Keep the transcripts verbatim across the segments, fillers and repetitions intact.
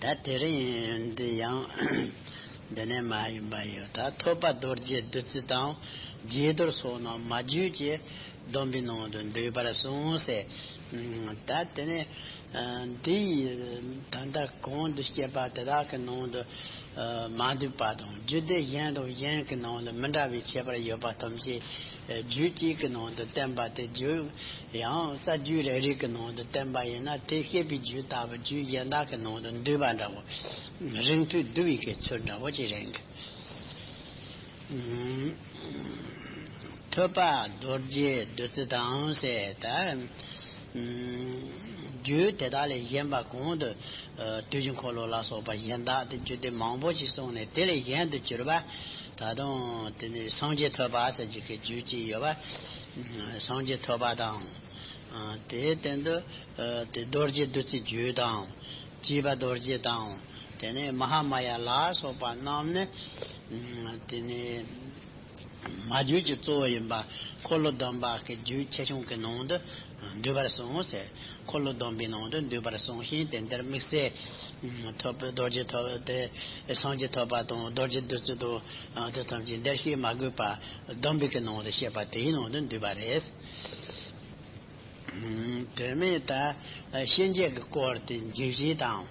ད་དེ་རིང་འདི་ཡང་འདི་ནས་མ་ཡིན་པ་ཡོད། ད་ཐོད་པ་རྡོ་རྗེ་བདུད་རྩི་དང་། དགྱེས་རྡོར་སོགས་རྣམས་མ་བརྗོད་ཅིག། སྡོམ་པའི་ནང་དུ་འདུས་པར་གསུངས་ཟེར། ད་དེ་ནས་འདི་ད་ལྟ་གོང་དུ་བཤད་པ་དེ་དག་གི་ནང་དུ་མ་འདུས་པ་དང་། རྒྱུད་སྡེ་གཞན་དང་གཞན་གྱི་ནང་དུ་མི་འདྲ་བའི་ཁྱད་པར་ཡོད་པ་ཐམས་ཅད་རྒྱུད་གཅིག་གི་ནང་དུ་བསྟན་པ་དེ། རྒྱུད་ཡང་རྩ་རྒྱུད་རེ་རེ་གི་ནང་དུ་བསྟན་པ་ཡིན་ན། དེ་བཤད་པའི་རྒྱུད་ལྟ་བུ་རྒྱུད་གཞན་དག་གི་ནང་དུ་འདུས་པ་འདྲ་བོ། རིང་ཐུང་བསྡུ་བའི་གི་ཚུལ་འདྲ་བོ་ཅིག་རེད། ཐོད་པ་རྡོ་རྗེ་བདུད་རྩི་དང་ཟེར། ད་རྒྱུད་དེ་དག་ལས་གཞན་པ་གོང་དུ་དུས་ཀྱི་འཁོར་ལོ་ལ་སོགས་པ་གཞན་དག་དེ་རྒྱུད་སྡེ་མང་པོ་ཞིག་གསུངས་ནས། དེ་ལས་གཞན་དུ་གྱུར་པ། ད་དུང་དེ་ནི་སངས་རྒྱས་ཐོད་པ་ཟེར་གྱི་གི་རྒྱུད་ཅིག་ཡོད་པ། སངས་རྒྱས་ཐོད་པ་དང་། དེའི་སྟེང་དུ་དེ་རྡོ་རྗེ་བདུད་རྩིའི་རྒྱུད་དང་། བཅས་པ་རྡོ་རྗེ་དང་། དེ་ནས་མ་ཧཱ་མཱ་ཡ་ལ་སོགས་པ་རྣམས་ནི། དེ་ནས་མ་བརྗོད་ཀྱི་གཙོ་བོ་ཡིན་པ། འཁོར་ལོ་སྡོམ་པ་གི་རྒྱུད་ཆེ་ཆུང་གི་ནང་དུ་འདུས་པར་གསུངས་ཟེར། འཁོར་ལོ་སྡོམ་པའི་ནང་དུ་འདུས་པར་གསུངས་ཤིང་། དེ་འདིར་དམིགས་བསལ་ཐོད་པ་རྡོ་རྗེ་ཐོད་དེ་སངས་རྒྱས་ཐོད་པ་དང་རྡོ་རྗེ་བདུད་རྩི་དང་། དེ་ཐམས་ཅད་འདིར་བཤད་མ་དགོས་པ། སྡོམ་པའི་གི་ནང་དུ་བཤད་པ་དེའི་ནང་དུ་འདུས་པ་རེད། དོན་མེད་ད་གཤིན་རྗེ་གི་སྐོར་དེ་འཇིགས་བྱེད་དང་།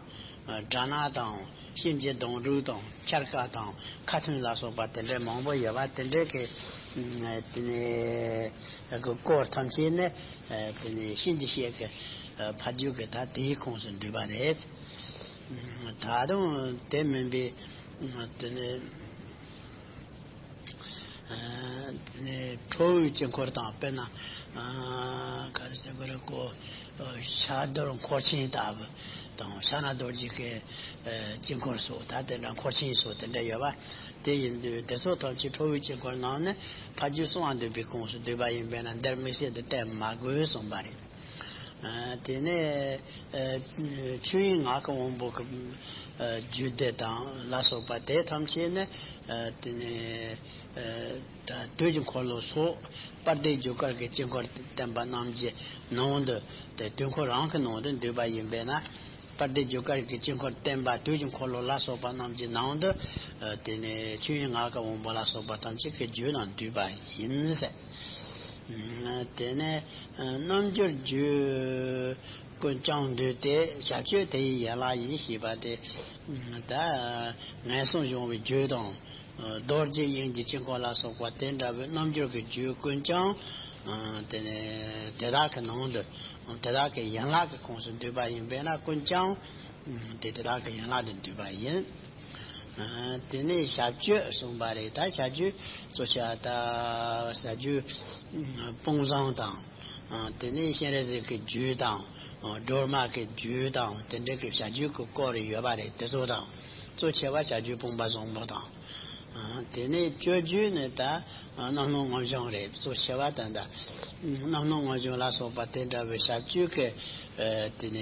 དགྲ་ནག་དང་། གཤིན་རྗེ་སྡོང་འབྲུག་དང་། འཆར་ཀ་དང་། ཁ་ཐུན་ལ་སོགས་པ་དེ་འདྲའི་མང་པོ་ཡོད་པ། དེ་འདྲའི་གི་དེ་ནས་གི་སྐོར་ཐམས་ཅད་ནི་དེ་ནས་གཤིན་རྗེ་གཤེད་ཀྱི་ཕ་རྒྱུད་ཀྱི་ད་དེའི་ཁོངས་སུ་འདུས་པ་རེད། ད་དུང་དེ་མིན་པའི་དེ་ནས། ཁྲོ་བོའི་དཀྱིལ་འཁོར་དང་། དཔེར་ན་ག་རེ་ཟེར་དགོས་རེད་གོ། ཤ་རྡོར་འཁོར་ཆེན་ལྟ་བུ་དང་། ཤ་ན་རྡོ་རྗེ་གི་དཀྱིལ་འཁོར་སོགས། ད་དེ་འདྲ་འཁོར་ཆེན་སོགས་དེ་འདྲ་ཡོད་པ། དེ་ཡིན་དུས་དེ་སོགས་ཐམས་ཅད་ཁྲོ་བོའི་དཀྱིལ་འཁོར་རྣམས་ནི་ཕ་རྒྱུད་གསང་བ་འདུས་པའི་ཁོངས་སུ་འདུས་པ་ཡིན་པས་ན། འདིར་དམིགས་བསལ་དུ་བསྟན་མ་དགོས་གསུངས་པ་རེད། དེ་ནས་ཆོས་དབྱིངས་ངག་གི་དབང་པོ་གི་རྒྱུད་སྡེ་དང་ལ་སོགས་པ་དེ་ཐམས་ཅད་ནི། དེ་ནས་ད་དུས་ཀྱི་འཁོར་ལོ་སོགས་དཔལ་ལྡན་རྒྱུ་སྐར་གྱི་དཀྱིལ་འཁོར་བསྟན་པ་རྣམས་ཀྱི་ནང་དུ། དེ་དུས་འཁོར་རང་གི་ནང་དུ་འདུས་པ་ཡིན་པས་ན། དཔལ་ལྡན་རྒྱུ་སྐར་གྱི་དཀྱིལ་འཁོར་བསྟན་པ་དུས་ཀྱི་འཁོར་ལོ་ལ་སོགས་པ་རྣམས་ཀྱི་ནང་དུ། དེ་ནས་ཆོས་དབྱིངས་ངག་གི་དབང་པོ་ལ་སོགས་པ་ཐམས་ཅད་ཀྱི་རྒྱུད་ལ་འདུས་པ་ཡིན་ཟེར། དེ་ནས་རྣལ་འབྱོར་རྒྱུད་ཀུན་ཀྱང་འདུས་ཏེ། ཞབས་ཀྱུ་དེ་ཡི་ཡན་ལག་ཡིན་ཞེས་པ་དེ། ད་ངན་སོང་གཞོམ་པའི་རྒྱུད་དང་། རྡོ་རྗེ་དབྱིངས་ཀྱི་དཀྱིལ་འཁོར་ལ་སོགས་པ་དེ་འདྲ་བའི་རྣལ་འབྱོར་གྱི་རྒྱུད་ཀུན་ཀྱང་། དེ་ནས་དེ་དག་གི་ནང་དུ། དེ་དག་གི་ཡན་ལག་གི་ཁོངས་སུ་འདུས་པ་ཡིན་པས་ན། ཀུན་ཀྱང་དེ་དེ་དག་གི་ཡན་ལག་ཏུ་འདུས་པ་ཡིན། དེ་ནས་ཞབས་ཀྱུ་གསུངས་པ་རེད། ད་ཞབས་ཀྱུ་གཙོ་ཆེ་བ་ད་ཞབས་ཀྱུ་དཔུང་བཟང་དང་། དེ་ནས་སྤྱན་རས་གཟིགས་ཀྱི་རྒྱུད་དང་། སྒྲོལ་མ་གི་རྒྱུད་དང་། དེ་འདྲ་གི་ཞབས་ཀྱུ་གི་སྐོར་ཡོད་པ་རེད། དེ་ཚོ་དང་། གཙོ་ཆེ་བ་ཞབས་ཀྱུ་དཔུང་པ་བཟང་པོ་དང་། དེ་ནས་སྤྱོད་རྒྱུད་ནི་ད་རྣམ་སྣང་མངོན་བྱང་རེད། གཙོ་ཆེ་བ་ད་ད་རྣམ་སྣང་མངོན་བྱང་ལ་སོགས་པ་དེ་འདྲ་བའི་ཞབས་ཀྱུ་གི་དེ་ནས་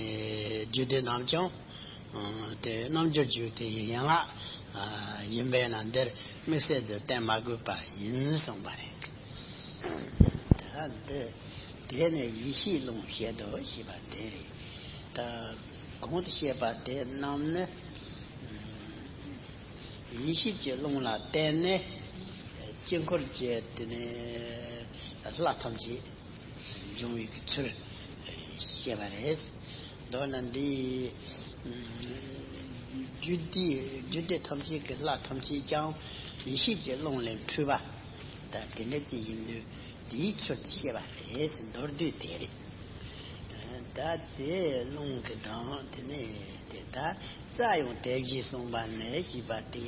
རྒྱུད་སྡེ་རྣམས་ཀྱང་། དེ་རྣལ་འབྱོར་རྒྱུད་དེ་ཡི་ཡན་ལག་ཡིན་པས་ན། འདིར་དམིགས་བསལ་དུ་བསྟན་མ་དགོས་པ་ཡིན་གསུངས་པ་རེད། ད་འདི་དེ་ནས་ཡེ་ཤེས་རླུང་བཤད་དོ་ཞེས་པ་དེ་རེད། ད་གོང་དུ་བཤད་པ་དེ་རྣམས་ནི་ཡེ་ཤེས་ཀྱི་རླུང་ལ་བརྟེན་ནས་དཀྱིལ་འཁོར་གྱི་དེ་ནས་ལྷ་ཐམས་ཅད་འབྱུང་བའི་གི་ཚུལ་བཤད་པ་རེད། མདོར་ན་འདི་རྒྱུད་སྡེ་རྒྱུད་སྡེ་ཐམས་ཅད་ཀྱི་ལྷ་ཐམས་ཅད་ཀྱང་ཡེ་ཤེས་ཀྱི་རླུང་ལས་འཕྲོས་པ་ད་དེ་འདྲ་ཅིག་ཡིན་དུས། དེའི་ཚུལ་དུ་བཤད་པ་རེད། མདོར་བསྡུས་དེ་རེད། ད་དེ་རླུང་གི་གདངས་དེ་ནས་དེ་ད་རྩ་ཡང་དེ་བཞིན་གསུངས་པ་ནས་ཞེས་པ་དེ།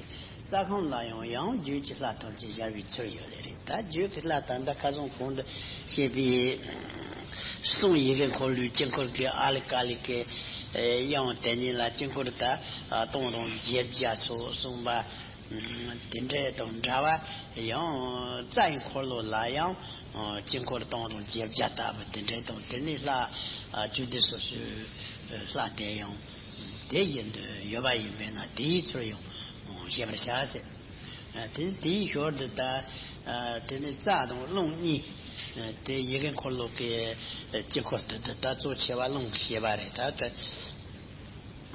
རྩ་ཁམས་ལ་ཡང་ཡང་རྒྱུད་ཀྱི་ལྷ་ཐམས་ཅད་སྦྱར་བའི་ཚུལ་ཡོད་ལེ་རེད། ད་རྒྱུད་ཀྱི་ལྷ་ད་ལྟ་ཁ་སང་གོང་དུ་བཤད་པའི་གསུང་ཡི་གེ་འཁོར་ལོའི་དཀྱིལ་འཁོར་གྱི་ཨཱ་ལི་ཀཱ་ལི་ཀའི་དབྱངས་དེ་ཉིད་ལ་དཀྱིལ་འཁོར་ད་སྟོང་དང་བརྒྱད་བརྒྱ་སོགས་གསུངས་པ། དེ་འདྲ་དང་འདྲ་བ་ཡང་རྩ་ཡི་འཁོར་ལོ་ལ་ཡང་དཀྱིལ་འཁོར་སྟོང་དང་བརྒྱད་བརྒྱ་ལྟ་བུ་དེ་འདྲ་དང་། དེ་ནི་ལྷ་རྒྱུད་སྡེ་སོ་སོའི་ལྷ་དེ་ཡང་དེ་བཞིན་དུ་ཡོད་པ་ཡིན་པས་ན། དེའི་ཚུལ་ཡང་བཤད་པར་བྱ་ཟེར། དེ་དེའི་ཞོར་དུ་ད་དེ་ནི་རྩ་དང་རླུང་གཉིས་དེ་ཡི་གེ་འཁོར་ལོ་གི་དཀྱིལ་འཁོར་དུ་ད་གཙོ་ཆེ་བ་རླུང་གི་བཤད་པ་རེད། ད་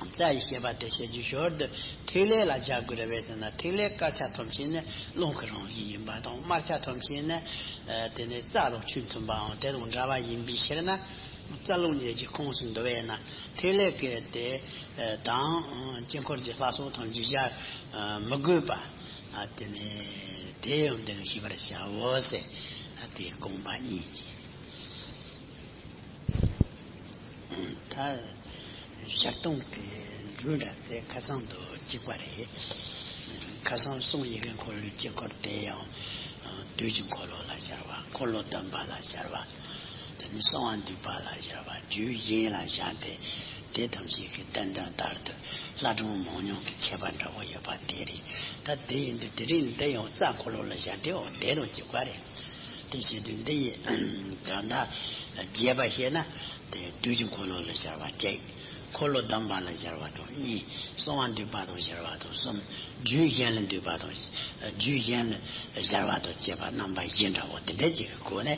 ད། རྩ་ཡི་བཤད་པ་དེ་བཤད་རྒྱུ་ཞོར་དུ་ཐིག་ལེ་ལ་སྦྱར་དགོས་རེད་པས་ཟེར་ན། ཐིག་ལེ་དཀར་ཆ་ཐམས་ཅད་ནི་རླུང་གི་རང་བཞིན་ཡིན་པ་དང་། དམར་ཆ་ཐམས་ཅད་ནི་ཨ་དེ་ནི་རྩ་དང་ཆོས་མཐུན་པའམ་དེ་དང་འདྲ་བ་ཡིན་པའི་ཕྱིར་ན། རྩ་རླུང་གཉིས་ཀྱི་ཁོངས་སུ་འདུ་བས་ན། ཐིག་ལེ་གི་དེ་ཨ་དང་དཀྱིལ་འཁོར་གྱི་ལྷ་ཚོགས་ཐམས་ཅད་སྦྱར་ཨ་མི་དགོས་པ། ཨ་དེ་ནི་དེ་ཡང་འདི་ནི་ཤེས་པར་བྱའོ་ཟེར། ཨ་དེ་དགོངས་པ་གཉིས་ཀྱིས། ད་ཞལ་གདམས་ཀྱི་འགྲོས་འདྲ་དེ་ཁ་སང་དང་གཅིག་པ་རེད། ཁ་སང་གསུང་ཡི་གེ་འཁོར་ལོའི་དཀྱིལ་འཁོར་དེ་ཡང་དུས་ཀྱི་འཁོར་ལོ་ལ་སྦྱར་བ། འཁོར་ལོ་བདུན་པ་ལ་སྦྱར་བ། དེ་ནས་གསང་བ་འདུས་པ་ལ་སྦྱར་བ། རྒྱུད་གཞན་ལ་སྦྱར་ཏེ། དེ་ཐམས་ཅད་ཀྱི་ཏན་ཏན་ལྟར་དུ་ལྷ་སྒྲུང་མང་ཉུང་གི་ཁྱད་པར་འདྲ་བོ་ཡོད་པ་དེ་རེད། ད་དེ་ཡིན་དུས་དེ་རིང་འདི་ཡང་རྩ་འཁོར་ལོ་ལ་སྦྱར་ཏེ། འོ་དེ་དང་གཅིག་པ་རེད། དེ་བྱེད་དུས་འདི་ཡི་གང་ལྟར་རྒྱས་པ་བཤད་ན། དེ་དུས་ཀྱི་འཁོར་ལོ་ལ་སྦྱར་བ་གཅིག། འཁོར་ལོ་བདུན་པ་ལ་སྦྱར་བ་དང་གཉིས། གསང་བ་འདུས་པ་དང་སྦྱར་བ་དང་གསུམ། རྒྱུད་གཞན་ལ་འདུས་པ་དང་། རྒྱུད་གཞན་ལ་སྦྱར་བ་དང་བཅས་པ་རྣམ་པ་བཞི་འདྲ་བོ་དེ་འདྲ་ཅིག་གི་སྒོ་ནས་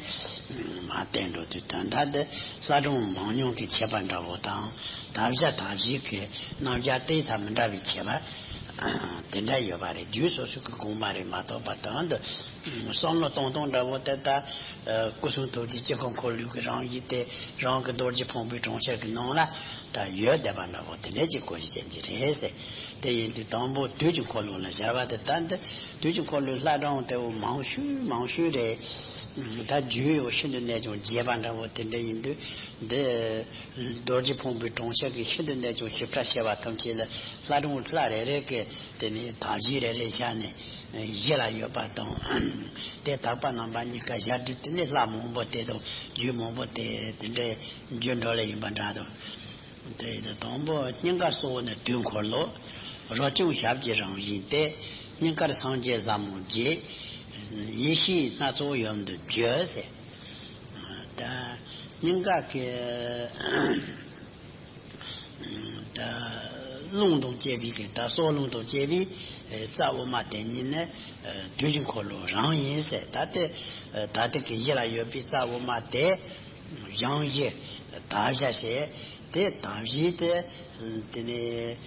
མར་བསྟན་འགྲོ་དུས། དོན་དག་འདི་ལྷ་སྒྲུང་མང་ཉུང་གི་ཁྱད་པར་འདྲ་བོ་དང་། དག་བྱ་དག་བྱེད་ཀྱི་རྣམ་གཞག་དེ་དང་མི་འདྲ་བའི་ཁྱད་པར་དེ་འདྲ་ཡོད་པ་རེད། རྒྱུད་སོ་སོ་གི་དགོངས་པ་རེད་མ་གཏོགས་པ། དོན་དུ་བསམ་བློ་གཏོང་སྟངས་འདྲ་བོ་དེ་ལྟ། ཨ་སྐུ་གསུང་ཐུགས་ཀྱི་དཀྱིལ་འཁོར་འཁོར་ལོའི་གི་རང་བཞིན་དེ་རང་གི་རྡོ་རྗེ་ཕུང་པོའི་གྲོང་ཁྱེར་གྱི་ནང་ལ་ད་ཡོད་བསྡད་པ་འདྲ་བོ་དེ་འདྲ་ཅིག་གོ་རྒྱུ་ཅན་གྱི་རེད་ཟེར། དེ་ཡིན་དུས་དང་པོ་དུས་ཀྱི་འཁོར་ལོ་ལ་སྦྱར་བ་དེ། ད་འདི་དུས་ཀྱི་འཁོར་ལོའི་ལྷ་སྒྲུང་དེ་བོ་མང་ཤོས་མང་ཤོས་རེད། ད་རྒྱུད་ཡོད་ཤིན་ཏུ་ནས་ཀྱང་རྒྱས་པ་འདྲ་བོ་དེ་འདྲ་ཡིན་དུས། འདི་རྡོ་རྗེ་ཕུང་པོའི་གྲོང་ཁྱེར་གྱི་ཤིན་ཏུ་ནས་ཀྱང་ཞིབ་ཕྲ་བཤད་པ་ཐམས་ཅད་ལ་ལྷ་སྒྲུང་ལྷ་རེ་རེ་གི་དེ་ནས་དག་བྱེད་རེ་རེ་བཞག་ནས། གཞི་ལ་ཡོད་པ་དང་། དེ་དག་པ་རྣམ་པ་གཉིས་ཀ་སྦྱར་དུས། དེ་ནས་ལྷ་མང་པོ་དེ་དང་རྒྱུད་མང་པོ་དེ་དེ་འདྲའི་འགྱུར་འགྲོ་ལ་ཡིན་པ་འདྲ་དང་། དེ་དང་པོ་སྙིང་གར་གསོལ་བ་ནི་དུས་འཁོར་ལོ། རོ་སྐྱོང་ཞབས་ཀྱི་རང་བཞིན་ཏེ། སྙིང་གར་སངས་རྒྱས་ལྷ་མོ་བརྒྱད། ཡེ་ཤེས་སྣ་ཚོགས་ཡུམ་དུ་བརྗོད་ཟེར། ད་སྙིང་ག་གི་ད་རླུང་དང་བཅས་པའི་གི་ད་སྲོག་རླུང་དང་བཅས་པའི་རྩ་དབུ་མ་དེ་ཉིད་ནི་དུས་ཀྱི་འཁོར་ལོ་རང་ཡིན་ཟེར། ད་དེ་ད་ལྟ་གི་གཞི་ལ་ཡོད་པའི་རྩ་དབུ་མ་དེ་བཞེངས་བཞི་དག་བྱ་བྱས། དེ་དག་བྱེད་དེ་དེ་ནས་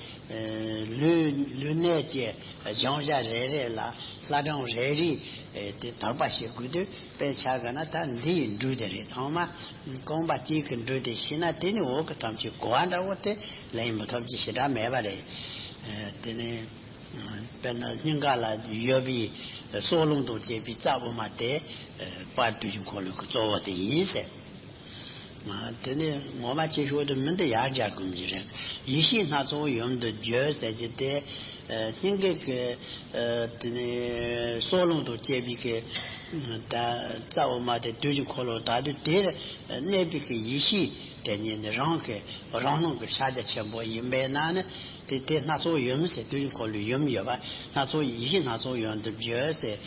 ལུས་ལུས་གནད་ཀྱི་བཞེངས་བྱ་རེ་རེ་ལ་ལྷ་སྒྲུང་རེ་རེ་དེ་དག་པ་བྱེད་དགོས་དུས། དཔེ་ཆ་ག་ན་ད་འདིའི་འགྲོས་དེ་རེད། ཚང་མ་རྐང་པ་གཅིག་གི་འགྲོས་དེ་ཤེས་ན། དེ་ནི་འོག་གི་ཐམས་ཅད་གོ་བ་འདྲ་བོ་དེ་ལེན་མི་ཐུབ་ཀྱི་ཞེ་དྲག་མེད་པ་རེད། དེ་ནི་དཔེར་ན་སྙིང་ག་ལ་ཡོད་པའི་སྲོག་རླུང་དང་བཅས་པའི་རྩ་དབུ་མ་དེ་དཔལ་དུས་ཀྱི་འཁོར་ལོ་གི་གཙོ་བོ་དེ་ཡིན་ཟེར། དེ་ནི་ངོ་མ་ཆེ་ཤོས་དེ་མི་འདི་ཡར་རྒྱག་དགོས་ཀྱི་རེད། ཡེ་ཤེས་སྣ་ཚོགས་ཡུམ་དུ་བརྗོད་ཟེར་གྱི་དེ། སྙིང་གའི་གི་དེ་ནི་སྲོག་རླུང་དང་བཅས་པའི་གི་ད་རྩ་དབུ་མ་དེ་དུས་ཀྱི་འཁོར་ལོ་དག་དུས། དེར་གནས་པའི་གི་ཡེ་ཤེས་དེ་ཉིད་ནི་རང་གི་རང་སྣང་གི་ཕྱག་རྒྱ་ཆེན་པོ་ཡིན་པས་ན་ནི། དེ་དེ་སྣ་ཚོགས་ཡུམ་ཟེར། དུས་ཀྱི་འཁོར་ལོའི་ཡུམ་ཡོད་པ། སྣ་ཚོགས་ཡེ་ཤེས་སྣ་ཚོགས་ཡུམ་དུ་བརྗོད་ཟེར།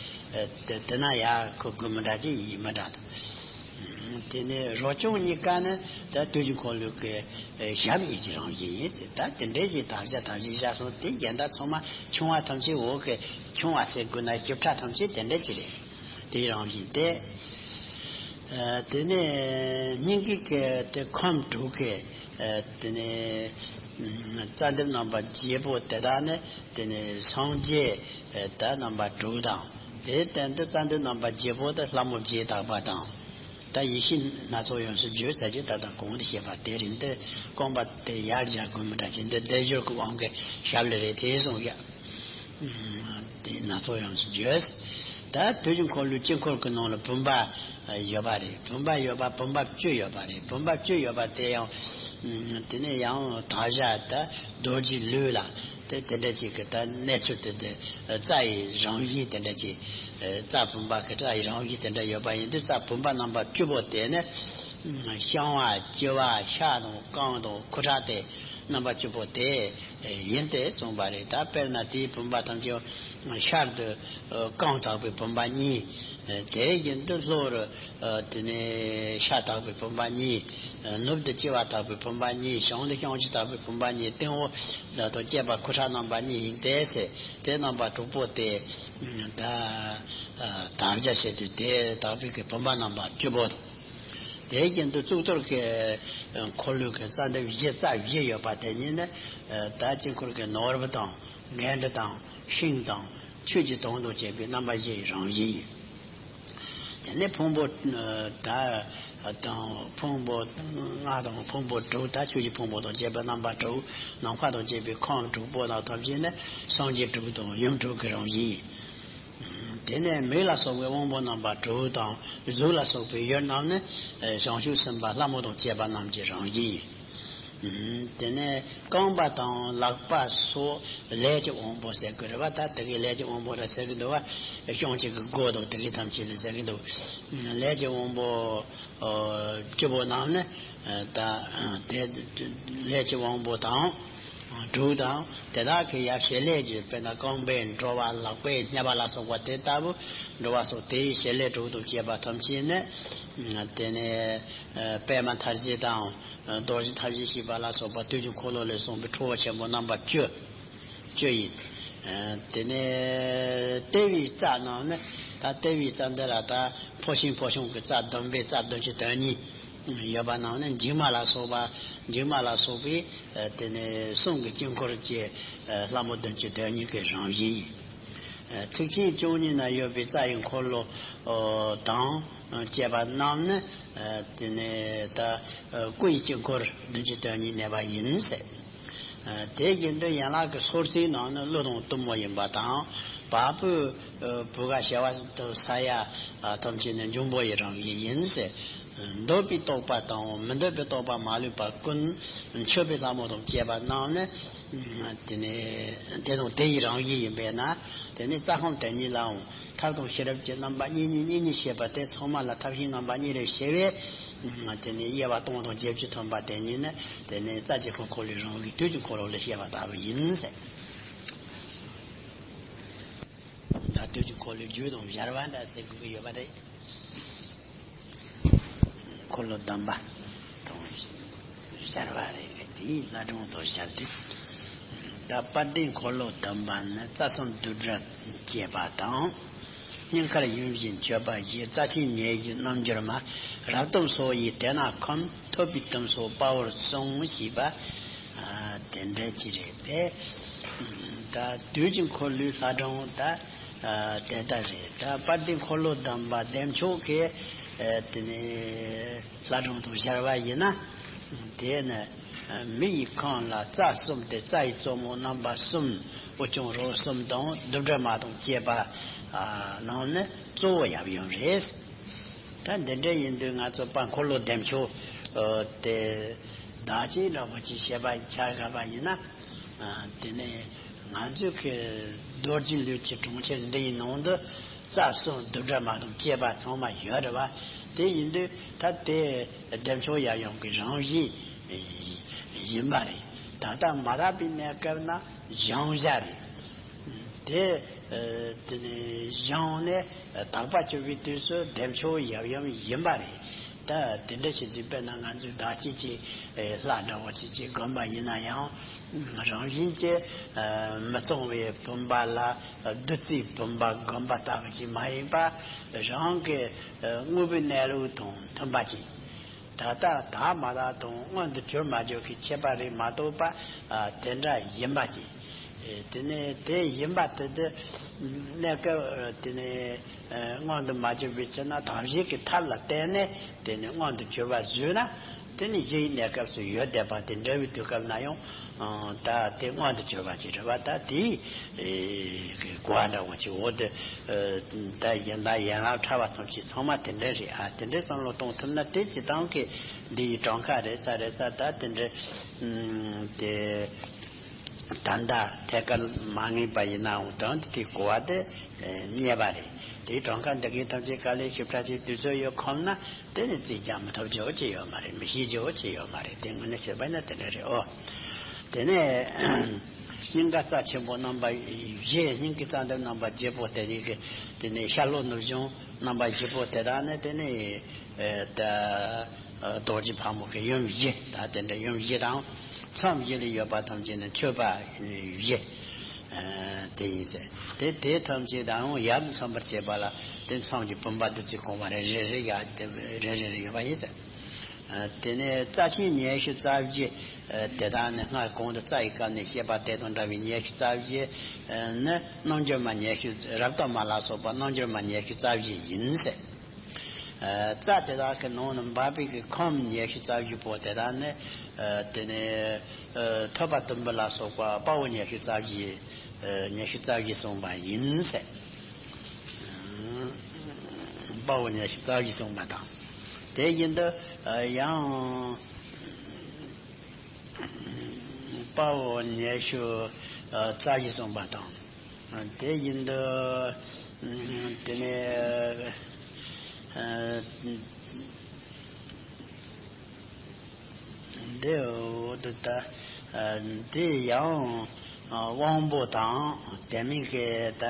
དེ་དེ་ན་ཡ་ཁོ་དགོས་མི་འདྲ་ཅིག་ཡིན་མི་འདྲ་དང་། དེ་ནས་རོ་སྐྱོང་གཉིས་ཀ་ནི་ད་དུས་ཀྱི་འཁོར་ལོ་གི་ཞབས་གཡས་ཀྱི་རང་བཞིན་ཡིན་ཟེར། ད་དེ་འདྲའི་ཞིག་དག་བྱ་དག་བྱེད་བཞག་སོང་། དེ་གཞན་དག་ཚང་མ་ཆུང་བ་ཐམས་ཅད། འོག་གི་ཆུང་བ་ཟེར་དགོས་ན་བཅུ་ཕྲག་ཐམས་ཅད་དེ་འདྲ་ཅིག་རེད། དེའི་རང་བཞིན་ཏེ། དེ་ནས་སྙིང་གའི་གི་དེ་ཁམས་དྲུག་གི་དེ་ནས་རྩ་འདབ་རྣམ་པ་བརྒྱད་པོ་དེ་དག་ནི་དེ་ནས་སངས་རྒྱས་ད་རྣམ་པ་དྲུག་དང་། དེའི་སྟེང་དུ་རྩ་འདབ་རྣམ་པ་བརྒྱད་པོ་དེ་ལྷ་མོ་བརྒྱད་དག་པ་དང་། ད་ཡེ་ཤེས་སྣ་ཚོགས་ཡོངས་སུ་བརྗོད་ཟེར་གྱི་ད་ལྟ་གོང་དུ་བཤད་པ་དེ་རེད། འདི་རྐང་པ་དེ་ཡར་བཞག་དགོས་མི་འདྲ་ཅིག་འདི་སྡེབ་སྦྱོར་གྱི་དབང་གིས་ཞབས་ལ་རེད་དེ་གསུངས་ཡ། དེ་སྣ་ཚོགས་ཡོངས་སུ་བརྗོད། ད་དུས་ཀྱི་འཁོར་ལོའི་དཀྱིལ་འཁོར་གྱི་ནང་ལ་བུམ་པ་ཡོད་པ་རེད། བུམ་པ་ཡོད་པ་བུམ་པ་བཅུ་ཡོད་པ་རེད། བུམ་པ་བཅུ་ཡོད་པ་དེ་ཡང་དེ་ནས་ཡང་དག་བྱ་ད་རྡོ་རྗེ་ལུས་ལ་དེ་དེ་འདྲ་ཅིག་གི་ད་གནས་ཚུལ་དེ་དེ་རྩ་ཡི་རང་བཞིན་དེ་འདྲ་ཅིག་རྩ་བུམ་པ་གི་རྩ་ཡི་རང་བཞིན་དེ་འདྲ་ཡོད་པ་ཡིན་དུས། རྩ་བུམ་པ་རྣམ་པ་བཅུ་པོ་དེ་ནི་བཤང་བ་གཅི་བ་ཤ་དང་རྐང་དང་ཁུ་ཁྲག་དེ་རྣམ་པ་བཅུ་པོ་དེ་ཡིན་ཏེ་གསུངས་པ་རེད། ད་དཔེར་ན་དེའི་བུམ་པ་ཐམས་ཅད་ཤར་དུ་རྐང་དག་པའི་བུམ་པ་གཉིས། དེ་བཞིན་དུ་ལྷོ་རུ་དེ་ནས་ཤ་དག་པའི་བུམ་པ་གཉིས། ནུབ་ཏུ་གཅི་བ་དག་པའི་བུམ་པ་གཉིས། བྱང་དུ་བཤང་གཅི་དག་པའི་བུམ་པ་གཉིས། སྟེང་འོག་ལ་དང་བཅས་པ་ཁུ་ཁྲག་རྣམ་པ་གཉིས་ཡིན་ཏེ་ཟེར། དེ་རྣམ་པ་དྲུག་པོ་དེ་ད་དག་བྱ་བྱེད་དུས་དེ་དག་པའི་གི་བུམ་པ་རྣམ་པ་བཅུ་པོ་དང་། དེ་བཞིན་དུ་གཙུག་ཏོར་གྱི་འཁོར་ལོའི་གི་རྩ་འདབ་བཞི་རྩ་བཞི་ཡོད་པ་དེ་ཉིད་ནི། ད་དཀྱིལ་འཁོར་གྱི་ནོར་བུ་དང་། འགན་འཁྲི་དང་། ཤིང་དང་། ཆོས་ཀྱི་དོན་དང་བཅས་པའི་རྣམ་པ་བཞི་ཡི་རང་བཞིན་ཡིན། དེ་ནས་ཕུང་པོ་ད་དང་ཕུང་པོ་ལྔ་དང་ཕུང་པོ་དྲུག་ད་ཆོས་ཀྱི་ཕུང་པོ་དང་བཅས་པའི་རྣམ་པ་དྲུག་ནམ་མཁའ་དང་བཅས་པའི་ཁམས་དྲུག་པོ་དང་ཐམས་ཅད་ནི་སངས་རྒྱས་དྲུག་དང་ཡུམ་དྲུག་གི་རང་བཞིན་ཡིན། དེ་ནས་མིག་ལ་སོགས་པའི་དབང་པོ་རྣམ་པ་དྲུག་དང་གཟུགས་ལ་སོགས་པའི་ཡུལ་རྣམས་ནི་བྱང་ཆུབ་སེམས་དཔའ་ལྷ་མོ་དང་བཅས་པ་རྣམས་ཀྱི་རང་བཞིན་ཡིན། དེ་ནས་རྐང་པ་དང་ལག་པ་སོགས་ལས་ཀྱི་དབང་པོ་ཟེར་དགོས་རེད་བ། ད་དེ་གའི་ལས་ཀྱི་དབང་པོ་ར་ཟེར་གི་འདུག་བ། ཤོང་གཅིག་གི་སྒོ་དང་དེ་གའི་ཐམས་ཅད་ལ་ཟེར་གི་འདུག་ལས་ཀྱི་དབང་པོ་བཅུ་པོ་རྣམས་ནི་ད་དེ་ལས་ཀྱི་དབང་པོ་དང་། དྲུག་དང་དེ་དག་གི་ཡང་བྱེད་ལས་ཀྱི་དཔེར་ན་རྐང་པའི་འགྲོ་བ་ལག་པའི་རྙེད་པ་ལ་སོགས་པ་དེ་ལྟ་བུ་འགྲོ་བ་སོགས་དེའི་བྱེད་ལས་དྲུག་ཏུ་སྐྱེས་པ་ཐམས་ཅད་ནི། དེ་ནས་པདྨ་མཐར་བྱེད་དང་རྡོ་རྗེ་མཐའ་བཞི་ཞེས་པ་ལ་སོགས་པ་དུས་ཀྱི་འཁོར་ལོ་ལས་གསུངས་པའི་ཁྲོ་བོ་ཆེན་པོ་རྣམ་པ་བཅུ། བཅུ་ཡིན། དེ་ནས་ལྟེ་བའི་རྩ་རྣམས་ནི་ད་ལྟེ་བའི་རྩ་འདི་ལ་ད་ཕོ་ཤིང་ཕོ་ཤིང་གི་རྩ་བདུན་པའི་རྩ་བདུན་ཅུ་དོན་གཉིས་ཡོད་པ་རྣམས་ནི་འཇིགས་མ་ལ་སོགས་པ་འཇིགས་མ་ལ་སོགས་པའི་དེ་ནས་གསུང་གི་དཀྱིལ་འཁོར་གྱི་ལྷ་མོ་བདུན་ཅུ་དོན་གཉིས་ཀྱི་རང་བཞིན་ཡིན། ཚིགས་ཆེན་བཅུ་གཉིས་ན་ཡོད་པའི་རྩ་ཡི་འཁོར་ལོ་དང་བཅས་པ་རྣམས་ནི་དེ་ནས་ད་སྐུ་ཡི་དཀྱིལ་འཁོར་བདུན་ཅུ་དོན་གཉིས་གནས་པ་ཡིན་ཟེར། དེ་བཞིན་དུ་ཡན་ལག་གི་སོར་རྩེའི་ནང་ནི་གླུ་དང་གཏུམ་མོ་ཡིན་པ་དང་། བ་སྤུའི་བུ་ག་བྱེ་བ་དུ་ས་ཡ་ཐམས་ཅད་ནི་འབྱུང་པོ་ཡི་རང་བཞིན་ཡིན་ཟེར། འདོད་པའི་རྟོག་པ་དང་མི་འདོད་པའི་རྟོག་པ་མ་ལུས་པ་ཀུན་མཆོད་པའི་ལྷ་མོ་དང་བཅས་པ་རྣམས་ནི། དེ་ནས་དེ་དང་དེ་ཡི་རང་བཞིན་ཡིན་པས་ན། དེ་ནས་རྩ་ཁམས་དེ་ཉིད་ལའང་ཐབས་དང་ཤེས་རབ་ཀྱི་རྣམ་པ་གཉིས་གཉིས་གཉིས་གཉིས་ཤེས་པ་དེ་ཚང་མ་ལ་ཐབས་ཤེས་རྣམ་པ་གཉིས་རེ་ཤེས་པས། དེ་ནས་དབྱེ་བ་སྟོང་དང་བརྒྱད་ཅུ་ཐོན་པ་དེ་ཉིད་ནི་དེ་ནས་རྩ་གཅིག་པུ་འཁོར་ལོའི་རང་བཞིན་དུས་ཀྱི་འཁོར་ལོ་ལ་བཤད་པ་ལྟ་བུ་ཡིན་ཟེར། ད་དུས་ཀྱི་འཁོར་ལོའི་རྒྱུ་དང་སྦྱར་བ་འདྲ་ཟེར་དགོས་ཀྱི་ཡོད་པ་རེད། འཁོར་ལོ་སྡོམ་པ་དང་སྦྱར་བ་རེད། དེའི་ལྷ་སྒྲུང་དང་སྦྱར་དུས། ད་དཔལ་ལྡན་འཁོར་ལོ་སྡོམ་པ་ནི་རྩ་གསུམ་རྡུལ་བྲལ་བཅས་པ་དང་། སྙིང་ཁར་ཡུམ་བཞི་མཆོད་པ་བཞི། རྩ་ཆེན་ཉེ་བཞི་རྣལ་འབྱོར་མ། རབ་གཏུམ་སོགས་ཡི་དེ་ན་ཁོམ། ཐོབ་པའི་གཏུམ་སོགས་དཔའ་བོར་གསུངས། ཞེས་པ་དེ་འདྲ་ཅིག་རེད་དེ། ད་དུས་ཀྱི་འཁོར་ལོའི་ལྷ་སྒྲུང་ད་དེ་ལྟར་རེད། ད་དཔལ་ལྡན་འཁོར་ལོ་སྡོམ་པ་བདེ་མཆོག་གི་དེ་ནས་ལྷ་སྒྲུང་དང་སྦྱར་བ་ཡིན་ན། དེ་ནི་མི་ཡི་ཁམས་ལ་རྩ་གསུམ་སྟེ། རྩ་ཡི་གཙོ་མོ་རྣམ་པ་གསུམ། དབུ་སྐྱོང་རོ་གསུམ་དང་རྡུལ་བྲལ་མ་དང་བཅས་པ་རྣམས་ནི་གཙོ་བོ་ཡབ་ཡུམ་རེད། ད་འདི་འདྲ་ཡིན་དུས་ང་ཚོ་དཔལ་འཁོར་ལོ་བདེ་མཆོག་དེ་བདག་གཅེས་འདྲ་པོ་ཅིག་བྱེད་པ་ཆ་བཞག་པ་ཡིན་ན། དེ་ནས་ང་ཚོའི་གི་རྡོ་རྗེ་ལུས་ཀྱི་གྲོང་ཁྱེར་འདི་ཡི་ནང་དུ་རྩ་གསུམ་རྡུལ་བྲལ་མ་དང་བཅས་པ་ཚང་མ་ཡོད་རེད་བ། དེ་ཡིན་དུས་ད་དེ་བདེ་མཆོག་ཡབ་ཡུམ་གྱི་རང་བཞིན་ཡིན་པ་རེད། ད་ལྟ་མ་དག་པའི་གནས་སྐབས་ན་བཞེངས་བྱ་རེད། དེ་དེ་ནས་བཞེངས་ནས་དག་པ་གྱུར་པའི་དུས་སུ་བདེ་མཆོག་ཡབ་ཡུམ་ཡིན་པ་རེད། ད་དེ་འདྲ་བྱེད་དུས་དཔེར་ན་ང་ཚོའི་བདག་གཅེས་ཀྱི་ལྷ་འདྲ་བོ་ཅིག་ཅིག་བསྒོམ་པ་ཡིན་ན་ཡང་། རང་བཞིན་གྱིས་མི་གཙང་བའི་བུམ་པ་ལ་བདུད་རྩིའི་བུམ་པ་བསྒོམ་པ་ལྟ་བུ་ཅིག་མ་ཡིན་པ། རང་གི་དངོས་པོའི་གནས་ལུགས་དང་མཐུན་པ་ཅིག་ད་ལྟ་དག་མ་དག་དང་མངོན་དུ་གྱུར་མ་གྱུར་གྱི་ཁྱད་པར་རེད་མ་གཏོགས་པ། དེ་འདྲ་ཡིན་པ་ཅིག་དེ་ནས་དེ་ཡིན་པ་དེ་དེ་གནས་སྐབས་དེ་ནས་མངོན་དུ་མ་གྱུར་པའི་ཕྱིར་ན་དམ་བཞི་གི་ཐབས་ལ་བརྟེན་ནས་དེ་ནས་མངོན་དུ་གྱུར་པ་བཟོས་ན། དེ་ནི་གཞི་ཡི་གནས་སྐབས་སུ་ཡོད་བསྡད་པ་དེ་འདྲ་བའི་དུས་སྐབས་ན་ཡང་ད་དེ་མངོན་དུ་གྱུར་པ་ཅིག་རེད་བ། ད་དེའི་གོ་བ་འདྲ་བོ་ཅིག་འོ་དེ་ད་ཡན་ལག་ཡན་ལག་ཕྲ་བ་ཙམ་ཞིག་ཚང་མ་དེ་འདྲ་རེད། ཨ་དེ་འདྲའི་བསམ་བློ་གཏོང་ཐུབ་ན་དེ་སྤྱི་བཏང་གི་འདི་ཡི་གྲངས་ཀ་རེད་ཚ་རེད་ཚ་ད་དེ་འདྲ་དེ། ད་ལྟ་ཐད་ཀར་མ་ངེས་པ་ཡིན་ནའང་དོན་དེ་གོ་བ་དེ་རྙེད་པ་རེད། དེའི་གྲངས་ཀ་འདི་གའི་ཐམས་ཅད་དཀའ་ལས་ཞིབ་ཕྲ་ཞིག་དུས་ཚོད་ཡོད་ཁོམ་ན་དེ་ནི་རྩིས་རྒྱག་མི་ཐུབ་རྒྱུ་ཅི་ཡོད་མ་རེད། མི་ཤེས་རྒྱུ་ཅི་ཡོད་མ་རེད། དེ་དངོས་གནས་བྱས་པ་ན་དེ་འདྲ་རེད། ཨོ། དེ་ནས་སྙིང་ག་རྩ་ཆེན་པོ་རྣམ་པ་བཞི། སྙིང་གི་རྩ་འདབ་རྣམ་པ་བརྒྱད་པོ་དེ་ནི་གི་དེ་ནས་ཤར་ལྷོ་ནུབ་བྱང་རྣམ་པ་བཞི་པོ་དེ་དག་ནི་དེ་ནི་ད། རྡོ་རྗེ་ཕག་མོ་གི་ཡུམ་བཞི། ད་དེ་འདྲ་ཡུམ་བཞི་དང་། མཚམས་བཞི་ལ་ཡོད་པ་ཐམས་ཅད་ནི་མཆོད་པ་བཞི། དེ་ཡིན་ཟེར། དེ་དེ་ཐམས་ཅད་དང་ཡབ་མཚོན་པར་བྱེད་པ་ལ་དེ་མཚམས་ཀྱི་བུམ་པ་བདུད་རྩི་གང་བ་རེ་རེ་རེ་ཡ་དེ་རེ་རེ་རེ་ཡོད་པ་ཡིན་ཟེར། དེ་ནས་རྩ་ཆེན་ཉི་ཤུ་རྩ་བཞི། དེ་དག་ནི་སྔར་གོང་དུ་རྩ་ཡི་སྐབས་ནས་བཤད་པ་དེ་དང་འདྲ་བའི་ཉི་ཤུ་རྩ་བཞི་ནི་རྣམ་འགྱུར་མ་ཉི་ཤུ། རབ་རྟོག་མ་ལ་སོགས་པ་རྣམ་འགྱུར་མ་ཉི་ཤུ་རྩ་བཞི་ཡིན་ཟེར། རྩ་དེ་དག་གི་ནང་ནས་འབབ་པའི་གི་ཁམས་ཉི་ཤུ་རྩ་བཞི་པོ་དེ་དག་ནི། དེ་ནས་ཐོད་པ་དུམ་བུ་ལ་སོགས་པ་དཔའ་བོ་ཉི་ཤུ་རྩ་བཞི། ཉི་ཤུ་རྩ་བཞི་གསུངས་པ་ཡིན་ཟེར། དཔའ་བོ་ཉི་ཤུ་རྩ་བཞི་གསུངས་པ་དང་། དེ་བཞིན་དུ་ཡང་དཔའ་བོ་ཉི་ཤུ་རྩ་བཞི་གསུངས་པ་དང་། དེ་བཞིན་དུ་དེ་ནས། འདི་འོ་དུ་ད། འདི་ཡང་དབང་པོ་དང་དེ་མིན་གྱི་ད་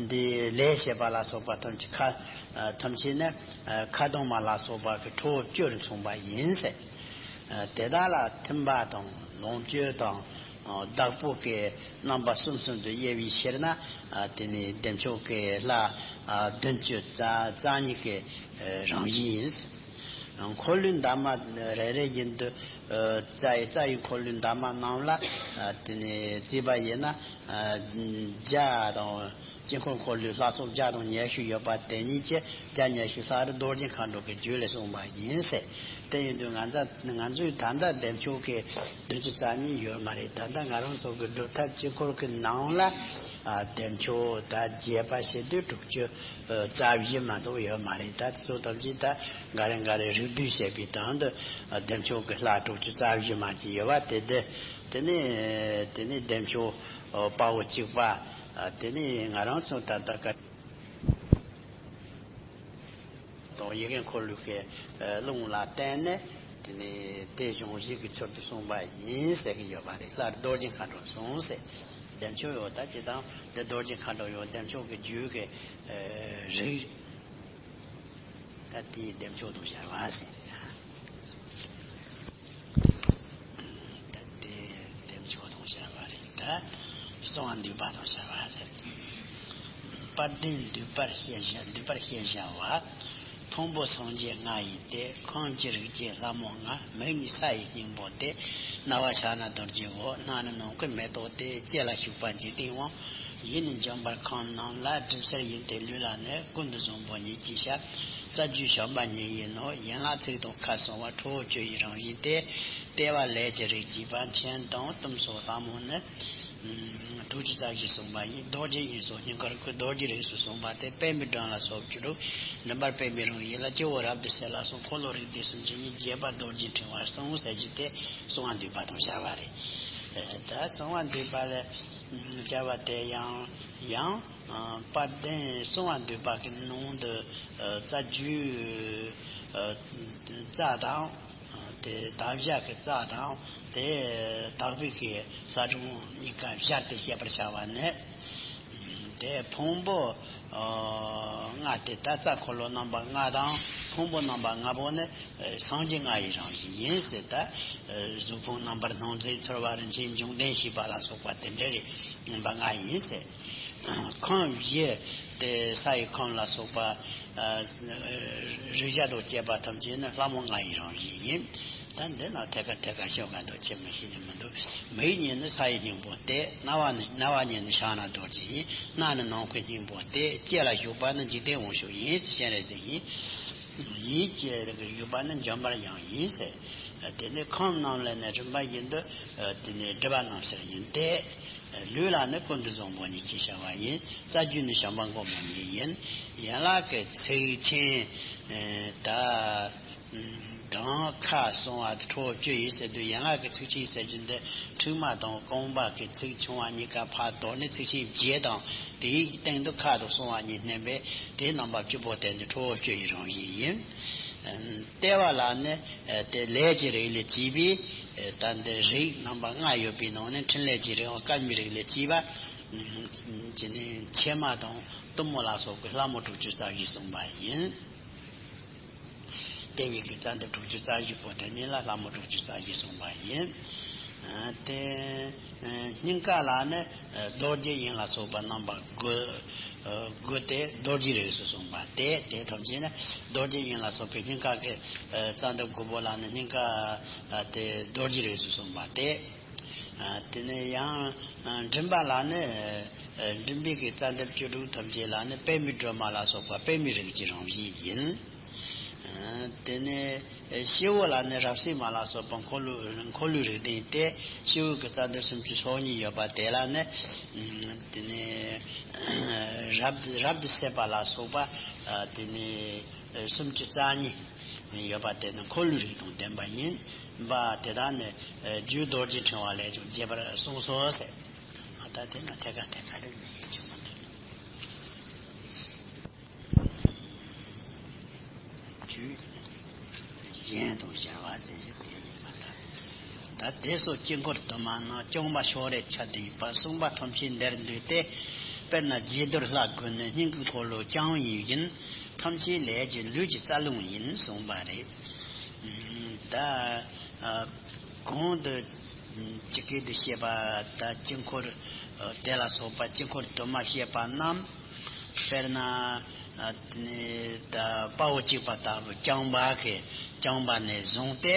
འདི་ལས་བྱེད་པ་ལ་སོགས་པ་ཐམས་ཅད་ཁ། ཐམས་ཅད་ནི་ཁ་གདོང་མ་ལ་སོགས་པ་གི་ཁྲོ་བོ་བཅུར་མཚུངས་པ་ཡིན་ཟེར། དེ་དག་ལ་ཐིམ་པ་དང་ལོངས་སྤྱོད་དང་བདག་པོ་གི་རྣམ་པ་གསུམ་གསུམ་དུ་དབྱེ་བའི་ཕྱིར་ན། དེ་ནི་བདེ་མཆོག་གི་ལྷ་བདུན་ཅུ་རྩ་གཉིས་ཀྱི་རང་བཞིན་ཡིན། འཁོར་ལོའི་འདབ་མ་རེ་རེ་བཞིན་དུ། རྩ་ཡི་རྩ་ཡི་འཁོར་ལོའི་འདབ་མ་རྣམས་ལ། དེ་ནི་བརྩིས་པ་ཡིན་ན། བརྒྱ་དང་དཀྱིལ་འཁོར་འཁོར་ལོའི་ལྷ་ཚོགས་བརྒྱ་དང་ཉི་ཤུ་ཡོད་པ་དེ་ཉིད་ཀྱི་བརྒྱ་ཉི་ཤུ་ལྷག་རྡོ་རྗེ་མཁའ་འགྲོ་གི་རྒྱུད་ལས་གསུངས་པ་ཡིན་ཟེར། དེ་ཡིན་དུས་ང་ཚ་ང་ཚོའི་ད་ལྟ་བདེ་མཆོག་གི་བདུན་ཅུ་རྩ་གཉིས་ཡོད་མ་རེད། ད་ལྟ་ང་རང་ཚོ་གི་སྒྲུབ་ཐབས་དཀྱིལ་འཁོར་གྱི་ནང་ལ། ཨ། བདེ་མཆོག་ད་རྒྱས་པ་བྱེད་དུས་དྲུག་ཅུ་རྩ་བཞི་མ་གཏོགས་ཡོད་མ་རེད། ད་དེ་ཚོ་ཐམས་ཅད་ད་འགའ་རེ་འགའ་རེ་རིགས་བསྡུས་བྱས་པའི་དོན་དུ། ཨ། བདེ་མཆོག་གི་ལྷ་དྲུག་ཅུ་རྩ་བཞི་མ་གཅིག་ཡོད་པ་དེ་དེ་དེ་ནི་དེ་ནི་བདེ་མཆོག་དཔའ་བོ་གཅིག་པ། ཨ། དེ་ནི་ང་རང་ཚོ་ད་ལྟ་ཀ་དང་ཡི་གེ་འཁོར་ལོའི་ཀློང་ལ་བརྟེན་ནས། དེ་ནི་དེ་གཞུང་བཞི་གི་ཚུལ་དུ་གསུངས་པ་ཡིན་ཟེར་གྱི་ཡོད་པ་རེད། ལྷ་རྡོ་རྗེ་མཁའ་འགྲོ་གསུངས་ཟེར། བདེ་མཆོག་ཡོད་ད་ཅི་དང་དེ་རྡོ་རྗེ་མཁའ་འགྲོ་ཡོད། བདེ་མཆོག་གི་རྒྱུད་ཀྱི་རིགས། ད་དེའི་བདེ་མཆོག་དང་བྱ་བ་ཟེར། ད་དེ་བདེ་མཆོག་དང་བྱ་བ་རེད། ད་གསང་བ་འདུས་པ་དང་བྱ་བ་ཟེར། དཔལ་ལྡན་འདུས་པར་ཤེས་བྱ། འདུས་པར་ཤེས་བྱ་བ། ཕུང་པོ་སངས་རྒྱས་ལྔ་ཡི་སྟེ། ཁམས་ཀྱི་རིགས་ཀྱི་ལྷ་མོ་ལྔ། མིག་ནི་ས་ཡི་སྙིང་པོ་སྟེ། རྣ་བ་ཕྱག་ན་རྡོ་རྗེའི་འོད། སྣ་ནི་ནམ་མཁའི་མེ་ཏོག་སྟེ། ལྕེ་ལ་ཞུགས་པ་འཇིག་རྟེན་དབང་། ཡིད་ནི་འཇོམས་པར་ཁམས་རྣམས་ལ། གྲིབ་བསིལ་ཡིན་ཏེ་ལུས་ལ་ནི། ཀུན་ཏུ་བཟང་པོ་ཉིད་ཀྱི་ཞབས། རྩ་རྒྱུད་བྱམས་པ་ཉིད་ཡིན་ནོ། ཡན་ལག་ཚིགས་དང་ཁ་གསང་བ། ཁྲོ་བོ་བཅུ་ཡི་རང་བཞིན་ཏེ། ལྟེ་བ་ལས་ཀྱི་རིགས་བགྱིས་པ། མཆན་དང་གཏུམ་སོགས་ལྷ་མོ་ནི། དྲུག་ཅུ་རྩ་བཞི་གསུངས་པ་ཡིན། རྡོ་རྗེ་དབྱིངས་སོགས་སྙིང་གར་བཀོད། རྡོ་རྗེ་རིགས་སུ་གསུངས་པ་སྟེ། པདྨའི་སྒྲ་ལ་སོགས་བཅུ་དྲུག། མགྲིན་པར་པདྨའི་རང་བཞིན་ལ། སྤྱི་བོ་རབ་ཏུ་གསལ་ལ་སོགས། འཁོར་ལོ་རིགས་བསྡུས་སུམ་ཅུ་གཉིས། རྒྱས་པ་རྡོ་རྗེ་ཕྲེང་བ་གསུམ་ཟེར་རྒྱུ་དེ་གསང་བ་འདུས་པ་དང་བྱ་བ་རེད། ད་གསང་བ་འདུས་པ་ལ་བྱ་བ་དེ་ཡང་ཡང་། ཨ། དཔལ་ལྡན་གསང་བ་འདུས་པ་གི་ནང་དུ། ཨ། རྩ་རྒྱུད། ཨ། རྩ་དང་། ཨ། དེ་དག་བྱ་གི་རྩ་དང་། དེ་དག་པའི་གི་ལྷ་སྒྲུང་གཉིས་ཀ་སྦྱར་ཏེ་བཤད་པར་བྱ་བ་ནི། དེ་ཕུང་པོ། ཨ། ལྔ་དེ་ད་རྩ་འཁོར་ལོ་རྣམ་པ་ལྔ་དང་ཕུང་པོ་རྣམ་པ་ལྔ་པོ་ནི། ཨ། སངས་རྒྱས་ལྔ་ཡི་རང་བཞིན་ཡིན་ཟེར། ད་གཟུགས་ཕུང་རྣམ་པར་སྣང་མཛད། ཚོར་བ་རིན་ཆེན་འབྱུང་ལྡན་ཞེས་པ་ལ་སོགས་པ་དེ་འདྲ་རེད། རྣམ་པ་ལྔ་ཡིན་ཟེར། ཁམས་བཞི་དེ་ས་ཡི་ཁམས་ལ་སོགས་པ། ཨ། རིགས་བརྒྱ་དང་བཅས་པ་ཐམས་ཅད་ནི་ལྷ་མོ་ལྔ་ཡི་རང་བཞིན་ཡིན། ད་འདི་ན་ཐད་ཀར་ཐད་ཀར་ཤོད་ག་འདུག་ཁྱེད་མི་ཤེས་ནི་མི་འདུག་མིག་གཉིས་ནི་ས་ཡི་སྙིང་པོ་སྟེ། རྣ་བ་ནི། རྣ་བ་གཉིས་ནི་ཕྱག་ན་རྡོ་རྗེ་ཡིན། སྣ་ནི་ནམ་མཁའི་སྙིང་པོ་སྟེ། ལྕེ་ལ་ཞུགས་པ་ནི་འཇིག་རྟེན་དབང་ཕྱུག་ཡིན། སྤྱན་རས་གཟིགས་ཡིན། ཡིད་ཀྱི་རིགས་ཞུགས་པ་ནི་འཇོམས་པར་ཡང་ཡིན་ཟེར། དེ་ནི་ཁམས་རྣམས་ལ་ནི་རིམ་པ་བཞིན་དུ། དེ་ནི་སྒྲིབ་པ་རྣམ་སེལ་ཡིན་ཏེ། ལུས་ལ་ནི་ཀུན་ཏུ་བཟང་པོ་ཉིད་ཀྱི་བྱ་བ་ཡིན། རྩ་རྒྱུད་ནི་བྱམས་པ་མགོན་པོ་ཉིད་ཡིན། ཡན་ལག་གི་ཚིགས་ཆེན། ད་གདན་ཁ་གསང་བ་ཁྲོ་བོ་བཅུ་ཡིན་ཟེར་དུས། ཡན་ལག་གི་ཚིགས་ཆེན་ཟེར་རྒྱུ་འདི་མཁྲིག་མ་དང་རྐང་པ་གི་ཚིགས་ཆུང་བ་གཉིས་ཀ་ཕར་དོར་ནས་ཚིགས་ཆེན་བརྒྱད་དང་། དེའི་སྟེང་དུ་ཁ་དང་གསང་བ་གཉིས་བསྣན་པས། དེའི་རྣམ་པ་བཅུ་པོ་དེ་ནི་ཁྲོ་བོ་བཅུ་ཡི་རང་བཞིན་ཡིན། ལྟེ་བ་ལ་ནི་དེ་ལས་ཀྱི་རིགས་ལས་བགྱིས་པའི། ད་འདི་རིགས་རྣམ་པ་ལྔ་ཡོད་པའི་ནང་ནས་ཕྲིན་ལས་ཀྱི་རིགས་དང་སྐར་མའི་རིགས་ལས་བགྱིས་པ། ཅི་ནས་མཆིལ་མ་དང་གཏུམ་མོ་ལ་སོགས་པའི་ལྷ་མོ་དྲུག་ཅུ་རྩ་བཞི་གསུངས་པ་ཡིན། ལྟེ་བའི་གི་རྩ་འདི་དྲུག་ཅུ་རྩ་བཞི་པོ་དེ་ཉིད་ལ་ལྷ་མོ་དྲུག་ཅུ་རྩ་བཞི་གསུངས་པ་ཡིན། དེ་སྙིང་ག་ལ་ནི་རྡོ་རྗེ་དབྱིངས་ལ་སོགས་པ་རྣམ་པ་དགུ། དགུ་སྟེ་རྡོ་རྗེའི་རིགས་སུ་གསུངས་པ་སྟེ། དེ་ཐམས་ཅད་ནི་རྡོ་རྗེ་དབྱིངས་ལ་སོགས་པའི་སྙིང་ག་གི་རྩ་འདབ་དགུ་པོ་ལ་ནི་སྙིང་ག་དེ་རྡོ་རྗེའི་རིགས་སུ་གསུངས་པ་སྟེ། དེ་ནས་ཡང་མགྲིན་པ་ལ་ནི་མགྲིན་པའི་གི་རྩ་འདབ་བཅུ་དྲུག་ཐམས་ཅད་ལ་ནི་པདྨའི་སྒྲོན་མ་ལ་སོགས་པ་པདྨའི་རིགས་ཀྱི་རང་བཞིན་ཡིན། དེ་ནས་སྤྱི་བོ་ལ་ནི་རབ་གསལ་མ་ལ་སོགས་པ་འཁོར་ལོ་འཁོར་ལོའི་རིགས་ལྡན་ཏེ། སྤྱི་བོའི་གི་རྩ་འདབ་སུམ་ཅུ་སོ་གཉིས་ཡོད་པ་དེ་ལ་ནི། དེ་ནས་རབ་རབ་ཏུ་གསལ་བ་ལ་སོགས་པ། དེ་ནས་སུམ་ཅུ་རྩ་གཉིས་ཡོད་པ་དེ་ནི་འཁོར་ལོའི་རིགས་དང་ལྡན་པ་ཡིན་པ་དེ་དག་ནི་རྒྱུའི་རྡོ་རྗེ་ཕྲེང་བ་ལས་ཀྱང་རྒྱས་པར་གསུངས་སོ་ཟེར། ད་དེ་ན་ཐད་ཀ་ཐད་ཀ་རེ་མི་ཡེ་ཆེན་མོ་འདུག་རྒྱུ་གཞན་དང་སྦྱར་བ་ཟེར་ཞིག་དེ་ཡིན་པ་ལ། ད་དེ་སོགས་དཀྱིལ་འཁོར་དུ་མ་ནི་བརྐྱང་པ་ཕྱོགས་རེར་ཆ་དུ་ཡོད་པ་གསུངས་པ་ཐམས་ཅད་འདིར་འདུས་ཏེ། དཔེར་ན་དགྱེས་རྡོར་ལྷ་དགུ་ནི་སྙིང་གི་འཁོར་ལོ་རྐྱང་ཡིན་བཞིན། ཐམས་ཅད་ལས་ཀྱི་ལུས་ཀྱི་རྩ་རླུང་ཡིན་གསུངས་པ་རེད། ད་གོང་དུ་ཇི་སྐད་དུ་བཤད་པ། ད་དཀྱིལ་འཁོར་དེ་ལ་སོགས་པ་དཀྱིལ་འཁོར་དུ་མ་བཤད་པ་རྣམས། དཔེར་ན། ཨ་ནི་ད་དཔའ་བོ་གཅིག་པ་ལྟ་བུ་རྐྱང་པ་གི་རྐྱང་པ་ནས་བཟུང་སྟེ།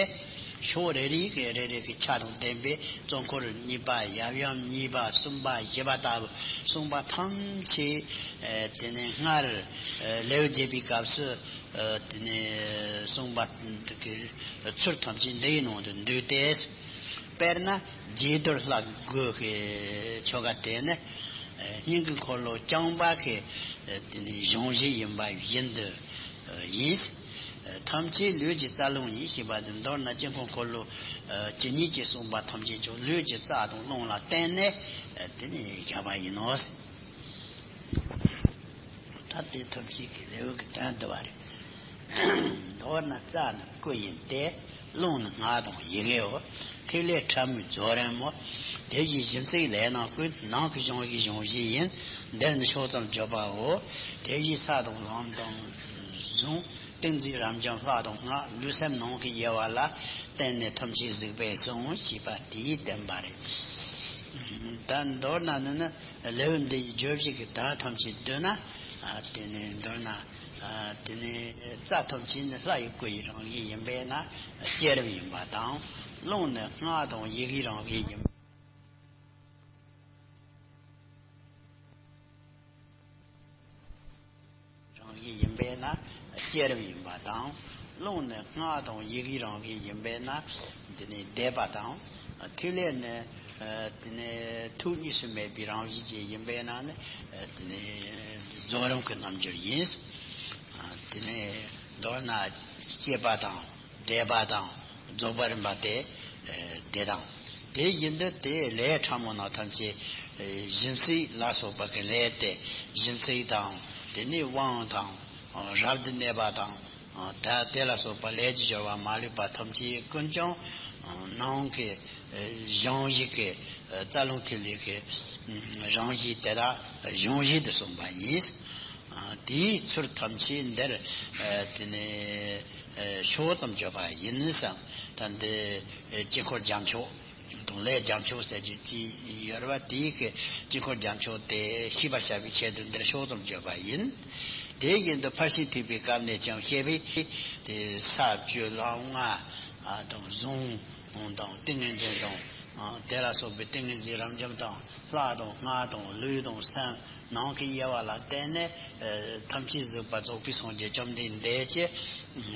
ཕྱོགས་རེ་རེ་གི་རེ་རེ་གི་ཆ་དང་ལྡན་པའི་གཙོ་འཁོར་གཉིས་པ། ཡབ་ཡུམ་གཉིས་པ། གསུམ་པ། བཞི་པ་ལྟ་བུ་གསུངས་པ་ཐམས་ཅད། ཨ་དེ་ནས་སྔར་ཨ་ལེའུ་བརྒྱད་པའི་སྐབས་སུ་ཨ་དེ་ནས་གསུངས་པ་གི་ཚུལ་ཐམས་ཅད་འདི་ཡི་ནང་དུ་འདུས་ཏེ། དཔེར་ན་དགྱེས་རྡོར་ལྷ་དགུ་གི་ཆོ་ག་དེ་ནི་སྙིང་གི་འཁོར་ལོ་རྐྱང་པ་གི་དེ་ནི་གཞུང་བཞི་ཡིན་པ་བཞིན་དུ་ཡིན། ཐམས་ཅད་ལུས་ཀྱི་རྩ་རླུང་ཡིན་ཞེས་པ་དེ། མདོར་ན་དཀྱིལ་འཁོར་འཁོར་ལོ་ཇི་སྙེད་ཅིག་གསུངས་པ་ཐམས་ཅད་ཀྱང་ལུས་ཀྱི་རྩ་དང་རླུང་ལ་བརྟེན་ནས་དེ་ནི་བཞག་པ་ཡིན་ནོ། ད་དེ་ཐམས་ཅད་ཀྱི་ལེའུ་གི་དོན་བསྡུ་བ་རེད། མདོར་ན་རྩ་ནི་སྐུ་ཡིན་ཏེ། རླུང་ནི་སྔགས་དང་ཡི་གེའོ། ཐིག་ལེ་ཕྲ་མོའི་རྫོགས་རིམ་མོ། དེ་བཞིན་བཞུ་རྩལ་ལས་རྣམས་ཀུན། ནང་གི་གཞུང་བཞི་གཞུང་བཞི་ཡིན། འདིར་ནི་ཕྱོགས་ཙམ་བརྗོད་པའོ། དེ་བཞིན་ས་དང་ལམ་དང་གཟུངས། ཏིང་འཛིན་རབ་འབྱམས་ལྷ་དང་སྔགས། ལུས་སེམས་ནང་གི་དབྱེ་བ་ལ་བརྟེན་ནས་ཐམས་ཅད་གཟིགས་པས་གསུངས་ཞེས་པ་དེའི་བསྟན་པ་རེད། ད་མདོར་ན་ནི་ནི་ལེའུ་འདི་ཡི་བརྗོད་གཞི་གི་དོན་ཐམས་ཅད་བསྡུ་ན། ཨ་དེ་ནི་མདོར་ན་ཨ་དེ་ནི་རྩ་ཐམས་ཅད་ནི་ལྷ་ཡི་སྐུ་ཡི་རང་བཞིན་ཡིན་པས་ན་བསྐྱེད་རིམ་ཡིན་པ་དང་། རླུང་ནི་སྔགས་དང་ཡི་གེའི་རང་བཞིན་ཡིན། རང་བཞིན་ཡིན་པས་ན་བསྐྱེད་རིམ་ཡིན་པ་དང་། རླུང་ནི་སྔགས་དང་ཡི་གེའི་རང་བཞིན་ཡིན་པས་ན་འདི་ནི་བཟླས་པ་དང་། ཐིག་ལེ་ནི་ཨ་དེ་ནི་ཐུགས་གཉིས་སུ་མེད་པའི་རང་བཞིན་ཅན་ཡིན་པས་ན་ནི་ཨ་དེ་ནི་རྫོགས་རིམ་གྱི་རྣམ་འགྱུར་ཡིན། ཨ་དེ་ནི་མདོར་ན་བསྐྱེད་པ་དང་། བཟླས་པ་དང་རྫོགས་པ་རིམ་པ་སྟེ། ཨ་དེ་དང་། དེ་བཞིན་དུ་དེའི་ལས་ཕྲ་མོ་རྣམས་ཐམས་ཅད་ཨ་བཞུ་རྩལ་ལ་སོགས་པ་གི་ལས་ཏེ། བཞུ་རྩལ་དང་། དེ་ནས་དབང་དང་། ཨ་རབ་ཏུ་གནས་པ་དང་། ཨ་ད་དེ་ལ་སོགས་པ་ལས་ཀྱི་སྦྱོར་བ་མ་ལུས་པ་ཐམས་ཅད་ཀུན་ཀྱང་ཨ་ནང་གི་ཨ་གཞུང་བཞི་གི་ཨ་རྩ་རླུང་ཐིག་ལེ་གི་ཨ་རང་བཞིན་དེ་དག་གཞུང་བཞི་དུ་གསུངས་པ་ཡིན། ཨ་དེའི་ཚུལ་ཐམས་ཅད་འདིར་ཨ་དེ་ནས་ཨ་ཕྱོགས་ཙམ་བརྗོད་པ་ཡིན་ཙང་། ད་འདི་ཨ་དཀྱིལ་འཁོར་རྒྱ་མཆོག་དང་ལས་རྒྱ་མཆོག་ཟེར་རྒྱུ་ཅིག་ཡོད་རེད་པ། དེའི་གི་དཀྱིལ་འཁོར་རྒྱ་མཆོག་དེ་ཤེས་པར་བྱ་བའི་ཆེད་དུ་འདིར་ཕྱོགས་ཙམ་བརྗོད་པ་ཡིན། དེ་བཞིན་དུ་ཕར་ཕྱིན་ཐེག་པའི་སྐབས་ནས་ཀྱང་བཤད་པས། དེ་ས་བཅུ་ལམ་ལྔ་དང་གཟུངས་དང་ཏིང་ངེ་འཛིན་དང་། དེ་ལ་སོགས་པའི་ཏིང་ངེ་འཛིན་རབ་འབྱམས་དང་། ལྷ་དང་སྔགས་དང་ལུས་དང་སེམས་ནང་གི་དབྱེ་བ་ལ་བརྟེན་ནས་ཨ་ཐམས་ཅད་གཟིགས་པ་རྫོགས་པའི་སངས་རྒྱས་བཅོམ་ལྡན་འདས་ཀྱིས་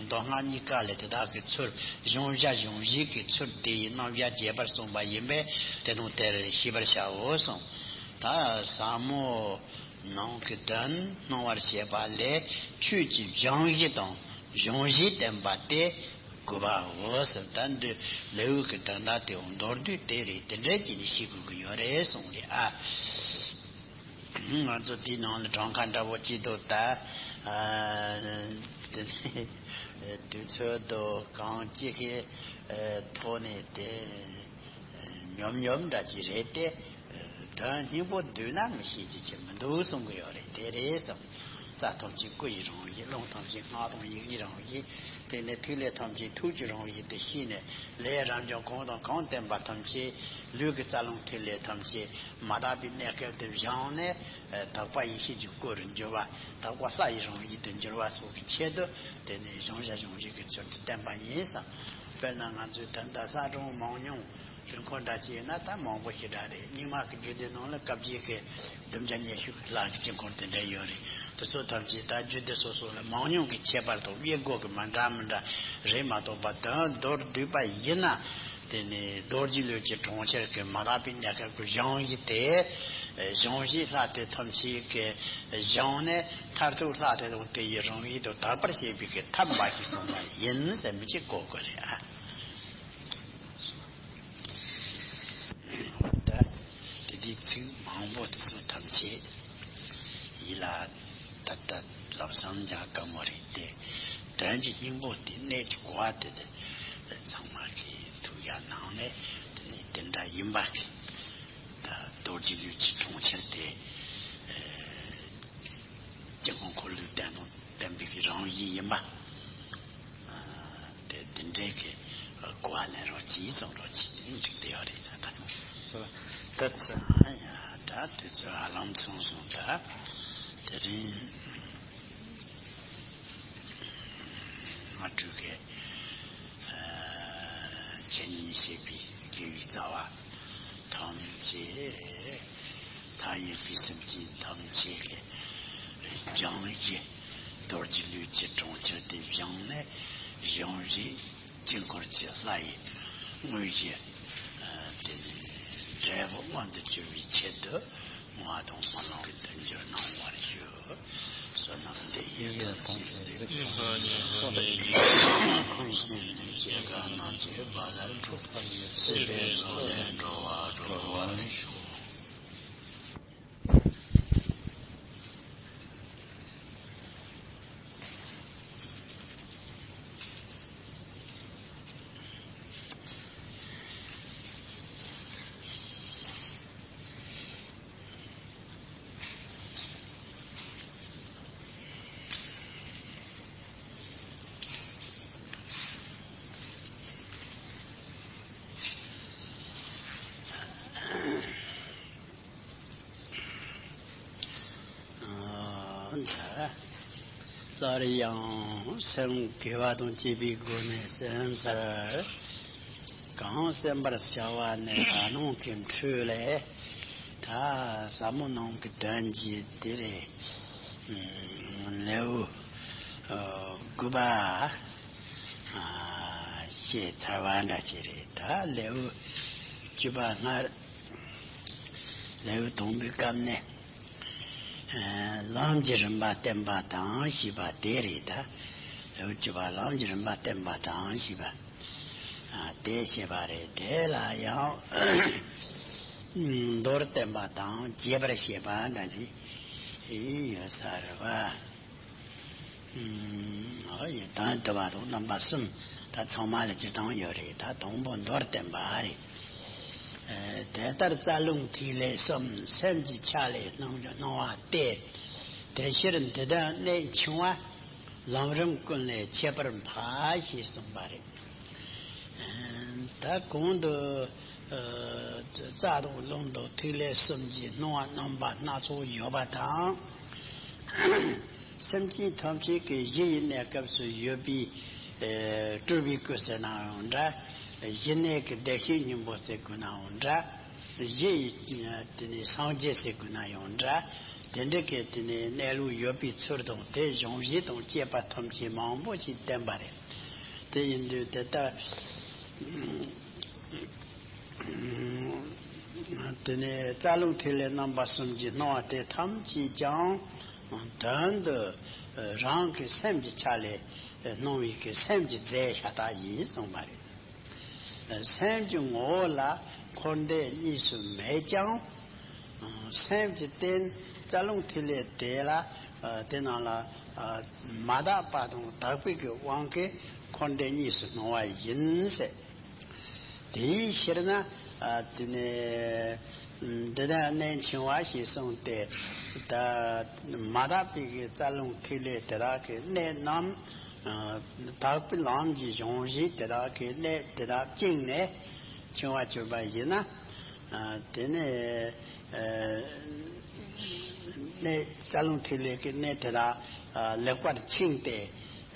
མདོ་སྔགས་གཉིས་ཀ་ལས་དེ་དག་གི་ཚུལ་གཞུང་བཞི་གཞུང་བཞི་གི་ཚུལ་དེ་ཡི་རྣམ་གཞག་རྒྱས་པར་གསུངས་པ་ཡིན་པས། དེ་དང་དེར་ཤེས་པར་བྱའོ་གསུངས། ད་ཟབ་མོ་ནང་གི་དོན་སྣང་བར་བྱེད་པ་ལས་ཆོས་ཀྱི་སྦྱང་གཞི་དང་གཞུང་གཞི་བསྟན་པ་སྟེ། དགུ་པའོ་ཟེར། ད་འདི་ལེའུ་གི་དོན་དག་དེའང་མདོར་བསྡུས་དེ་རེད། དེ་འདྲ་བྱས་ནས་ཤེས་དགོས་ཀྱི་ཡོད་རེད་གསུངས་རེད་ཨ། ང་ཚོ་དེའི་ནང་ལ་གྲངས་ཀ་འདྲ་བོ་ཅིག་འདུག་ད་ཨ་དེ་ནས་དུས་ཚོད་དང་གང་ཅི་གི་ཐོག་ནས་དེ་ཉོབ་ཉོབ་འདྲ་ཅིག་རེད་དེ། དོན་སྙིང་པོ་བསྡུས་ན་མི་ཤེས་རྒྱུ་ཅིག་མི་འདུག་གསུང་གི་ཡོད་རེད། དེ་རེད་གསུངས། རྩ་ཐམས་ཅད་སྐུ་ཡི་རང་བཞིན། རླུང་ཐམས་ཅད་སྔགས་དང་ཡི་གེའི་རང་བཞིན། དེ་ནས་ཐིག་ལེ་ཐམས་ཅད་ཐུགས་ཀྱི་རང་བཞིན་དུ་ཤེས་ནས། ལས་རབ་འབྱམས་གང་དང་གང་བསྟན་པ་ཐམས་ཅད་ལུས་ཀྱི་རྩ་རླུང་ཐིག་ལེ་ཐམས་ཅད་མ་དག་པའི་གནས་སྐབས་དུ་བཞེངས་ནས། དག་པ་ཡེ་ཤེས་ཀྱི་སྐུ་རུ་འགྱུར་བ། དག་པ་ལྷ་ཡི་རང་བཞིན་དུ་འགྱུར་བ་སོགས་ཀྱི་ཆེད་དུ། དེ་ནས་བཞེངས་བྱ་བཞེངས་བྱེད་ཀྱི་ཚུལ་དུ་བསྟན་པ་ཡིན་ཟེར། དཔེར་ན་ང་ཚོའི་ད་ལྟ་ལྷ་སྒྲུང་མང་ཉུང་རིང་འཁོར་འདྲ་ཅིག་ཡིན་ན་ད་མང་པོ་ཞིག་འདྲ་རེད། རྙིང་མ་གི་རྒྱུད་སྡེ་ནང་ལ་བཀའ་བརྒྱུད་ཀྱི་བདུན་བརྒྱ་ཉི་ཤུ་གི་ལྷ་གི་དཀྱིལ་འཁོར་དེ་འདྲ་ཡོད་རེད། དེ་ཚོ་ཐམས་ཅད་ད་རྒྱུད་སྡེ་སོ་སོ་ལ་མང་ཉུང་གི་ཁྱད་པར་དང་དབྱེ་སྒོ་གི་མི་འདྲ་མི་འདྲ་རེད་མ་གཏོགས་པ། དོན་མདོར་བསྡུས་པ་ཡིན་ན། དེ་ནས་རྡོ་རྗེ་ལུས་ཀྱི་གྲོང་ཁྱེར་གྱི་མ་དག་པའི་གནས་སྐབས་ཀྱི་བཞེངས་བཞེད་དེ། བཞེངས་བཞེད་ལྷ་དེ་ཐམས་ཅད་ཀྱི་བཞེངས་ནས་མཐར་ཐུག་ལྷ་དེ་དང་དེ་ཡི་རང་བཞིན་དུ་དག་པར་བྱེད་པའི་གི་ཐབས་མ་ཞིག་གསུངས་པ་ཡིན་ཟེར་མི་གཅིག་གོ་དགོས་རེད་ཨ། ད་དེ་དུས་ཚིག་མང་པོ་དེ་ཚོ་ཐམས་ཅད་ཡིད་ལ་ད་ལྟ་ལམ་སང་འཇགས་དཀའ་མོ་རེད་དེ། དོན་གྱི་སྙིང་པོ་དེ་གནད་ཀྱི་གོ་བ་དེ་དེ་ཚང་མ་གི་ཐུགས་ཡ་ནང་ནས་དེ་ནས་དེ་འདྲ་ཡིན་པ་གི། ད་རྡོ་རྗེ་ལུས་ཀྱི་གྲོང་ཁྱེར་དེ། ཨ། དཀྱིལ་འཁོར་འཁོར་ལོའི་སྟེང་དང་བརྟེན་པའི་གི་རང་བཞིན་ཡིན་པ། ཨ། དེ་འདི་འདྲའི་གི་གོ་བ་ལེན་རོགས་གྱིས། བཟུང་རོགས་གྱིས། འགྲིག་བསྡད་ཡོད་རེད་ད། ད་ད་ཨ་ཡ་ད་དེ་ཚོ་ཧ་ལམ་ཚང་སོང་ད། དེ་རིང་ང་དྲུག་གི་ཨ་འཆད་ཉན་བྱེད་པའི་དགེ་བའི་རྩ་བ་ཐམས་ཅད། མཐའ་ཡས་པའི་སེམས་ཅན་ཐམས་ཅད་ཀྱི་སྦྱང་གཞི། རྡོ་རྗེ་ལུས་ཀྱི་གྲོང་ཁྱེར་དེ་བཞེངས་ནས། བཞེངས་བཞེད་དཀྱིལ་འཁོར་གྱི་ལྷ་ཡི་དངོས་གཞི། ཨ། དེ་ནི་འབྲས་བུ་མངོན་དུ་གྱུར་བའི་ཆེད་དུ་བསྔོ་བ་དང་སྨོན་ལམ་གྱི་མཐུན་འགྱུར་གནང་བར་ཞུ། བསོད་ནམས་འདི་ཡིས་ཐམས་ཅད་གཟིགས་པ་ཉིད། ཁམས་གསུམ་ན་སྐྱེ་རྒ་ན་འཆིའི་རྦ་ཀློང་འཁྲུགས། སྲིད་པའི་མཚོ་ལས་འགྲོ་བ་སྒྲོལ་བར་ཤོག། སླར་ཡང་སེམས་དགེ་བ་དང་བཅས་པའི་སྒོ་ནས་གསན་གསལ། གང་གསན་པར་བྱ་བ་ནི་ད་ནང་གི་འཕྲོས་ལས། ད་ཟབ་མོ་ནང་གི་དོན་གྱི་དེ་རེད། ལེའུ་དགུ་པ་བཤད་ཚར་བ་འདྲ་ཅིག་རེད། ད་ལེའུ་བཅུ་པ་སྔར། ལེའུ་དང་པོའི་སྐབས་ནས། ཨ། ལམ་གྱི་རིམ་པ་བསྟན་པ་དང་ཞེས་པ་དེ་རེད་ད། ལེའུ་བཅུ་པ་ལམ་གྱི་རིམ་པ་བསྟན་པ་དང་ཞེས་པ། ཨ། དེ་བཤད་པ་རེད། དེ་ལ་ཡང་མདོར་བསྟན་པ་དང་རྒྱས་པར་བཤད་པ་འདྲ་ཞིག་ཡོད་ས་རེད་པ། ཨ་ཡི་དོན་བསྡུ་བ་དང་རྣམ་པ་གསུམ། ད་ཚང་མ་ལ་སྤྱིར་བཏང་ཡོད་རེད། ད་དང་པོ་མདོར་བསྟན་པ་རེད། ཨ། དེ་ལྟར་རྩ་རླུང་ཐིག་ལེ་གསུམ་སེམས་ཀྱི་ཆ་ལས་སྣང་སྣང་བ་སྟེ། དེ་ཕྱིར་འདི་དག་གནད་ཆུང་བ། ལམ་རིམ་ཀུན་ལས་ཁྱད་པར་འཕགས་ཞེས་གསུངས་པ་རེད། ད་གོང་དུ་ཨ་རྩ་དང་རླུང་དང་ཐིག་ལེ་གསུམ་གྱི་སྣང་བ་རྣམ་པ་སྣ་ཚོགས་ཡོད་པ་དང་། སེམས་ཅན་ཐམས་ཅད་ཀྱི་གཞི་ཡི་གནས་སྐབས་སུ་ཡོད་པའི་ཨ་སྤྲུལ་པའི་སྐུ་ཟེར་ནའང་འདྲ། གཞི་གནས་ཀྱི་བདེ་གཤེགས་སྙིང་པོ་ཟེར་དགོས་ནའང་འདྲ། གཞི་ཡི་དེ་ནས་སངས་རྒྱས་ཟེར་དགོས་ན་ཡང་འདྲ། དེ་འདྲ་གི་དེ་ནས་གནས་ལུགས་ཡོད་པའི་ཚུལ་དང་། དེ་སྦྱོང་བྱེད་དང་བཅས་པ་ཐམས་ཅད་མང་པོ་ཞིག་བསྟན་པ་རེད། དེ་ཡིན་དུས་དེ་ལྟར་དེ་ནས་རྩ་རླུང་ཐིག་ལེ་རྣམ་པ་གསུམ་གྱི་སྣང་བ་དེ་ཐམས་ཅད་ཀྱང་དོན་དུ་རང་གི་སེམས་ཀྱི་ཆ་ལས་སྣང་བའི་གི་སེམས་ཀྱི་རྫས་ཤ་སྟག་ཡིན་གསུངས་པ་རེད། སེམས་ཀྱི་ངོ་བོ་ལ་འཁོར་འདས་གཉིས་སུ་མེད་ཀྱང་། སེམས་ཀྱི་རྟེན་རྩ་རླུང་ཐིག་ལེ་དེ་ལ། དེ་རྣམས་ལ་མ་དག་པ་དང་དག་པའི་གི་དབང་གིས་འཁོར་འདས་གཉིས་སུ་སྣང་བ་ཡིན་ཟེར། དེའི་ཕྱིར་ན། དེ་ནས་འདི་ གནས་འཆིང་བ་ཞེས་གསུངས་ཏེ། ད་མ་དག་པའི་གི་རྩ་རླུང་ཐིག་ལེ་དེ་དག་གི་གནས་རྣམས། ཨ་དག་པའི་ལམ་གྱི་གཞུང་བཞི་དེ་དག་གི་གནས་དེ་དག་བཅིངས་ནས་འཆིང་བ་གྱུར་པ་ཡིན་ན། ཨ་དེ་ནས་ཨ་གནས་རྩ་རླུང་ཐིག་ལེ་གི་གནས་དེ་དག་ཨ་ལེགས་པར་འཆིང་སྟེ།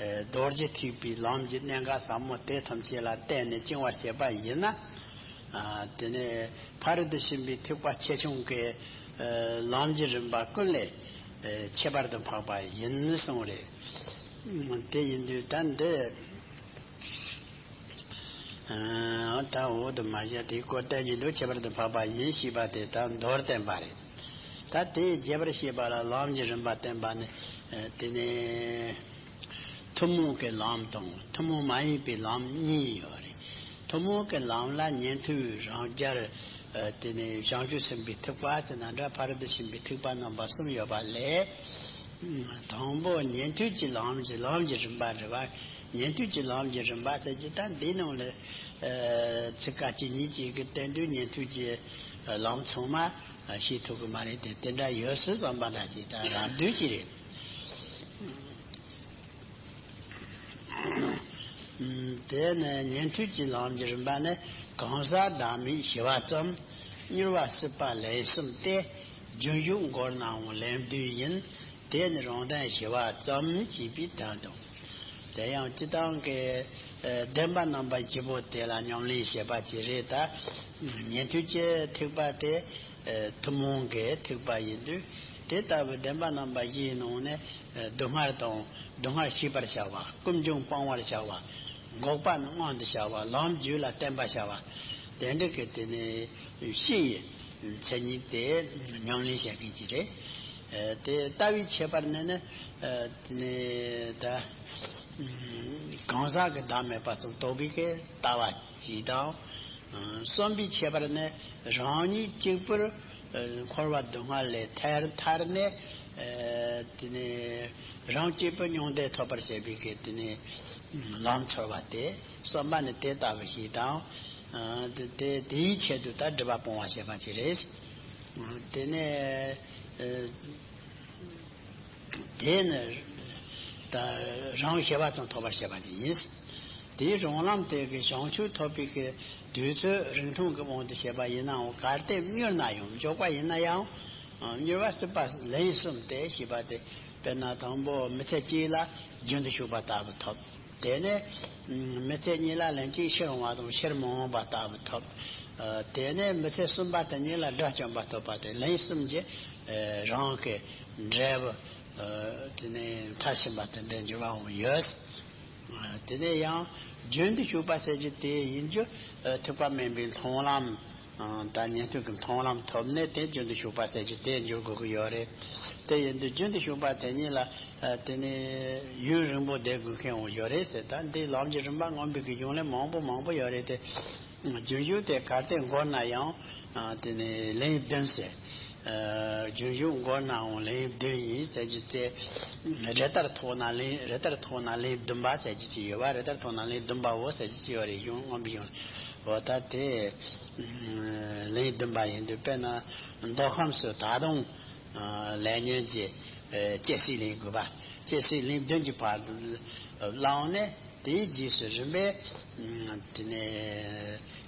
ཨ་རྡོ་རྗེ་ཐེག་པའི་ལམ་གྱི་གནད་འགག་ཟབ་མོ་དེ་ཐམས་ཅད་ལ་བརྟེན་ནས་བཅིང་བར་བྱེད་པ་ཡིན་ན། ཨ་དེ་ནས་ཕ་རོལ་ཏུ་ཕྱིན་པའི་ཐེག་པ་ཆེ་ཆུང་གི་ཨ་ལམ་གྱི་རིམ་པ་ཀུན་ལས་ཨ་ཁྱད་པར་དུ་འཕགས་པ་ཡིན་གསུངས་རེད། དེ་ཡིན་དུས་ད་འདི་ཨ་ད་འོག་ཏུ་མ་བཞག་དེའི་སྐོར་བསྟན་གྱི་འདུག་ཁྱད་པར་དུ་འཕགས་པ་ཡིན་ཞེས་པ་དེ་ད་མདོར་བསྟན་པ་རེད། ད་དེའི་རྒྱས་པར་བཤད་པ་ལ་ལམ་གྱི་རིམ་པ་བསྟན་པ་ནི་ཨ་དེ་ནས། ཐུན་མོང་གི་ལམ་དང་ཐུན་མོང་མ་ཡིན་པའི་ལམ་གཉིས་ཡོད་རེད། ཐུན་མོང་གི་ལམ་ལ་ཉན་ཐོས་རང་རྒྱལ། ཨ་དེ་ནས་བྱང་ཆུབ་སེམས་དཔའི་ཐེག་པ་ཟེར་ན་འདྲ། ཕ་རོལ་ཏུ་ཕྱིན་པའི་ཐེག་པ་རྣམ་པ་གསུམ་ཡོད་པ་ལས། དང་པོ་ཉན་ཐོས་ཀྱི་ལམ་གྱི་ལམ་གྱི་རིམ་པ་རེད་བ། ཉན་ཐོས་ཀྱི་ལམ་གྱི་རིམ་པ་ཟེར་གྱི་ད་འདིའི་ནང་ལ་ཨ་ཚིག་ཁ་ཅིག་གཉིས་ཅིག་གི་བསྟན་དུས་ཉན་ཐོས་ཀྱི་ལམ་ཚང་མ་ཤེས་ཐུབ་ཀྱི་མ་རེད་དེ། དེ་འདྲ་ཡོད་སྲིད་བསམ་པ་འདྲ་ཅིག་ད་རང་འདོད་ཅིག་རེད། དེ་ནས་ཉན་ཐོས་ཀྱི་ལམ་གྱི་རིམ་པ་ནི། གང་ཟག་བདག་མེད་ཞི་བ་ཙམ། མྱུར་བ་སྲིད་པ་ལན་གསུམ་སྟེ། རྒྱུན་ཞུགས་འགོར་ནའང་ལན་བདུན་ཡིན། དེ་ནི་རང་དོན་ཞི་བ་ཙམ་ཞེས་པའི་དོན་དང་། དེ་ཡང་སྤྱིར་བཏང་གི་ཨ་བདེན་པ་རྣམ་པ་བཞི་པོ་དེ་ལ་ཉམས་ལེན་བྱེད་པ་ཅིག་རེད་ད། ཉན་ཐོས་ཀྱི་ཐེག་པ་དེ་ཨ་ཐུན་མོང་གི་ཐེག་པ་ཡིན་དུས། དེ་ལྟ་བུའི་བདེན་པ་རྣམ་པ་བཞིའི་ནང་ནས་ཨ་སྡུག་བསྔལ་དང་སྡུག་བསྔལ་ཤེས་པར་བྱ་བ། ཀུན་འབྱུང་སྤང་བར་བྱ་བ། འགོག་པ་ནི་མངོན་དུ་བྱ་བ། ལམ་རྒྱུད་ལ་བརྟེན་པར་བྱ་བ། དེ་འདྲ་གི་དེ་ནས་བཞི་ཡི་མཚན་ཉིད་དེ་ཉམས་ལེན་བྱེད་མཁན་ཅིག་རེད། ཨ་དེ་ལྟ་བའི་ཁྱད་པར་ནི་ནི་ཨ་དེ་ནས་ད་གང་ཟག་གི་བདག་མེད་པ་ཙམ་རྟོགས་པའི་གི་ལྟ་བ་ཅིག་དང་། ཨ་གསུམ་པའི་ཁྱད་པར་ནི་རང་ཉིད་གཅིག་པུར་ཨ་འཁོར་བ་སྡུག་བསྔལ་ལས་ཐར་ཐར་ནས། ཨ་དེ་ནས་རང་གཅིག་པུ་མྱང་འདས་ཐོབ་པར་བྱེད་པའི་གི་དེ་ནས་ལམ་འཚོལ་བ་དེ། གསུམ་པ་ནི་དེ་ལྟ་བུ་ཞིག་དང་། ཨ་དེ་དེ་དེའི་ཆེད་དུ་ད་སྒྲིབ་པ་སྤོང་བ་བྱེད་པ་ཅིག་རེད། ཨ་དེ་ནས་ཨ་དེ་ནི་ད་རང་ཞི་བ་ཙམ་ཐོབ་པར་བྱེད་པ་ཅིག་ཡིན། དེའི་རང་ལམ་དེ་གི་བྱང་ཆུབ་ཐོབ་པའི་གི་དུས་ཚོད་རིང་ཐུང་གི་དབང་དུ་བྱས་པ་ཡིན་ནའང་། གལ་ཏེ་མྱུར་ན་ཡང་། མགྱོགས་པ་ཡིན་ན་ཡང་། ཨ་མྱུར་བ་སྲིད་པ་ལན་གསུམ་སྟེ་ཞེས་པ་དེ། དཔེར་ན་དང་པོ་མི་ཚེ་གཅིག་ལ་རྒྱུན་དུ་ཞུགས་པ་ལྟ་བུ་ཐོབ། དེ་ནས་མི་ཚེ་གཉིས་ལ་ལན་གཅིག་ཕྱིར་འོང་བ་དང་ཕྱིར་མི་འོང་བ་ལྟ་བུ་ཐོབ། ཨ་དེ་ནས་མི་ཚེ་གསུམ་པ་དེ་གཉིས་ལ་དགྲ་བཅོམ་པ་ཐོབ་པ་དེ། ལན་གསུམ་གྱི་ཨ་རང་གི་འབྲས་བུ་ཨ་དེ་ནས་མཐར་ཕྱིན་པ་དེ་འདྲ་འགྱུར་བའང་ཡོད། ཨ་དེ་ནས་ཡང་རྒྱུན་དུ་ཞུགས་པ་ཟེར་རྒྱུ་དེ་ཡིན་རྒྱུ། ཨ་ཐེག་པ་དམན་པའི་མཐོང་ལམ། ཨ་ད་ཉན་ཐོས་ཀྱི་མཐོང་ལམ་ཐོབ་ནས་དེ་རྒྱུན་དུ་ཞུགས་པ་ཟེར་རྒྱུ་དེ་འགྱུར་དགོས་ཀྱི་ཡོད་རེད། དེ་ཡིན་དུས་རྒྱུན་དུ་ཞུགས་པ་དེ་ཉིད་ལ་ཨ་དེ་ནས་ཡུན་རིང་པོ་བསྡད་དགོས་མཁན་ཡང་ཡོད་རེད་ཟེར། ད་འདི་ལམ་གྱི་རིམ་པ་མངོན་པའི་གི་གཞུང་ལས་མང་པོ་མང་པོ་ཡོད་རེད་དེ། རྒྱུན་ཞུགས་དེ་གལ་ཏེ་འགོར་ན་ཡང་། ཨ་དེ་ནས་ལན་བདུན་ཟེར། ཨ་རྒྱུན་ཞུགས་འགོར་ནའང་ལན་བདུན་ཡིན་ཟེར་རྒྱུ་དེ། རེ་ལྟར་ཐོག་ན་ལན། རེ་ལྟར་ཐོག་ན་ལན་བདུན་པ་ཟེར་རྒྱུ་ཅིག་ཡོད་པ། རེ་ལྟར་ཐོག་ན་ལན་བདུན་པའོ་ཟེར་རྒྱུ་ཅིག་ཡོད་རེད། གཞུང་མངོན་པའི་གཞུང་ལ། འོ་ད་དེ་ལན་བདུན་པ་ཡིན་དུས། དཔེར་ན་མདོ་ཁམས་སུ་ད་དུང་ཨ་ལས་ཉོན་གྱི་ཨ་སྤྱོད་ཚུལ་ལེན་དགོས་པ། སྤྱོད་ཚུལ་ལན་བདུན་གྱི་བར་དུ་བླངས་ནས། དེའི་རྗེས་སུ་རིམ་པས་ཨ་དེ་ནས་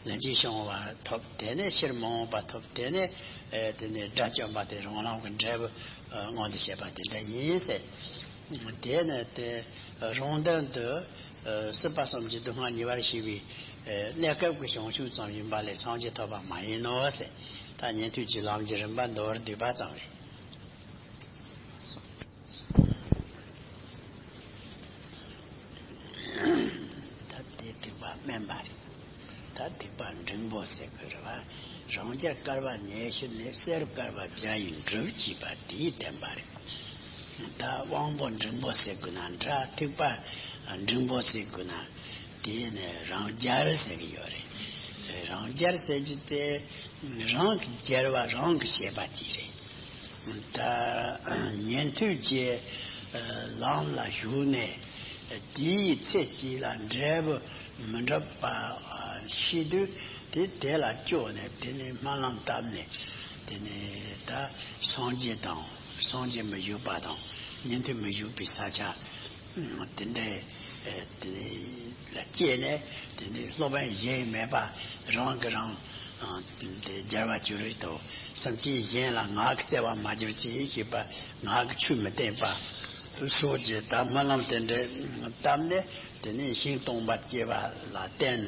ལན་གཅིག་ཕྱིར་འོང་བ་ཐོབ། དེ་ནས་ཕྱིར་མི་འོང་བ་ཐོབ། དེ་ནས་ཨ་དེ་ནས་དགྲ་བཅོམ་པ་དེ་རང་ལམ་གྱི་འབྲས་བུ་ཨ་མངོན་དུ་བྱེད་པ་དེ་འདྲ་ཡིན་ཟེར། དེ་ནི་དེ་རང་དོན་དུ་ཨ་སྲིད་པ་གསུམ་གྱི་སྡུག་བསྔལ་ཉེ་བར་ཞི་བའི་ཨ་གནས་སྐབས་ཀྱི་བྱང་ཆུབ་ཙམ་ཡིན་པ་ལས་སངས་རྒྱས་ཐོབ་པ་མ་ཡིན་ནོ་ཟེར། ད་ཉན་ཐོས་ཀྱི་ལམ་གྱི་རིམ་པ་མདོར་བསྡུས་པ་ཙམ་རེད། ད་དེ་ཐེག་པ་དམན་པ་རེད། ད་ཐེག་པ་འབྲིང་པོ་ཟེར་དགོས་རེད་བ། རང་རྒྱལ་བསྐལ་པ་ཉི་ཤུ་ནས་གསེར་བསྐལ་པ་བརྒྱ་ཡིས་འགྲུབ་ཅེས་པ་དེའི་བསྟན་པ་རེད། ད་དབང་པོ་འབྲིང་པོ་ཟེར་དགོས་ན་འདྲ། ཐེག་པ་འབྲིང་པོ་ཟེར་དགོས་ན། དེ་ནི་རང་རྒྱལ་ཟེར་གྱི་ཡོད་རེད། རང་རྒྱལ་ཟེར་རྒྱུ་དེ་རང་གི་རྒྱལ་བ་རང་གིས་བྱེད་པ་ཅིག་རེད། ད་ཉན་ཐོས་ཀྱི་ལམ་ལ་ཞུགས་ནས་དེའི་ཚེ་གཅིག་ལ་འབྲས་བུ་མི་འགྲུབ་པ་ཤེས་དུས། དེ་དེ་ལ་སྐྱོ་ནས་དེ་ནས་སྨོན་ལམ་བཏབ་ནས། དེ་ནས་ད་སངས་རྒྱས་དང་སངས་རྒྱས་མི་བཞུགས་པ་དང་ཉན་ཐོས་མི་བཞུགས་པའི་ས་ཆ་དེ་འདྲའི་དེ་ལ་སྐྱེས་ནས། དེ་ནས་སློབ་དཔོན་གཞན་མེད་པ་རང་གིས་རང་དེ་སྦྱར་བར་གྱུར་རེད་དོ། སེམས་ཅན་གཞན་ལ་ངག་གི་བརྩེ་བ་མ་གྱུར་ཅིག་ཞེས་པ། ངག་གི་ཆོས་མི་བསྟན་པ་སོགས་ཀྱི་ད་སྨོན་ལམ་དེ་འདྲ་བཏབ་ནས། དེ་ནས་ཤིང་སྟོང་པར་སྐྱེས་པ་ལ་བརྟེན།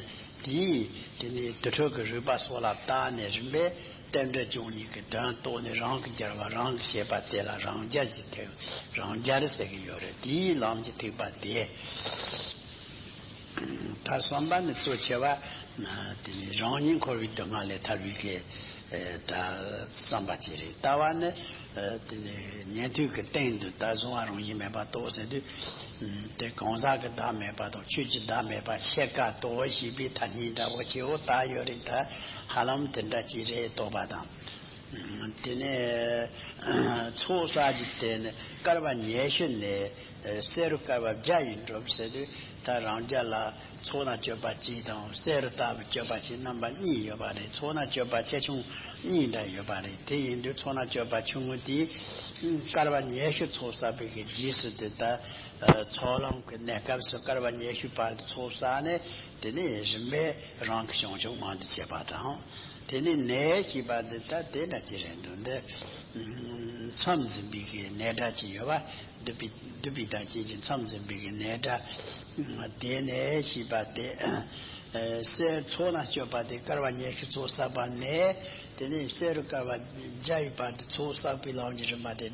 དེས་དེ་ནས་དུར་ཁྲོད་ཀྱི་རིག་པ་སོགས་ལ་བརྟགས་ནས། རིམ་པས་རྟེན་འབྲེལ་བཅུ་གཉིས་ཀྱི་དོན་རྟོགས་ནས། རང་གི་སྦྱར་བ་རང་གིས་བྱས་པ་དེ་ལ་རང་སྦྱར་གྱི་ཐེག་རང་སྦྱར་ཟེར་གྱི་ཡོད་རེད། དེའི་ལམ་གྱི་ཐེག་པ་དེ། ད་གསུམ་པ་ནི་གཙོ་ཆེ་བ་དེ་ནི་རང་ཉིད་འཁོར་བའི་སྡུག་བསྔལ་ལས་ཐར་བའི་གི་ད་བསམ་པ་ཅིག་རེད། ལྟ་བ་ནི་དེ་ནི་ཉན་ཐོས་ཀྱི་སྟེང་དུ་ད་གཟུང་བ་རང་བཞིན་མེད་པ་རྟོགས་ཟེར་དུས། དེ་གང་ཟག་གི་བདག་མེད་པ་དང་ཆོས་ཀྱི་བདག་མེད་པ་ཕྱེད་ཀ་རྟོགས་ཞེས་པའི་ཐ་སྙད་འདྲ་བོ་ཆེ་བོ་ད་ཡོད་རེད། ད་ཧ་ལམ་དེ་འདྲ་ཅིག་རེད་རྟོགས་པ་དང་། དེ་ནས་ཚོགས་བསགས་ཀྱི་དེ་ནི་བསྐལ་པ་ཉི་ཤུ་ནས་བསེ་རུ་བསྐལ་པ་བརྒྱ་ཡི་འགྲུབ་ཟེར་དུས། ད་རང་རྒྱལ་ལ་ཚོགས་རྣམས་སྤྱོད་པ་གཅིག་དང་བསེ་རུ་ལྟ་བུ་སྤྱོད་པ་གཅིག་རྣམ་པ་གཉིས་ཡོད་པ་རེད། ཚོགས་རྣམས་སྤྱོད་པ་ཆེ་ཆུང་གཉིས་འདྲ་ཡོད་པ་རེད། དེ་ཡིན་དུས་ཚོགས་རྣམས་སྤྱོད་པ་ཆུང་ངུ་དེས་བསྐལ་པ་ཉི་ཤུ་ཚོགས་བསགས་པའི་གི་རྗེས་སུ་དེ་ལྟར་ཚོགས་ལམ་གྱི་གནས་སྐབས་སུ་བསྐལ་པ་ཉི་ཤུའི་བར་དུ་ཚོགས་བསགས་ནས། དེ་ནས་རིམ་པས་རང་གི་བྱང་ཆུབ་མངོན་དུ་བྱེད་པ་དང་། དེ་ནས་ནད་ཞེས་པ་འདི་ལྟར་དེ་འདྲ་ཅིག་རེད་འདུག་འདི་མཚམས་འཛིན་པའི་གི་ནད་སྒྲ་ཅིག་ཡོད་པ། སྡུད་པའི་སྡུད་པའི་དང་བཅས་ཀྱི་མཚམས་འཛིན་པའི་གི་ནད་སྒྲ། དེ་ནས་ཞེས་པ་དེ། བསེ་ཚོགས་རྣམས་སྤྱོད་པ་དེ་བསྐལ་པ་ཉི་ཤུ་ཚོགས་བསགས་པ་ནས། དེ་ནས་བསེ་རུ་བསྐལ་པ་བརྒྱ་ཡི་བར་དུ་ཚོགས་བསགས་པའི་ལམ་གྱི་རིམ་པ་དེ་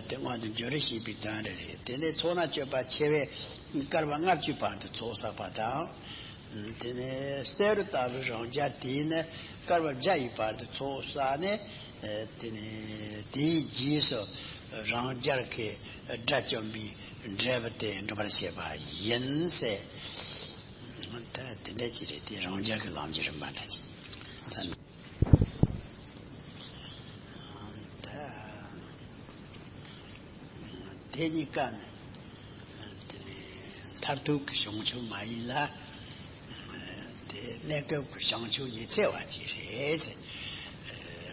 དེ་མངོན་དུ་འགྱུར་ཞེས་པའི་དོན་རེད། རེད། དེ་ནས་ཚོགས་རྣམས་སྤྱོད་པ་ཆེ་བས་བསྐལ་པ་ལྔ་བཅུའི་བར་དུ་ཚོགས་བསགས་པ་དང་། དེ་ནས་བསེ་རུ་ལྟ་བུའི་རང་རྒྱལ་དེས་ནི་བསྐལ་པ་བརྒྱ་ཡི་བར་དུ་ཚོགས་བསགས་ནས། དེ་ནས་དེའི་རྗེས་སུ་རང་རྒྱལ་གྱི་དགྲ་བཅོམ་པའི་འབྲས་བུ་དེ་འགྲུབ་པར་བྱེད་པ་ཡིན་ཟེར། ད་དེ་འདྲ་ཅིག་རེད། དེ་རང་རྒྱལ་གྱི་ལམ་གྱི་རིམ་པ་འདྲ་ཅིག་ད། དེ་གཉིས་ཀ་ནི་དེ་ནི་མཐར་ཐུག་གི་བྱང་ཆུབ་མ་ཡིན་ལ། དེ་གནས་སྐབས་ཀྱི་བྱང་ཆུབ་ཉི་ཚེ་བ་ཅིག་རེད།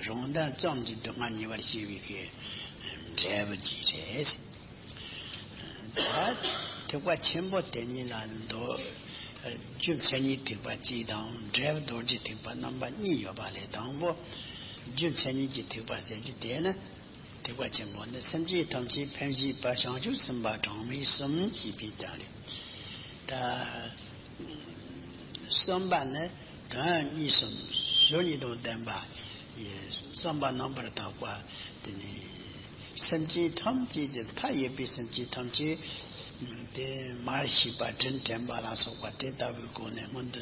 རང་དོན་ཙམ་གྱིས་སྡུག་བསྔལ་ཉེ་བར་ཞི་བའི་གི་འབྲས་བུ་ཅིག་རེད། ད་ཐེག་པ་ཆེན་པོ་དེ་ཉིད་ལ་མདོ་རྒྱུ་མཚན་ཉིད་ཐེག་པ་གཅིག་དང་འབྲས་བུ་རྡོ་རྗེ་ཐེག་པ་རྣམ་པ་གཉིས་ཡོད་པ་ལས། དང་པོ་རྒྱུ་མཚན་ཉིད་ཀྱི་ཐེག་པ་ཟེར་གྱི་དེ་ནི། ཐེག་པ་ཆེན་པོ་ནི་སེམས་ཅན་ཐམས་ཅད་ཕན་བཞེད་པ་བྱང་ཆུབ་སེམས་དཔའ་གྲངས་མེད་གསུམ་ཞེས་པའི་དོན་རེད། ད་གསུམ་པ་ནི་དོན་གཉིས་གསུམ་ཞོ་གཉིས་དང་ལྡན་པ་ཡི་གསུམ་པ་རྣམ་པར་དག་པ་དེ་ནི། སེམས་ཅན་ཐམས་ཅད་ཀྱི་མཐའ་ཡས་པའི་སེམས་ཅན་ཐམས་ཅད་དེ་མར་ཤེས་པ་དྲིན་དྲན་པ་ལ་སོགས་པ་དེ་ལྟ་བུའི་སྒོ་ནས་སྔོན་དུ་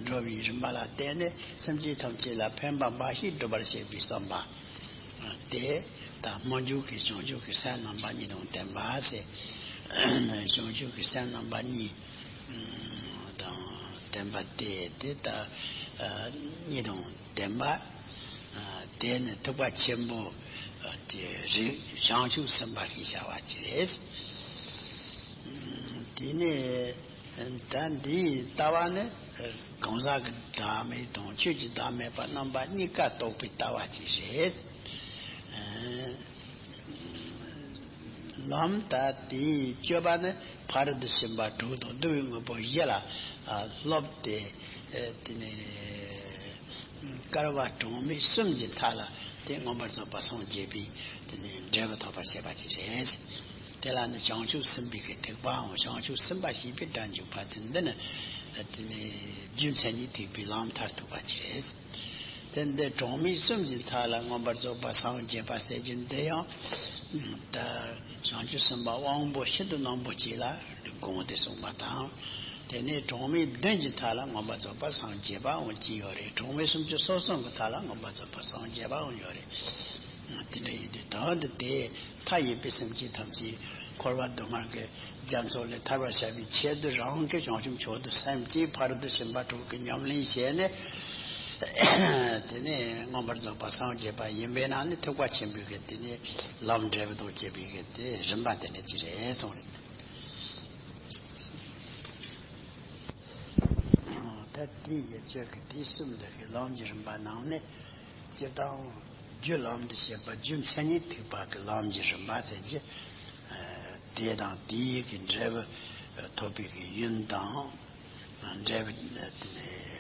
འགྲོ་བའི་རིམ་པ་ལ་བརྟེན་ནས་སེམས་ཅན་ཐམས་ཅད་ལ་ཕན་པ་འབའ་ཞིག་སྒྲུབ་པར་བྱེད་པའི་བསམ་པ། དེ་ད་སྨོན་འཇུག་གི་བྱང་ཆུབ་ཀྱི་སེམས་རྣམ་པ་གཉིས་དང་ལྡན་པ་ཟེར། བྱང་ཆུབ་ཀྱི་སེམས་རྣམ་པ་གཉིས་དང་ལྡན་པ་དེ་དེ་ད་གཉིས་དང་ལྡན་པ། དེ་ནི་ཐེག་པ་ཆེན་པོ་དེ་རིགས་བྱང་ཆུབ་སེམས་དཔའ་ཞེས་བྱ་བ་ཅིག་རེད། དེ་ནས་ད་འདིའི་ལྟ་བ་ནི་གང་ཟག་གི་བདག་མེད་དང་ཆོས་ཀྱི་བདག་མེད་པ་རྣམ་པ་གཉིས་ཀ་རྟོགས་པའི་ལྟ་བ་ཅིག་རེད། ལམ་ད་དེའི་སྤྱོད་པ་ནི་ཕ་རོལ་ཏུ་ཕྱིན་པ་དྲུག་དང་བསྡུ་བའི་དངོས་པོ་བཞི་ལ་སློབ་སྟེ། དེ་ནས་བསྐལ་པ་གྲངས་མེད་གསུམ་གྱི་མཐའ་ལ་དེ་མངོན་པར་རྫོགས་པ་སངས་རྒྱས་པའི་དེ་ནས་འབྲས་བུ་ཐོབ་པར་བྱེད་པ་ཅིག་རེད། དེ་ལ་ནི་བྱང་ཆུབ་སེམས་དཔའི་གི་ཐེག་པའམ་བྱང་ཆུབ་སེམས་དཔའ་ཞེས་པའི་སྒྲ་འཇུག་པ་དེ་འདི་ནི་དེ་ནས་རྒྱུ་མཚན་ཉིད་ཐེག་པའི་ལམ་མཐར་ཐུག་པ་ཅིག་རེད། དེ་འདི་གྲངས་མེད་གསུམ་གྱི་མཐའ་ལ་མངོན་པར་རྫོགས་པ་སངས་རྒྱས་པ་ཟེར་རྒྱུ་འདི་ཡང་། ད་བྱང་ཆུབ་སེམས་དཔའ་དབང་པོ་ཤིན་ཏུ་རྣོན་པོ་ཅིག་ལ་དགོངས་ཏེ་གསུངས་པ་དང་། དེ་ནས་གྲངས་མེད་བདུན་གྱི་མཐའ་ལ་མངོན་པར་རྫོགས་པ་སངས་རྒྱས་པའང་ཅིག་ཡོད་རེད། གྲངས་མེད་སུམ་ཅུ་སོ་གསུམ་གྱི་མཐའ་ལ་མངོན་པར་རྫོགས་པ་སངས་རྒྱས་པའང་ཡོད་རེད། དེ་འདྲ་ཡིན་དུས་ད་འདི་དེ་མཐའ་ཡས་པའི་སེམས་ཅན་ཐམས་ཅད་འཁོར་བ་སྡུག་བསྔལ་གྱི་རྒྱ་མཚོ་ལས་ཐར་བར་བྱ་བའི་ཆེད་དུ་རང་གི་བྱང་ཆུབ་མཆོག་ཏུ་སེམས་བསྐྱེད། ཕ་རོལ་ཏུ་ཕྱིན་པ་དྲུག་གི་ཉམས་ལེན་བྱས་ནས། དེ་ནས་མངོན་པར་རྫོགས་པ་སངས་རྒྱས་པ་ཡིན་པས་ན་ནི་ཐེག་པ་ཆེན་པོའི་གི་དེ་ནས་ལམ་འབྲས་བུ་དང་བཅས་པའི་གི་དེ་རིམ་པ་དེ་འདྲ་ཅིག་རེད་གསུངས་རེད། ད་དེའི་ཡན་ཆད་ཀྱི་དེ་གསུམ་འདི་གི་ལམ་གྱི་རིམ་པ་ནང་ནས། སྤྱིར་བཏང་རྒྱུ་ལམ་དུ་བཤད་པ། རྒྱུ་མཚན་ཉིད་ཐེག་པ་གི་ལམ་གྱི་རིམ་པ་ཟེར་གྱི། ཨ། དེ་དང་དེའི་གི་འབྲས་བུ་ཐོབ་པའི་གི་ཡུན་དང་། འབྲས་བུ་དེ་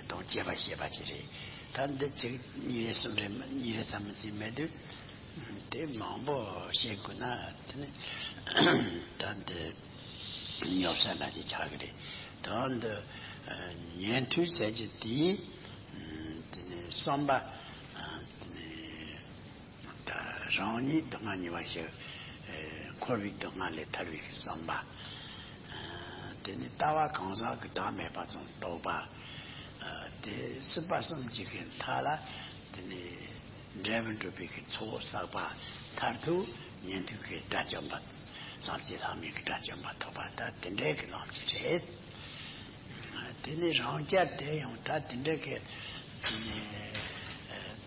དང་བཅས་པ་བཤད་པ་ཅིག་རེད། ད་འདི་ཚིག་གཉིས་རེ་གསུམ་རེ་གཉིས་རེ་ཙམ་མི་ཚད་མེད་དུས། དེ་མང་པོ་བཤད་དགོས་ན་དེ་ནི་ད་འདི་ཉོབ་ས་འདྲ་ཅིག་ཆགས་ཀྱི་རེད། ད་འདི་ཉན་ཐོས་ཟེར་གྱི་དེའི་དེ་ནི་བསམ་པ། དེ་ནི་ད་རང་ཉིད་སྡུག་བསྔལ་ཉེ་བར་ཞི། འཁོར་བའི་སྡུག་བསྔལ་ལས་ཐར་བའི་བསམ་པ། དེ་ནི་ལྟ་བ་གང་ཟག་གི་བདག་མེད་པ་ཙམ་རྟོགས་པ། དེ་སྲིད་པ་གསུམ་གྱི་གི་མཐའ་ལ་དེ་ནི་འབྲས་བུ་འགྲུབ་པའི་གི་ཚོགས་བསགས་པ། མཐར་ཐུག་ཉན་ཐོས་ཀྱི་དགྲ་བཅོམ་པ། ལམ་གྱི་ལྷ་མོའི་གི་དགྲ་བཅོམ་པ་ཐོབ་པ། ད་དེ་འདྲའི་གི་ལམ་གྱི་རེད། དེ་ནི་རང་རྐྱ་དེ་ཡང་ད་དེ་འདྲ་གི་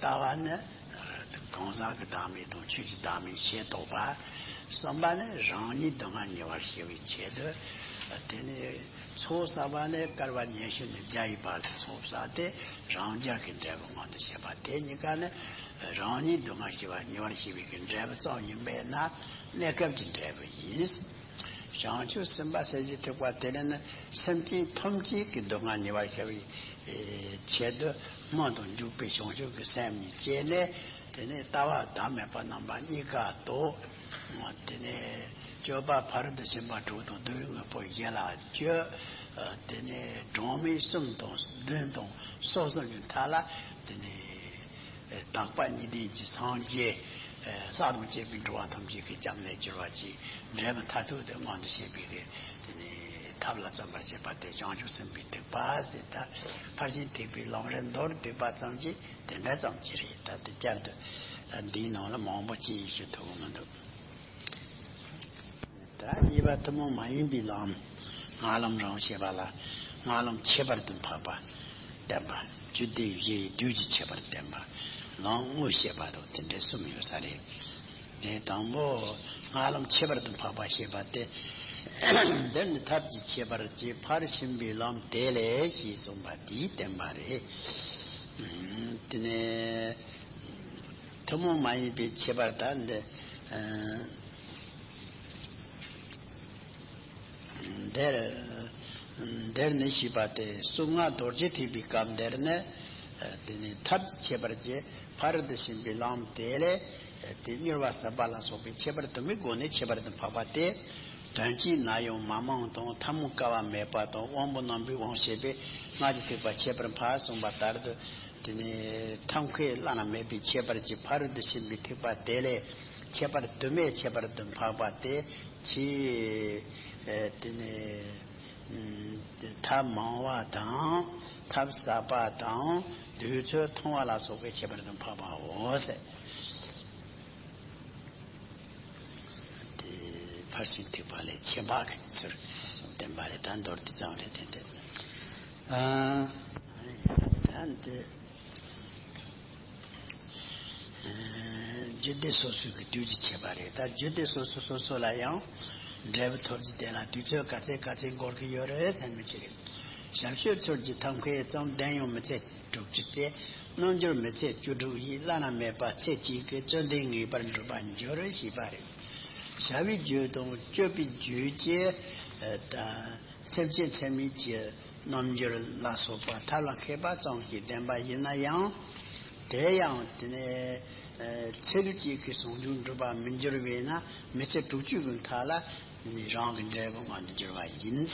ལྟ་བ་ནི་གང་ཟག་གི་བདག་མེད་དང་ཆོས་ཀྱི་བདག་མེད་ཞེས་རྟོགས་པ། གསུམ་པ་ནི་རང་ཉིད་སྡུག་བསྔལ་ཉེ་བར་ཞི་བའི་ཆེད་དུ། དེ་ནི་ཚོགས་བསགས་པ་ནི་བསྐལ་པ་ཉི་ཤུ་ནས་བརྒྱ་ཡི་བར་དུ་ཚོགས་བསགས་ཏེ་རང་རྒྱལ་གྱི་འབྲས་བུ་མངོན་དུ་བྱེད་པ། དེ་གཉིས་ཀ་ནི་རང་ཉིད་སྡུག་བསྔལ་ཞི་བ་ཉེ་བར་ཞི་བའི་གི་འབྲས་བུ་ཙམ་ཡིན་པས་ན་གནས་སྐབས་ཀྱི་འབྲས་བུ་ཡིན། བྱང་ཆུབ་སེམས་དཔའ་གསལ་བྱེད་ཐེག་པ་དེ་ནི་སེམས་ཅན་ཐམས་ཅད་ཀྱི་སྡུག་བསྔལ་ཉེ་བར་ཞི་བའི་ཆེད་དུ་སྨོན་དང་འཇུག་པའི་བྱང་ཆུབ་ཀྱི་སེམས་ཉིད་བསྐྱེད་ནས། དེ་ནས་ལྟ་བ་བདག་མེད་པ་རྣམ་པ་གཉིས་ཀ་རྟོགས། དེ་ནས་སྤྱོད་པ་ཕ་རོལ་ཏུ་ཕྱིན་པ་དྲུག་དང་བདུད་དངོས་པོ་བཞི་ལ་སྤྱོད། དེ་ནས་གྲངས་མེད་གསུམ་དང་བདུན་དང་སོ་གསུམ་གྱི་མཐའ་ལ་དེ་ནས། དག་པ་གཉིས་ལྡན་གྱི་སངས་རྒྱས། ལྷ་དང་བཅས་པའི་འགྲོ་བ་ཐམས་ཅད་ཀྱི་སྐྱབས་གནས་གྱུར་པ་ཅིག་འབྲས་བུ་མཐར་ཐུག་ཏུ་མངོན་དུ་བྱེད་པའི་གི་དེ་ནི་ཐབས་ལ་བརྩོན་པར་བྱེད་པ་དེ་བྱང་ཆུབ་སེམས་དཔའི་ཐེག་པ་ཟེར། ད་ཕར་ཕྱིན་ཐེག་པའི་ལམ་རིམ་མདོར་བསྡུས་པ་ཙམ་གྱིས་དེ་འདྲ་ཙམ་གྱིས་རེད། ད་དེ་བསྐྱར་དུ་འདིའི་ནང་ལ་མང་པོ་ཅིག་ཞུ་ཐུབ་ཀྱི་མི་འདུག་ད་གཉིས་པ་ཐུན་མོང་མ་ཡིན་པའི་ལམ། སྔགས་ལམ་རང་བྱེད་པ་ལ་སྔགས་ལམ་ཁྱད་པར་དུ་འཕགས་པ་བསྟན་པ། རྒྱུད་སྡེ་བཞི་ཡི་བདུད་ཀྱི་ཁྱད་པར་བསྟན་པ། ལམ་དངོས་བཤད་པ་དང་དེ་འདྲའི་གསུམ་ཡོད་ས་རེད། དེ་དང་པོ་སྔགས་ལམ་ཁྱད་པར་དུ་འཕགས་པ་བཤད་པ་སྟེ། འདིར་ནི་ཐབས་ཀྱི་ཁྱད་པར་གྱིས་ཕར་ཕྱིན་པའི་ལམ་དེ་ལས་ཞེས་གསུངས་པ་འདིས་བསྟན་པ་རེད། དེ་ནས་ཐུན་མོང་མ་ཡིན་པའི་ཁྱད་པར་དང་འདི། འདིར། འདིར་ནི་ཞེས་པ་སྟེ་གསུང་སྔགས་རྡོ་རྗེ་ཐེག་པའི་སྐབས་འདིར་ནི། དེ་ནི་ཐབས་ཀྱི་ཁྱད་པར་གྱིས་ཕ་རོལ་ཏུ་ཕྱིན་པའི་ལམ་དེ་ལས། དེ་མྱུར་བ་ཟབ་པ་ལ་སོགས་པའི་ཁྱད་པར་དུ་མའི་སྒོ་ནས་ཁྱད་པར་དུ་འཕགས་པ་སྟེ། དོན་གྱིས་ན་ཡང་མ་རྨོངས་དང་ཐལ་མོ་དཀའ་བ་མེད་པ་དང་དབང་པོ་རྣོན་པོས་དབང་བྱས་པའི་སྔགས་ཀྱི་ཐེག་པ་ཁྱད་པར་འཕགས་གསུངས་པ་ལྟར་དུ། དེ་ནི་ཐབས་མཁས་བླ་ན་མེད་པའི་ཁྱད་པར་གྱིས་ཕ་རོལ་ཏུ་ཕྱིན་པའི་ཐེག་པ་དེ་ལས་ཁྱད་པར་དུ་མའི་ཁྱད་པར་དུ་འཕགས་པ་སྟེ། ཆེས། དེ་ནི་ཐབས་མང་བ་དང་ཐབས་ཟབ་པ་དང་དུས་ཚོད་ཐུང་བ་ལ་སོགས་པའི་ཁྱད་པར་དུ་འཕགས་པའོ་ཟེར། དེ་ཕར་ཕྱིན་ཐེག་པ་ལས་ཁྱད་འཕགས་ཀྱི་ཚུལ་བསྟན་པ་རེད། ད་མདོར་བསྡུས་ཙམ་རེད། དེ་འདྲ། ཨ། ད་འདི། རྒྱུད་སྡེ་སོ་སོའི་གི་དུས་ཀྱི་ཁྱད་པར་རེད། ད་རྒྱུད་སྡེ་སོ་སོ་སོ་སོ་ལ་ཡང་འབྲས་བུ་ཐོབ་ཀྱི་དེ་ལ་དུས་ཚོད་ག་ཚད་ག་ཚད་འགོར་གྱི་ཡོད་རེད་ཟེར་མི་ཅི་རེད། ཞབས་ཞུ་ཚུལ་གྱི་ཐབས་མཁས་ཙམ་ལྡན་ཡང་མི་ཚད་དྲུག་ཅུ་སྟེ། རྣལ་འབྱོར་མི་ཚད་བཅུ་དྲུག་ཡིས་བླ་ན་མེད་པ་ཚེ་གཅིག་གི་བརྩོན་ལྡན་ངེས་པར་འགྲུབ་པར་འགྱུར་ཞེས་པ་རེད། བྱ་བའི་རྒྱུ་དང་སྤྱོད་པའི་རྒྱུ་བཅས། ད་སེམས་ཅན་ཚད་མེད་ཀྱི་རྣལ་འབྱོར་ལ་སོགས་པ་ཐབས་ལ་མཁས་པ་ཙམ་ཞིག་ལྡན་པ་ཡིན་ན་ཡང་། དེ་ཡང་དེ་ནས་ཚེ་རབས་གཅིག་གི་ཟུང་འཇུག་འགྲུབ་པར་མི་འགྱུར་བས་ན། མི་ཚེ་དྲུག་ཅུ་གི་མཐའ་ལ་རང་གི་འབྲས་བུ་མངོན་དུ་འགྱུར་བ་ཡིན།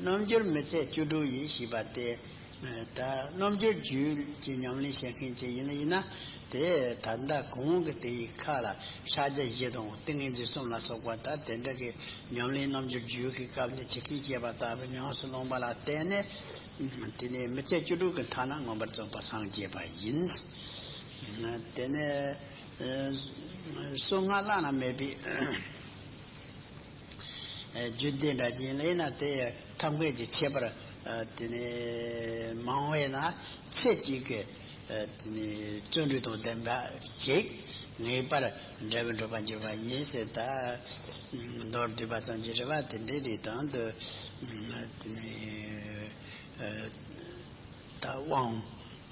རྣལ་འབྱོར་མི་ཚད་བཅུ་དྲུག་ཡིས་ཞེས་པ་སྟེ། ད་རྣལ་འབྱོར་རྒྱུད་ཀྱི་ཉམས་ལེན་བྱེད་མཁན་ཅིག་ཡིན་ན་ཡིན་ན། དེ་ད་ལྟ་གོང་གི་དེ་ཡི་ཁ་ལ་ཕྱག་རྒྱ་བཞི་དང་ཏིང་ངེ་འཛིན་གསུམ་ལ་སོགས་པ་ད་དེ་འདྲ་གི་ཉམས་ལེན་རྣལ་འབྱོར་རྒྱུད་ཀྱི་སྐབས་ནས་ཇི་སྐད་བཤད་པ་ལྟ་བུ་ཉམས་སུ་བླངས་པ་ལ་བརྟེན་ནས། དེ་ནས་མི་ཚེ་བཅུ་དྲུག་གི་མཐའ་ན་མངོན་པར་རྫོགས་པར་སངས་རྒྱས་པ་ཡིན། དེ་ནས་གསུང་སྔགས་བླ་ན་མེད་པའི་རྒྱུད་སྡེ་འདྲ་ཅིག་ཡིན་ན་དེ་ཐབས་མཁས་ཀྱི་ཁྱད་པར་དེ་ནས་མང་བས་ན་ཚེ་གཅིག་གི་དེ་ནས་བརྩོན་འགྲུས་དང་ལྡན་པ་ཞིག་ངེས་པར་འབྲས་བུ་འགྲུབ་པར་འགྱུར་བ་ཡིན་ཟེར། ད་མདོར་བསྡུས་པ་ཙམ་གྱིས་རེད་བ། དེ་འདྲའི་རིགས་དང་དུ་དེ་ནས་ད་དབང་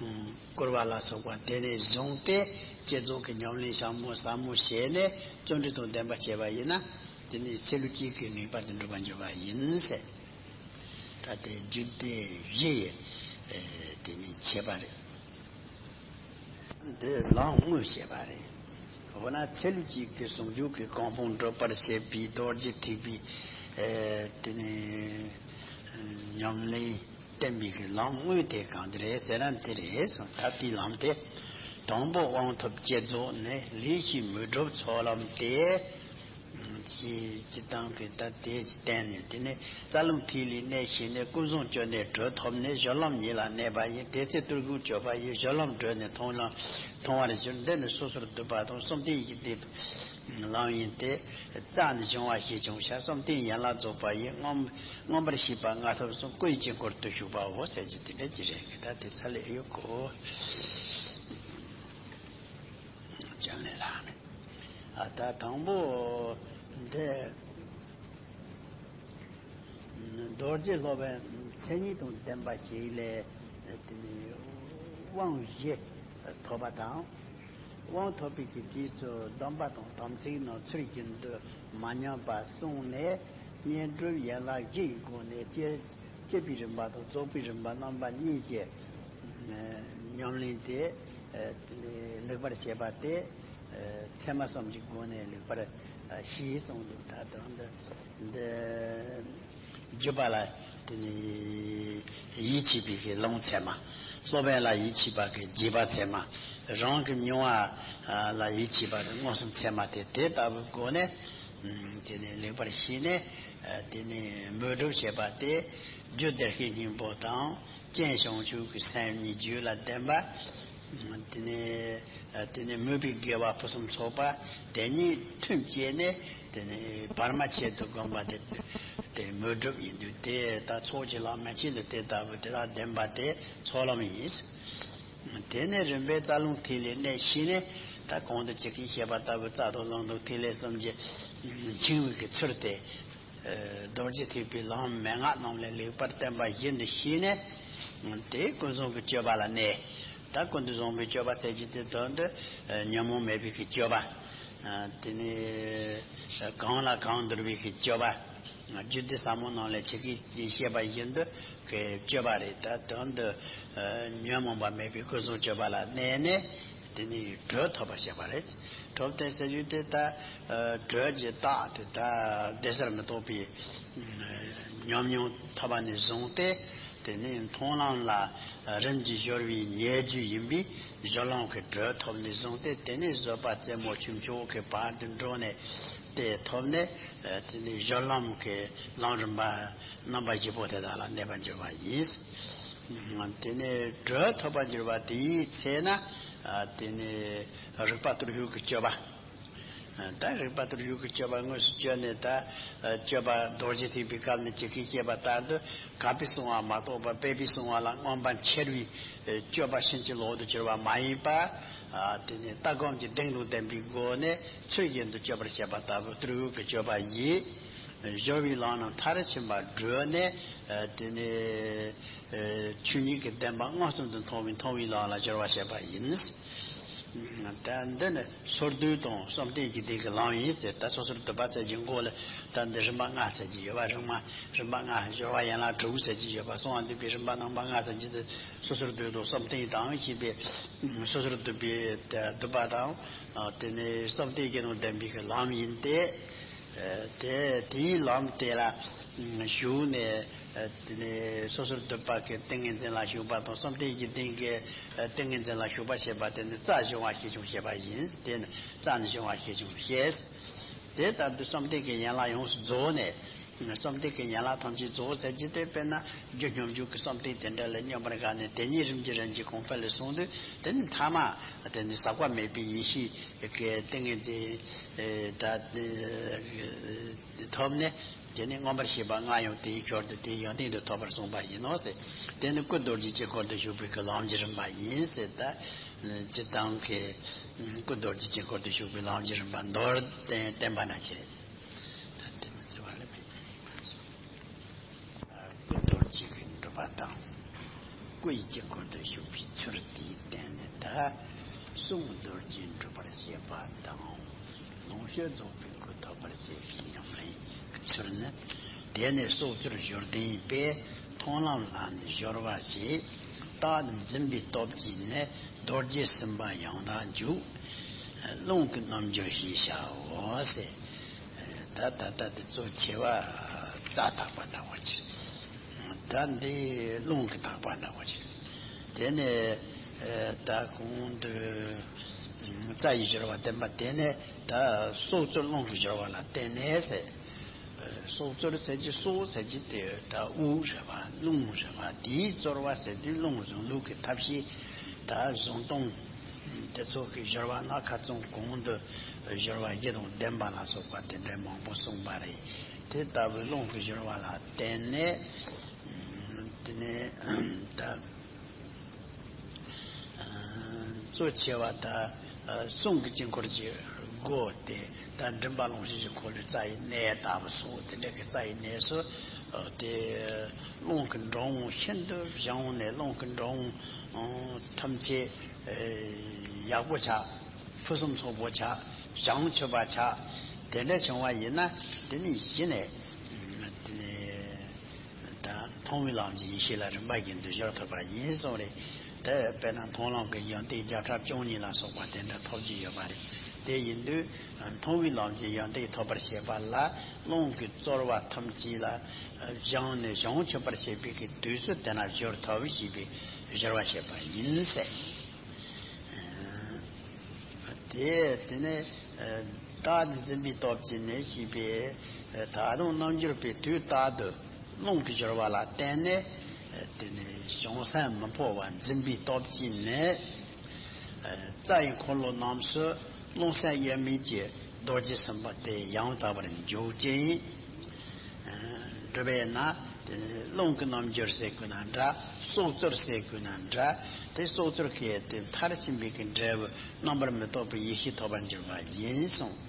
བསྐུར་བ་ལ་སོགས་པ་དེ་ནས་བཟུང་སྟེ་བསྐྱེད་རྫོགས་ཀྱི་ཉམས་ལེན་ཞིབ་མོ་ཟབ་མོ་བྱས་ནས་བརྩོན་འགྲུས་དང་ལྡན་པ་བྱས་པ་ཡིན་ན། དེ་ནས་ཚེ་ལུས་གཅིག་གིས་ངེས་པར་དུ་འགྲུབ་པར་འགྱུར་བ་ཡིན་ཟེར། ད་དེ་རྒྱུད་སྡེ་བཞི་ཡི་དེ་ནས་ཁྱད་པར་རེད། འདི་ལམ་དངོས་བཤད་པ་རེད། འོ་ན་ཚེ་ལུས་གཅིག་གི་ཟུང་འཇུག་གི་གོ་འཕང་སྒྲུབ་པར་བྱེད་པའི་རྡོ་རྗེ་ཐེག་པའི་དེ་ནས་ཉམས་ལེན་བསྟན་པའི་གི་ལམ་དངོས་དེ་གང་དེ་རེད་ཟེར་ན་འདི་རེད་གསུངས། ད་དེའི་ལམ་དེ། དང་པོ་དབང་ཐོབ་བསྐྱེད་རྫོགས་ནས་ལས་ཀྱི་མུ་སྒྲུབ་ཚོགས་ལམ་སྟེ། ཅེས་སྤྱིར་བཏང་གི་ད་དེ་ཅིག་བསྟན་ནས། དེ་ནས་རྩ་རླུང་ཐིག་ལེ་གནས་ཞི་ནས་ཀུན་བཟང་བཅོས་ནས་དྲོད་ཐོབ་ནས་སྦྱོར་ལམ་ཉིད་ལ་གནས་པ་ཡིན། དེ་ཚེ་སྟོད་འགུགས་སྤྱོད་པ་ཡིས་སྦྱོར་ལམ་བགྲོད་ནས་མཐོང་ལམ་མཐོང་བར་འགྱུར། འདི་ནི་སོ་སོར་སྡུད་པ་དང་བསམ་གཏན་བཞི་ལྡན་ལམ་ཡིན་ཏེ། རྩ་ནི་སྦྱང་བ་ཞེས་ཀྱང་བྱ། བསམ་གཏན་ཡན་ལག་རྫོགས་པ་ཡིས། མངོན་མངོན་པར་ཤེས་པ་ལྔ་ཐོབ་གསུམ། སྐུ་ཡི་དཀྱིལ་འཁོར་དུ་ཞུགས་པའོ་ཟེར་གྱི་དེ་འདྲ་ཅིག་རེད་གི། ད་དེ་ཚ་ལས་ཡོད་གོ། ཅང་ལས་ལགས་ནས། ཨ་ད་དང་པོ་འདི་རྡོ་རྗེ་སློབ་དཔོན་མཚན་ཉིད་དང་ལྡན་པ་ཞིག་ལས་དེ་ནི་དབང་བཞི་ཐོབ་པ་དང་། དབང་ཐོབ་པའི་གི་དུས་སུ་སྡོམ་པ་དང་དམ་ཚིག་རྣམས་ཚུལ་བཞིན་དུ་མ་ཉམས་པ་བསྲུངས་ནས། བསྙེན་སྒྲུབ་ཡན་ལག་བཞི་ཡི་སྒོ་ནས་བསྐྱེད་བསྐྱེད་པའི་རིམ་པ་དང་རྫོགས་པའི་རིམ་པ་རྣམ་པ་གཉིས་ཀྱི་ཉམས་ལེན་དེ་ལེགས་པར་བྱེད་པ་སྟེ། ཚད་མ་གསུམ་གྱི་སྒོ་ནས་ལེགས་པར་ཤེས་གསུངས་འདུག་ད་དུང་འདི་འདི་བརྒྱུད་པ་ལ་དེ་ནི་ཡིད་ཆེས་པའི་གི་ལུང་ཚད་མ། སློབ་དཔོན་ལ་ཡིད་ཆེས་པ་གི་རྗེས་དཔག་ཚད་མ། རང་གི་མྱོང་བ་ལ་ཡིད་ཆེས་པ་གི་མངོན་སུམ་ཚད་མ་སྟེ། དེ་ལྟ་བུའི་སྒོ་ནས་དེ་ནི་ལེགས་པར་ཤེས་ནས་དེ་ནི་མོས་སྒྲུབ་བྱེད་པ་སྟེ། རྒྱུ་བདེ་གཤེགས་སྙིང་པོ་དང་། རྐྱེན་བྱང་ཆུབ་ཀྱི་སེམས་གཉིས་རྒྱུད་ལ་ལྡན་པ། དེ་ནས་དེ་ནས་མོས་པའི་དགེ་བ་ཕུན་སུམ་ཚོགས་པ་དེ་གཉིས་མཐུན་བཅས་ནས། དེ་ནས་བར་མ་ཆད་དུ་བསྒོམ་པ་དེ་དེ་མོས་སྒྲུབ་ཡིན་དུས། དེ་ལྟར་ཚོགས་ཀྱི་ལམ་མན་ཆད་ལ་དེ་ལྟ་བུ་དེ་དག་ལྡན་པ་དེ་ཚོགས་ལམ་ཡིན། དེ་ནས་རིམ་པས་རྩ་རླུང་ཐིག་ལེ་གནས་ཞི་ནས། ད་གོང་དུ་ཇི་སྐད་བཤད་པ་ལྟ་བུ་རྩ་དང་རླུང་དང་ཐིག་ལེ་གསུམ་གྱི་འཆིང་བའི་གི་ཚུལ་དེ། རྡོ་རྗེ་ཐེག་པའི་ལམ་མན་ངག་རྣམས་ལས་ལེགས་པར་བསྟན་པ་བཞིན་དུ་ཤེས་ནས། དེ་ཀུན་བཟང་གི་སྤྱོད་པ་ལ་གནས། ད་ཀུན་ཏུ་བཟང་པོའི་སྤྱོད་པ་ཟེར་གྱི་དེ་དོན་དུ་ཉོན་མོངས་མེད་པའི་གི་སྤྱོད་པ། དེ་ནས་གང་ལ་གང་འདུལ་བའི་གི་སྤྱོད་པ། རྒྱུད་སྡེ་ཟབ་མོ་རྣམས་ལས་ཇི་སྐད་བཤད་པ་བཞིན་དུ་གི་སྤྱོད་པ་རེད། ད་དོན་དུ་ཉོན་མོངས་པ་མེད་པའི་ཀུན་བཟང་སྤྱོད་པ་ལ་གནས་ནས། དེ་ནས་དྲོད་ཐོབ་པར་བྱེད་པ་རེད། དྲོད་དེ་ཟེར་རྒྱུ་དེ་ད་དྲོད་ཀྱི་རྟགས་དེ་ད་བདེ་གསལ་མི་རྟོག་པའི་ཉམས་མྱོང་ཐོབ་པ་ནས་བཟུང་སྟེ། དེ་ནས་མཐོང་ལམ་ལ་རིམ་གྱིས་སྦྱོར་བའི་ཉེ་རྒྱུ་ཡིན་པས། སྦྱོར་ལམ་གྱི་དྲོད་ཐོབ་ནས་བཟུང་སྟེ། དེ་ནས་བཟོད་པ་རྩེ་མོ་ཆོས་མཆོག་གི་བར་དུ་འགྲོ་ནས་དེ་ཐོབ་ནས། དེ་ནས་སྦྱོར་ལམ་གྱི་ལམ་རིམ་པ་རྣམ་པ་བཞི་པོ་དེ་དག་ལ་གནས་པར་འགྱུར་བ་ཡིན། དེ་ནས་དྲོད་ཐོབ་པར་འགྱུར་བ་དེའི་ཚེ་ན། ཨ། དེ་ནས་རིག་པ་བརྟུལ་ཞུགས་ཀྱི་སྤྱོད་པ། ཨ། ད་རིག་པ་བརྟུལ་ཞུགས་ཀྱི་སྤྱོད་པ་དངོས་སུ་སྤྱོད་ནས། ད་སྤྱོད་པ་རྡོ་རྗེ་ཐེག་པའི་སྐབས་ནས་ཇི་སྐད་བཤད་པ་ལྟར་དུ། དགག་པས་གསུངས་པ་མ་རྟོགས་པར། སྤེལ་པས་གསུངས་པ་ལ་མངོན་པར་འཆར་བའི་སྤྱོད་པ་ཕྱིན་ཅི་ལོག་ཏུ་གྱུར་པ་མ་ཡིན་པ། ཨ། དེ་ནས་ལྟ་སྒོམ་གྱི་གདེང་དང་ལྡན་པའི་སྒོ་ནས་ཚུལ་བཞིན་དུ་སྤྱོད་པར་བྱེད་པ་ལྟ་བུ་བརྟུལ་ཞུགས་ཀྱི་སྤྱོད་པ་ཡིས། སྦྱོར་བའི་ལམ་རྣམས་མཐར་ཕྱིན་པར་བགྲོད་ནས། ཨ། དེ་ནས་ཆོས་ཉིད་ཀྱི་བདེན་པ་མངོན་སུམ་དུ་མཐོང་བའི་མཐོང་བའི་ལམ་ལ་སྦྱོར་བར་བྱེད་པ་ཡིན། ད་འདི་ནི་སོར་སྡུད་དང་བསམ་གཏན་གྱི་སྡེ་གི་ལམ་ཡིན་ཟེར། ད་སོ་སོར་སྡུད་པ་ཟེར་གྱི་མགོ་ལ་ད་འདི་རིམ་པ་ལྔ་ཟེར་གྱི་ཡོད་པ། རིམ་པ་རིམ་པ་ལྔ། སྦྱོར་བ་ཡན་ལག་དྲུག་ཟེར་གྱི་ཡོད་པ། གསང་བ་འདུས་པའི་རིམ་པ་རྣམ་པ་ལྔ་ཟེར་གྱི་འདི་སོ་སོར་སྡུད་དང་བསམ་གཏན་དང་ཞེས་པའི་སོ་སོར་སྡུད་པའི་སྡུད་པ་དང་། དེ་ནས་བསམ་གཏན་གྱི་དང་ལྡན་པའི་གི་ལམ་ཡིན་ཏེ། དེ་དེའི་ལམ་དེ་ལ་ཞུགས་ནས། དེ་ནས་སོ་སོར་སྡུད་པ་གི་ཏིང་ངེ་འཛིན་ལ་ཞུགས་པ་དང་། བསམ་གཏན་གྱི་སྡེ་གི་ཏིང་ངེ་འཛིན་ལ་ཞུགས་པར་བྱེད་པ་དེ་ནི་རྩ་སྦྱོང་བ་ཞེས་ཀྱང་བཤད་པ་ཡིན། དེ་ནི་རྩ་ནི་སྦྱོང་བ་ཞེས་ཀྱང་བཤད། དེ་ལྟར་དུ་བསམ་གཏན་གྱི་ཡན་ལག་ཡོངས་སུ་རྫོགས་ནས། བསམ་གཏན་གྱི་ཡན་ལག་ཐམས་ཅད་རྫོགས་ཟེར་གྱི་དེ། དཔེར་ན་རྒྱུ་སྙོམས་འཇུག་གི་བསམ་གཏན་དེ་འདྲ་ལ་སྙོམས་པར་དགའ་ནས། དེ་ཉིད་རིམ་གྱིས་རིམ་གྱིས་གོང་འཕེལ་ལ་སོང་དུས། དེ་ནི་མཐའ་མ་དེ་ནི་ཟག་པ་མེད་པའི་ཡེ་ཤེས་ཀྱི་ཏིང་ངེ་འཛིན་ད་ཐོབ་ནས། དེ་ནི་མངོན་པར་ཤེས་པ་ལྔ་ཡང་དེའི་ཞོར་དུ་དེའི་ཡོན་ཏན་དུ་ཐོབ་པར་གསུངས་པ་ཡིན་ནོ་ཟེར། དེ་ནི་སྐུ་རྡོ་རྗེ་དཀྱིལ་འཁོར་དུ་བཞུགས་པའི་གི་ལམ་གྱི་རིམ་པ་ཡིན་ཟེར། ད་སྤྱིར་བཏང་གི་སྐུ་རྡོ་རྗེ་དཀྱིལ་འཁོར་དུ་བཞུགས་པའི་ལམ་གྱི་རིམ་པ་མདོར་བསྟན་བསྟན་པ་ན་ཆེ། ད་དེ་མི་ཚེ་བ་ལ་མེད་པའི་ཉེས་པ་ཚོ། ཀུན་རྟོག་གཅིག་གིས་འགྲུབ་པ་དང་། སྐུ་ཡི་དཀྱིལ་འཁོར་དུ་བཞུགས་པའི་ཚུལ་དེའི་སྟེང་ནས། ད་གསུང་རྡོ་རྗེ་སྒྲུབ་པར་བྱེད་པ་དང་། ལོངས་སྤྱོད་རྫོགས་པའི་སྐུ་ཐོབ་པར་བྱེད་པའི་ཉམས་ལེན་ཚུལ་ནི། དེ་ནས་སྲོག་རྩོལ་སྦྱོར་ལྡན་པས་མཐོང་ལམ་ལ་ནི་སྦྱོར་བ་བྱེད། རྟག་ཏུ་འཛིན་པའི་སྟོབས་ཀྱིས་ནི་རྡོ་རྗེ་སེམས་དཔའ་ཡང་དག་འཇུག། རླུང་གི་རྣམ་འགྱུར་ཞེས་བྱའོ་ཟེར། ད་ད་ལྟ་དེ་གཙོ་ཆེ་བ་རྩ་དག་པ་འདྲ་བོ་ཅིག་ད་འདི་རླུང་གི་དག་པ་འདྲ་བོ་ཅིག་དེ་ནས་ད་གོང་དུ་རྩ་ཡི་སྦྱོར་བ་བསྟན་པ། དེ་ནས་ད་སྲོག་རྩོལ་རླུང་གི་སྦྱོར་བ་ལ་བརྟེན་ནས་ཟེར། སྲོག་རྩོལ་ཟེར་གྱི་སྲོག་ཟེར་གྱི་དེ་ད་དབུགས་རེད་པ། རླུང་རེད་པ། དེའི་རྩོལ་བ་ཟེར་དུས་རླུང་གཞུང་ལུགས་ཀྱི་ཐབས་ཤེས། ད་གཞུང་སྟོང་དེ་ཚོ་གི་སྦྱོར་བ་ན་ཁ་ཚོན་གོང་དུ་སྦྱོར་བ་བཞི་དང་ལྡན་པ་ལ་སོགས་པ་དེ་འདྲའི་མང་པོ་གསུངས་པ་རེད། དེ་ལྟ་བུའི་རླུང་གི་སྦྱོར་བ་ལ་བརྟེན་ནས། དེ་ནས་ད། གཙོ་ཆེ་བ་ད་གསུང་གི་དཀྱིལ་འཁོར་གྱི་སྒོ་དེ་ད་མགྲིན་པ་རླུང་བཞི་གི་འཁོར་ལོའི་རྩ་བའི་གནས་ལྟ་བུ་སོགས། དེ་འདྲ་གི་རྩ་བའི་གནས་སུ་དེ་རླུང་གི་འགྲོ་འོང་ཤིན་ཏུ་བྱུང་ནས། རླུང་གི་འགྲོ་འོང་ཐམས་ཅད་ཡག་པོ་ཆགས། ཕུན་སུམ་ཚོགས་པོ་ཆགས། བྱང་ཆུབ་པ་ཆགས། དེ་འདྲ་བྱུང་བ་ཡིན་ན། དེ་ནི་གཞི་ནས་དེ་ནི། ད་མཐོང་བའི་ལམ་གྱི་ཡེ་ཤེས་ལ་རིམ་པ་བཞིན་དུ་སྦྱོར་ཐུབ་པ་ཡིན་གསུངས་རེད། དེ་དཔེར་ན་མཐོང་ལམ་གྱི་ཡོན་ཏན་བརྒྱ་ཕྲག་བཅུ་གཉིས་ལ་སོགས་པ་དེ་འདྲ་ཐོབ་ཀྱི་ཡོད་པ་རེད། དེ་ཡིན་དུས་མཐོང་བའི་ལམ་གྱི་ཡོན་ཏན་ཐོབ་པར་བྱེད་པ་ལ་རླུང་གི་རྩོལ་བ་ཐམས་ཅད་ལ་སྦྱངས་ནས་བྱང་ཆུབ་པར་བྱེད་པའི་གི་དུས་སུ་དེ་ན་སྦྱོར་ཐུབ་ཞེས་པའི་སྦྱོར་བ་བྱེད་པ་ཡིན་ཟེར། དེ་དེ་ནས་རྟག་ཏུ་འཛིན་པའི་སྟོབས་ཀྱིས་ནི་ཞེས་པས། ད་དུང་རྣལ་འབྱོར་པས་དུས་རྟག་ཏུ་རླུང་གི་སྦྱོར་བ་ལ་བརྟེན་ནས། དེ་ནས་བྱང་སེམས་མི་འཕོ་བ་འཛིན་པའི་སྟོབས་ཀྱིས་ནི། རྩ་ཡི་འཁོར་ལོ་རྣམས་སུ་རླུང་སེམས་དབྱེར་མེད་ཀྱི་རྡོ་རྗེ་སེམས་དཔའ་དེ་ཡང་དག་པར་འཇུག་ཅིང་། འགྲུབ་པས་ན། དེ་རླུང་གི་རྣལ་འབྱོར་ཟེར་དགོས་ན་འདྲ། སྲོག་རྩོལ་ཟེར་དགོས་ན་འདྲ། དེ་སྲོག་རྩོལ་གྱི་དེ་མཐར་ཕྱིན་པའི་གི་འབྲས་བུ་རྣམ་པར་མི་རྟོག་པའི་ཡེ་ཤེས་ཐོབ་པར་འགྱུར་བ་ཡིན་གསུངས།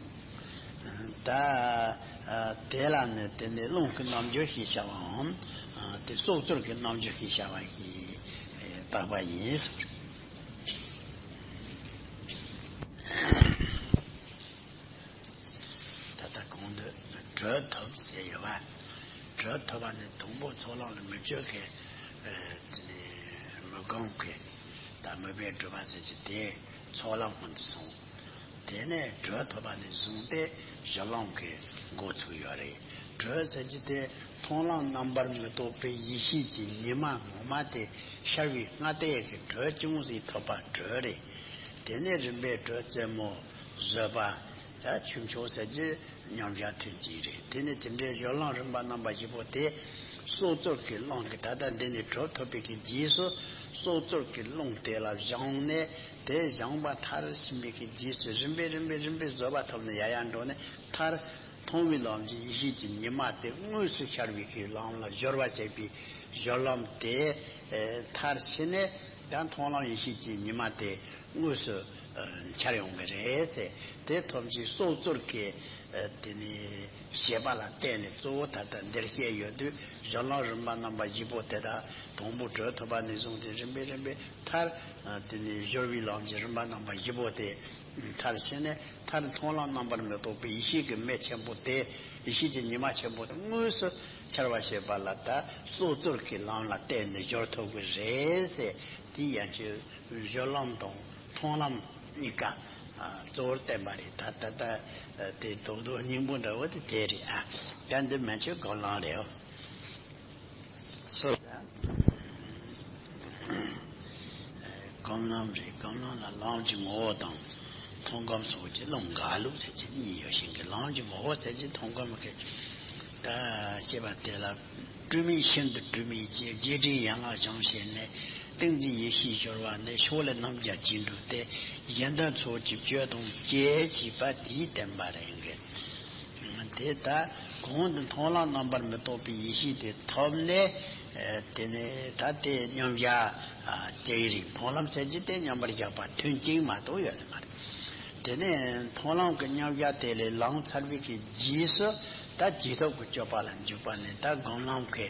ད་དེ་ལ་ནི་དེ་ནི་རླུང་གི་རྣལ་འབྱོར་ཞེས་བྱ་བའམ། དེ་སྲོག་རྩོལ་གྱི་རྣལ་འབྱོར་ཞེས་བྱ་བ་ཞིག་བཏགས་པ་ཡིན་གསུངས། ད་ལྟ་གོང་དུ་གྲོལ་ཐུབ་ཟེར་ཡོད་པ། གྲོལ་ཐུབ་པ་ནི་དང་པོ་ཚོགས་ལམ་ལ་མི་སྤྱོད་མཁན། དེ་ནས་མི་སྒོམ་མཁན། ད་མོས་པས་སྒྲུབ་པ་ཟེར་གྱི་དེ་ཚོགས་ལམ་སྔོན་དུ་སོང་། དེ་ནས་གྲོལ་ཐུབ་པ་ནས་བཟུང་སྟེ་སྦྱོར་ལམ་གྱི་འགོ་ཚུགས་ཡོད་རེད། གྲོལ་ཟེར་གྱི་དེ་མཐོང་ལམ་རྣམ་པར་མི་རྟོག་པའི་ཡེ་ཤེས་ཀྱི་ཉི་མ་ངོ་མ་དེ་ཤར་བའི་སྔ་ལྟས་ཀྱི་གྲོལ་ཅུང་ཟད་ཐོབ་པ་གྲོལ་རེད། དེ་ནས་རིམ་པས་གྲོལ་རྩེ་མོ། བཟོད་པ། ད་ཆོས་མཆོག་ཟེར་གྱི་མཉམ་བཞག་ཐུན་གཅིག་རེད། དེ་ནས་དེ་འདྲའི་སྦྱོར་ལམ་རིམ་པ་རྣམ་པ་བཞི་པོ་དེ་སྲོག་རྩོལ་གྱི་རླུང་གིས་ད་ལྟ་འདི་ནས་གྲོལ་ཐུབ་པའི་གི་རྗེས་སུ་སྲོག་རྩོལ་གྱི་རླུང་དེ་ལ་སྦྱངས་ནས། དེ་སྦྱངས་པ་མཐར་ཕྱིན་པའི་གི་རྗེས་སུ་རིམ་པས་རིམ་པས་རིམ་པས་བཟོད་པ་ཐོབ་ནས་ཡར་ཡར་འགྲོ་ནས། མཐར་མཐོང་བའི་ལམ་གྱི་ཡེ་ཤེས་ཀྱི་ཉི་མ་དེ་དངོས་སུ་ཤར་བའི་གི་ལམ་ལ་སྦྱོར་བ་བྱེད་པའི་སྦྱོར་ལམ་དེ་མཐར་ཕྱིན་ནས། ད་མཐོང་ལམ་ཡེ་ཤེས་ཀྱི་ཉི་མ་དེ་དངོས་སུ་འཆར་ཡོང་གི་རེད་ཟེར། དེ་ཐོབ་ཀྱི་སྲོག་རྩོལ་གྱི་དེ་ནི་བྱེད་པ་ལ་བརྟེན་ནས། གཙོ་བོ་ད་ལྟ་འདིར་བཤད་ཡོད་དུས་སྦྱོར་ལམ་རིམ་པ་རྣམ་པ་བཞི་པོ་དེ་དག་དང་པོ་གྲོལ་ཐུབ་པ་ནས་བཟུང་སྟེ་རིམ་པས་རིམ་པས་མཐར། དེ་ནི་སྦྱོར་བའི་ལམ་གྱི་རིམ་པ་རྣམ་པ་བཞི་པོ་དེ་མཐར་ཕྱིན་ནས། མཐར་མཐོང་ལམ་རྣམ་པར་མི་རྟོག་པའི་ཡེ་ཤེས་ཀྱི་མེ་ཆེན་པོ་དེ། ཡེ་ཤེས་ཀྱི་ཉི་མ་ཆེན་པོ་དེ་དངོས་སུ་འཆར་བར་བྱེད་པ་ལ་ད་སྲོག་རྩོལ་གྱི་ལམ་ལ་བརྟེན་ནས་སྦྱོར་ཐུབ་ཀྱི་རེད་ཟེར། དེ་ཡན་ཆོད་སྦྱོར་ལམ་དང་མཐོང་ལམ་གཉིས་ཀ་གཙོ་བོར་བསྟན་པ་རེད། ད་ད་ལྟ་དེ་རྡོག་རྡོག་སྙིང་པོ་འདྲ་བོ་དེ་དེ་རེད་ཨ། ད་འདི་མན་ཆད་སྒོམ་ལམ་རེད། སོ། སྒོམ་ལམ་རེད། སྒོམ་ལམ་ལ་ལམ་གྱི་ངོ་བོ་དང་མཐོང་སྒོམ་སོགས་ཀྱི་ལམ་འགག་ལུགས་ཟེར་གྱི་གཉིས་ཡོད་བཞིན་གྱི། ལམ་གྱི་ངོ་བོ་ཟེར་གྱི་མཐོང་སྒོམ་གྱི་ད་བཤད་པ་དེ་ལ། སྤྲོས་མེད་ཤིན་ཏུ་སྤྲོས་མེད་ཀྱི་རྗེས་དྲན་ཡན་ལག་སྦྱངས་བྱས་ནས། ཏིང་འཛིན་ཡེ་ཤེས་སྦྱོར་བ་ནི་ཕྱོགས་ལས་རྣམ་རྒྱལ་གྱིས་འགྲུབ་སྟེ། གཞན་དོན་ཚོགས་ཀྱི་སྤྱོད་དང་བཅས་ཞེས་པ་དེའི་བསྟན་པ་རེད་གི། དེ་ལྟར་གོང་དུ་མཐོང་ལམ་རྣམ་པར་མི་རྟོག་པའི་ཡེ་ཤེས་དེ་ཐོབ་ནས། དེ་ནས་ད་དེ་མཉམ་བཞག་ཅིག་རེད། མཐོང་ལམ་ཟེར་གྱི་དེ་མཉམ་པར་བཞག་པ་ཐུན་གཅིག་མ་གཏོགས་ཡོད་ནི་མ་རེད། དེ་ནས་མཐོང་ལམ་གྱི་མཉམ་བཞག་དེ་ལས་ལངས་ཚར་བའི་གི་རྗེས་སུ། ད་རྗེས་ཐོབ་ཀྱི་སྤྱོད་པ་ལ་འཇུག་པ་ནི་ད་སྒོམ་ལམ་གྱི་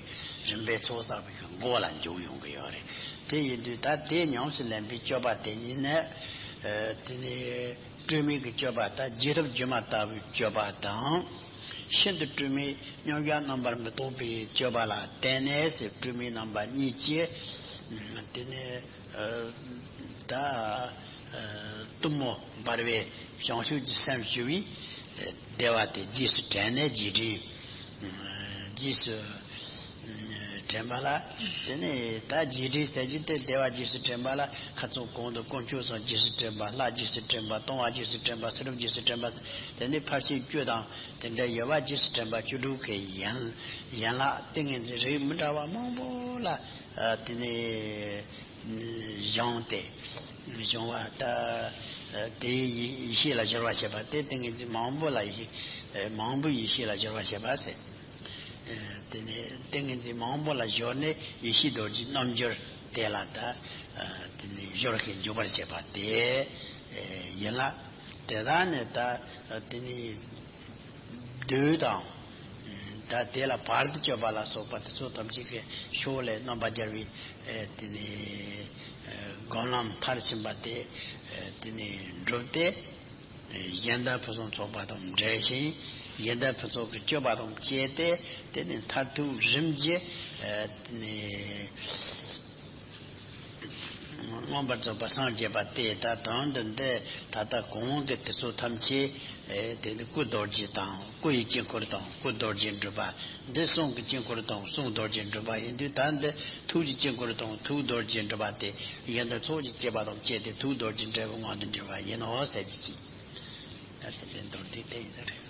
རིམ་པའི་ཚོགས་བསགས་པའི་གི་འགོ་ལ་འཇུག་ཡོང་གི་ཡོད་རེད། དེ་ཡིན་དུས་ད་དེ་ཉམས་སུ་ལེན་པའི་སྤྱོད་པ་དེ་ཉིད་ནི། ཨ། དེ་ནི་སྤྲོས་མེད་ཀྱི་སྤྱོད་པ་དང་རྗེས་ཐོབ་སྒྱུ་མ་ལྟ་བུའི་སྤྱོད་པ་དང་། ཤིན་ཏུ་སྤྲོས་མེད་མཉམ་གཞག་རྣམ་པར་མི་རྟོག་པའི་སྤྱོད་པ་ལ་བརྟེན་ནས་ཟེར། སྤྲོས་མེད་རྣམ་པ་གཉིས་ཀྱིས། ཨ། དེ་ནི། ཨ། ད། ཨ། གཏུམ་མོ་འབར་བའི་བྱང་ཆུབ་ཀྱི་སེམས་ཞུ་བའི། ཨ། བདེ་བ་དེ་རྗེས་སུ་དྲན་ནས་རྗེས་དྲན། ཨ། རྗེས་སུ། ཨ། དྲན་པ་ལ། དེ་ནས་ད་རྗེས་དྲན་ཟེར་རྒྱུ་དེ་བདེ་བ་རྗེས་སུ་དྲན་པ་ལ་ཁ་ཚོན་གང་དུ་དཀོན་མཆོག་གསུམ་རྗེས་སུ་དྲན་པ། ལྷ་རྗེས་སུ་དྲན་པ། ལྟུང་བ་རྗེས་སུ་དྲན་པ། ཚེ་རབས་རྗེས་སུ་དྲན་པ། དེ་ནས་ཕར་ཕྱིན་བཅུ་དང་དེ་འདྲ་ཡོད་པ། རྗེས་སུ་དྲན་པ་བཅུ་དྲུག་གི་ཡན་ཡན་ལག་ཏིང་ངེ་འཛིན་རིགས་མི་འདྲ་བ་མང་པོ་ལ། ཨ། དེ་ནས་སྦྱངས་ཏེ། སྦྱོང་བ་ད། ཨ། དེའི་ཡེ་ཡེ་ཤེས་ལ་སྦྱོར་བ་བྱེད་པ་དེ་ཏིང་ངེ་འཛིན་མང་པོ་ལ་ཡེ། ཨ། མང་པོའི་ཡེ་ཤེས་ལ་སྦྱོར་བ་བྱེད་པ་ཟེར། ཨ། དེ་ནས་ཏིང་ངེ་འཛིན་མང་པོ་ལ་སྦྱོར་ནས་ཡེ་ཤེས་རྡོ་རྗེའི་རྣམ་འགྱུར་དེ་ལ་ད། ཨ། དེ་ནས་སྦྱོར་ཞིང་འཇུག་པར་བྱེད་པ་དེ། ཨ། ཡན་ལག་དེ་དག་ནི་ད། ཨ། དེ་ནས། བདུད་དང་། ད་དེ་ལ་བར་དུ་གཅོད་པ་ལ་སོགས་པ་དེ་ཚོ་ཐམས་ཅད་ཀྱི་ཕྱོགས་ལས་རྣམ་པ་སྦྱར་བའི། ཨ། དེ་ནས། ཨ། སྒོམ་ལམ་མཐར་ཕྱིན་པ་དེ། ཨ། དེ་ནས་བསྒྲུབས་ཏེ། ཨ། གཞན་དག་ཕུན་སུམ་ཚོགས་པ་དང་འབྲེལ་ཞིང་། གཞན་དག་ཕུན་ཚོགས་ཀྱི་སྤྱོད་པ་དང་བཅས་ཏེ། དེ་ནས་མཐར་ཐུག་རིམ་གྱིས། ཨ། དེ་ནས། མངོན་པར་རྫོགས་པར་སངས་རྒྱས་པ་དེ། ད་དོན་དུ་འདི་ད་ལྟ་གོང་གི་དེ་ཚོ་ཐམས་ཅད། ཨེ། དེ་ནི་སྐུ་རྡོ་རྗེ་དང་། སྐུ་ཡི་དཀྱིལ་འཁོར་དང་སྐུ་རྡོ་རྗེ་འགྲུབ་པ། འདི་གསུང་གི་དཀྱིལ་འཁོར་དང་གསུང་རྡོ་རྗེ་འགྲུབ་པ་ཡིན་དུས། ད་འདི་ཐུགས་ཀྱི་དཀྱིལ་འཁོར་དང་ཐུགས་རྡོ་རྗེ་འགྲུབ་པ་དེ། གཞན་དག་ཚོགས་ཀྱི་སྤྱོད་པ་དང་བཅས་ཏེ་ཐུགས་རྡོ་རྗེ་འགྲུབ་པའི་ངང་དུ་འགྱུར་བ་ཡིན་ནོ་ཟེར་གྱི་ཅིག་ད་དེ་འདྲའི་མདོར་བསྡུས་དེ་ཡིན་ས་རེད།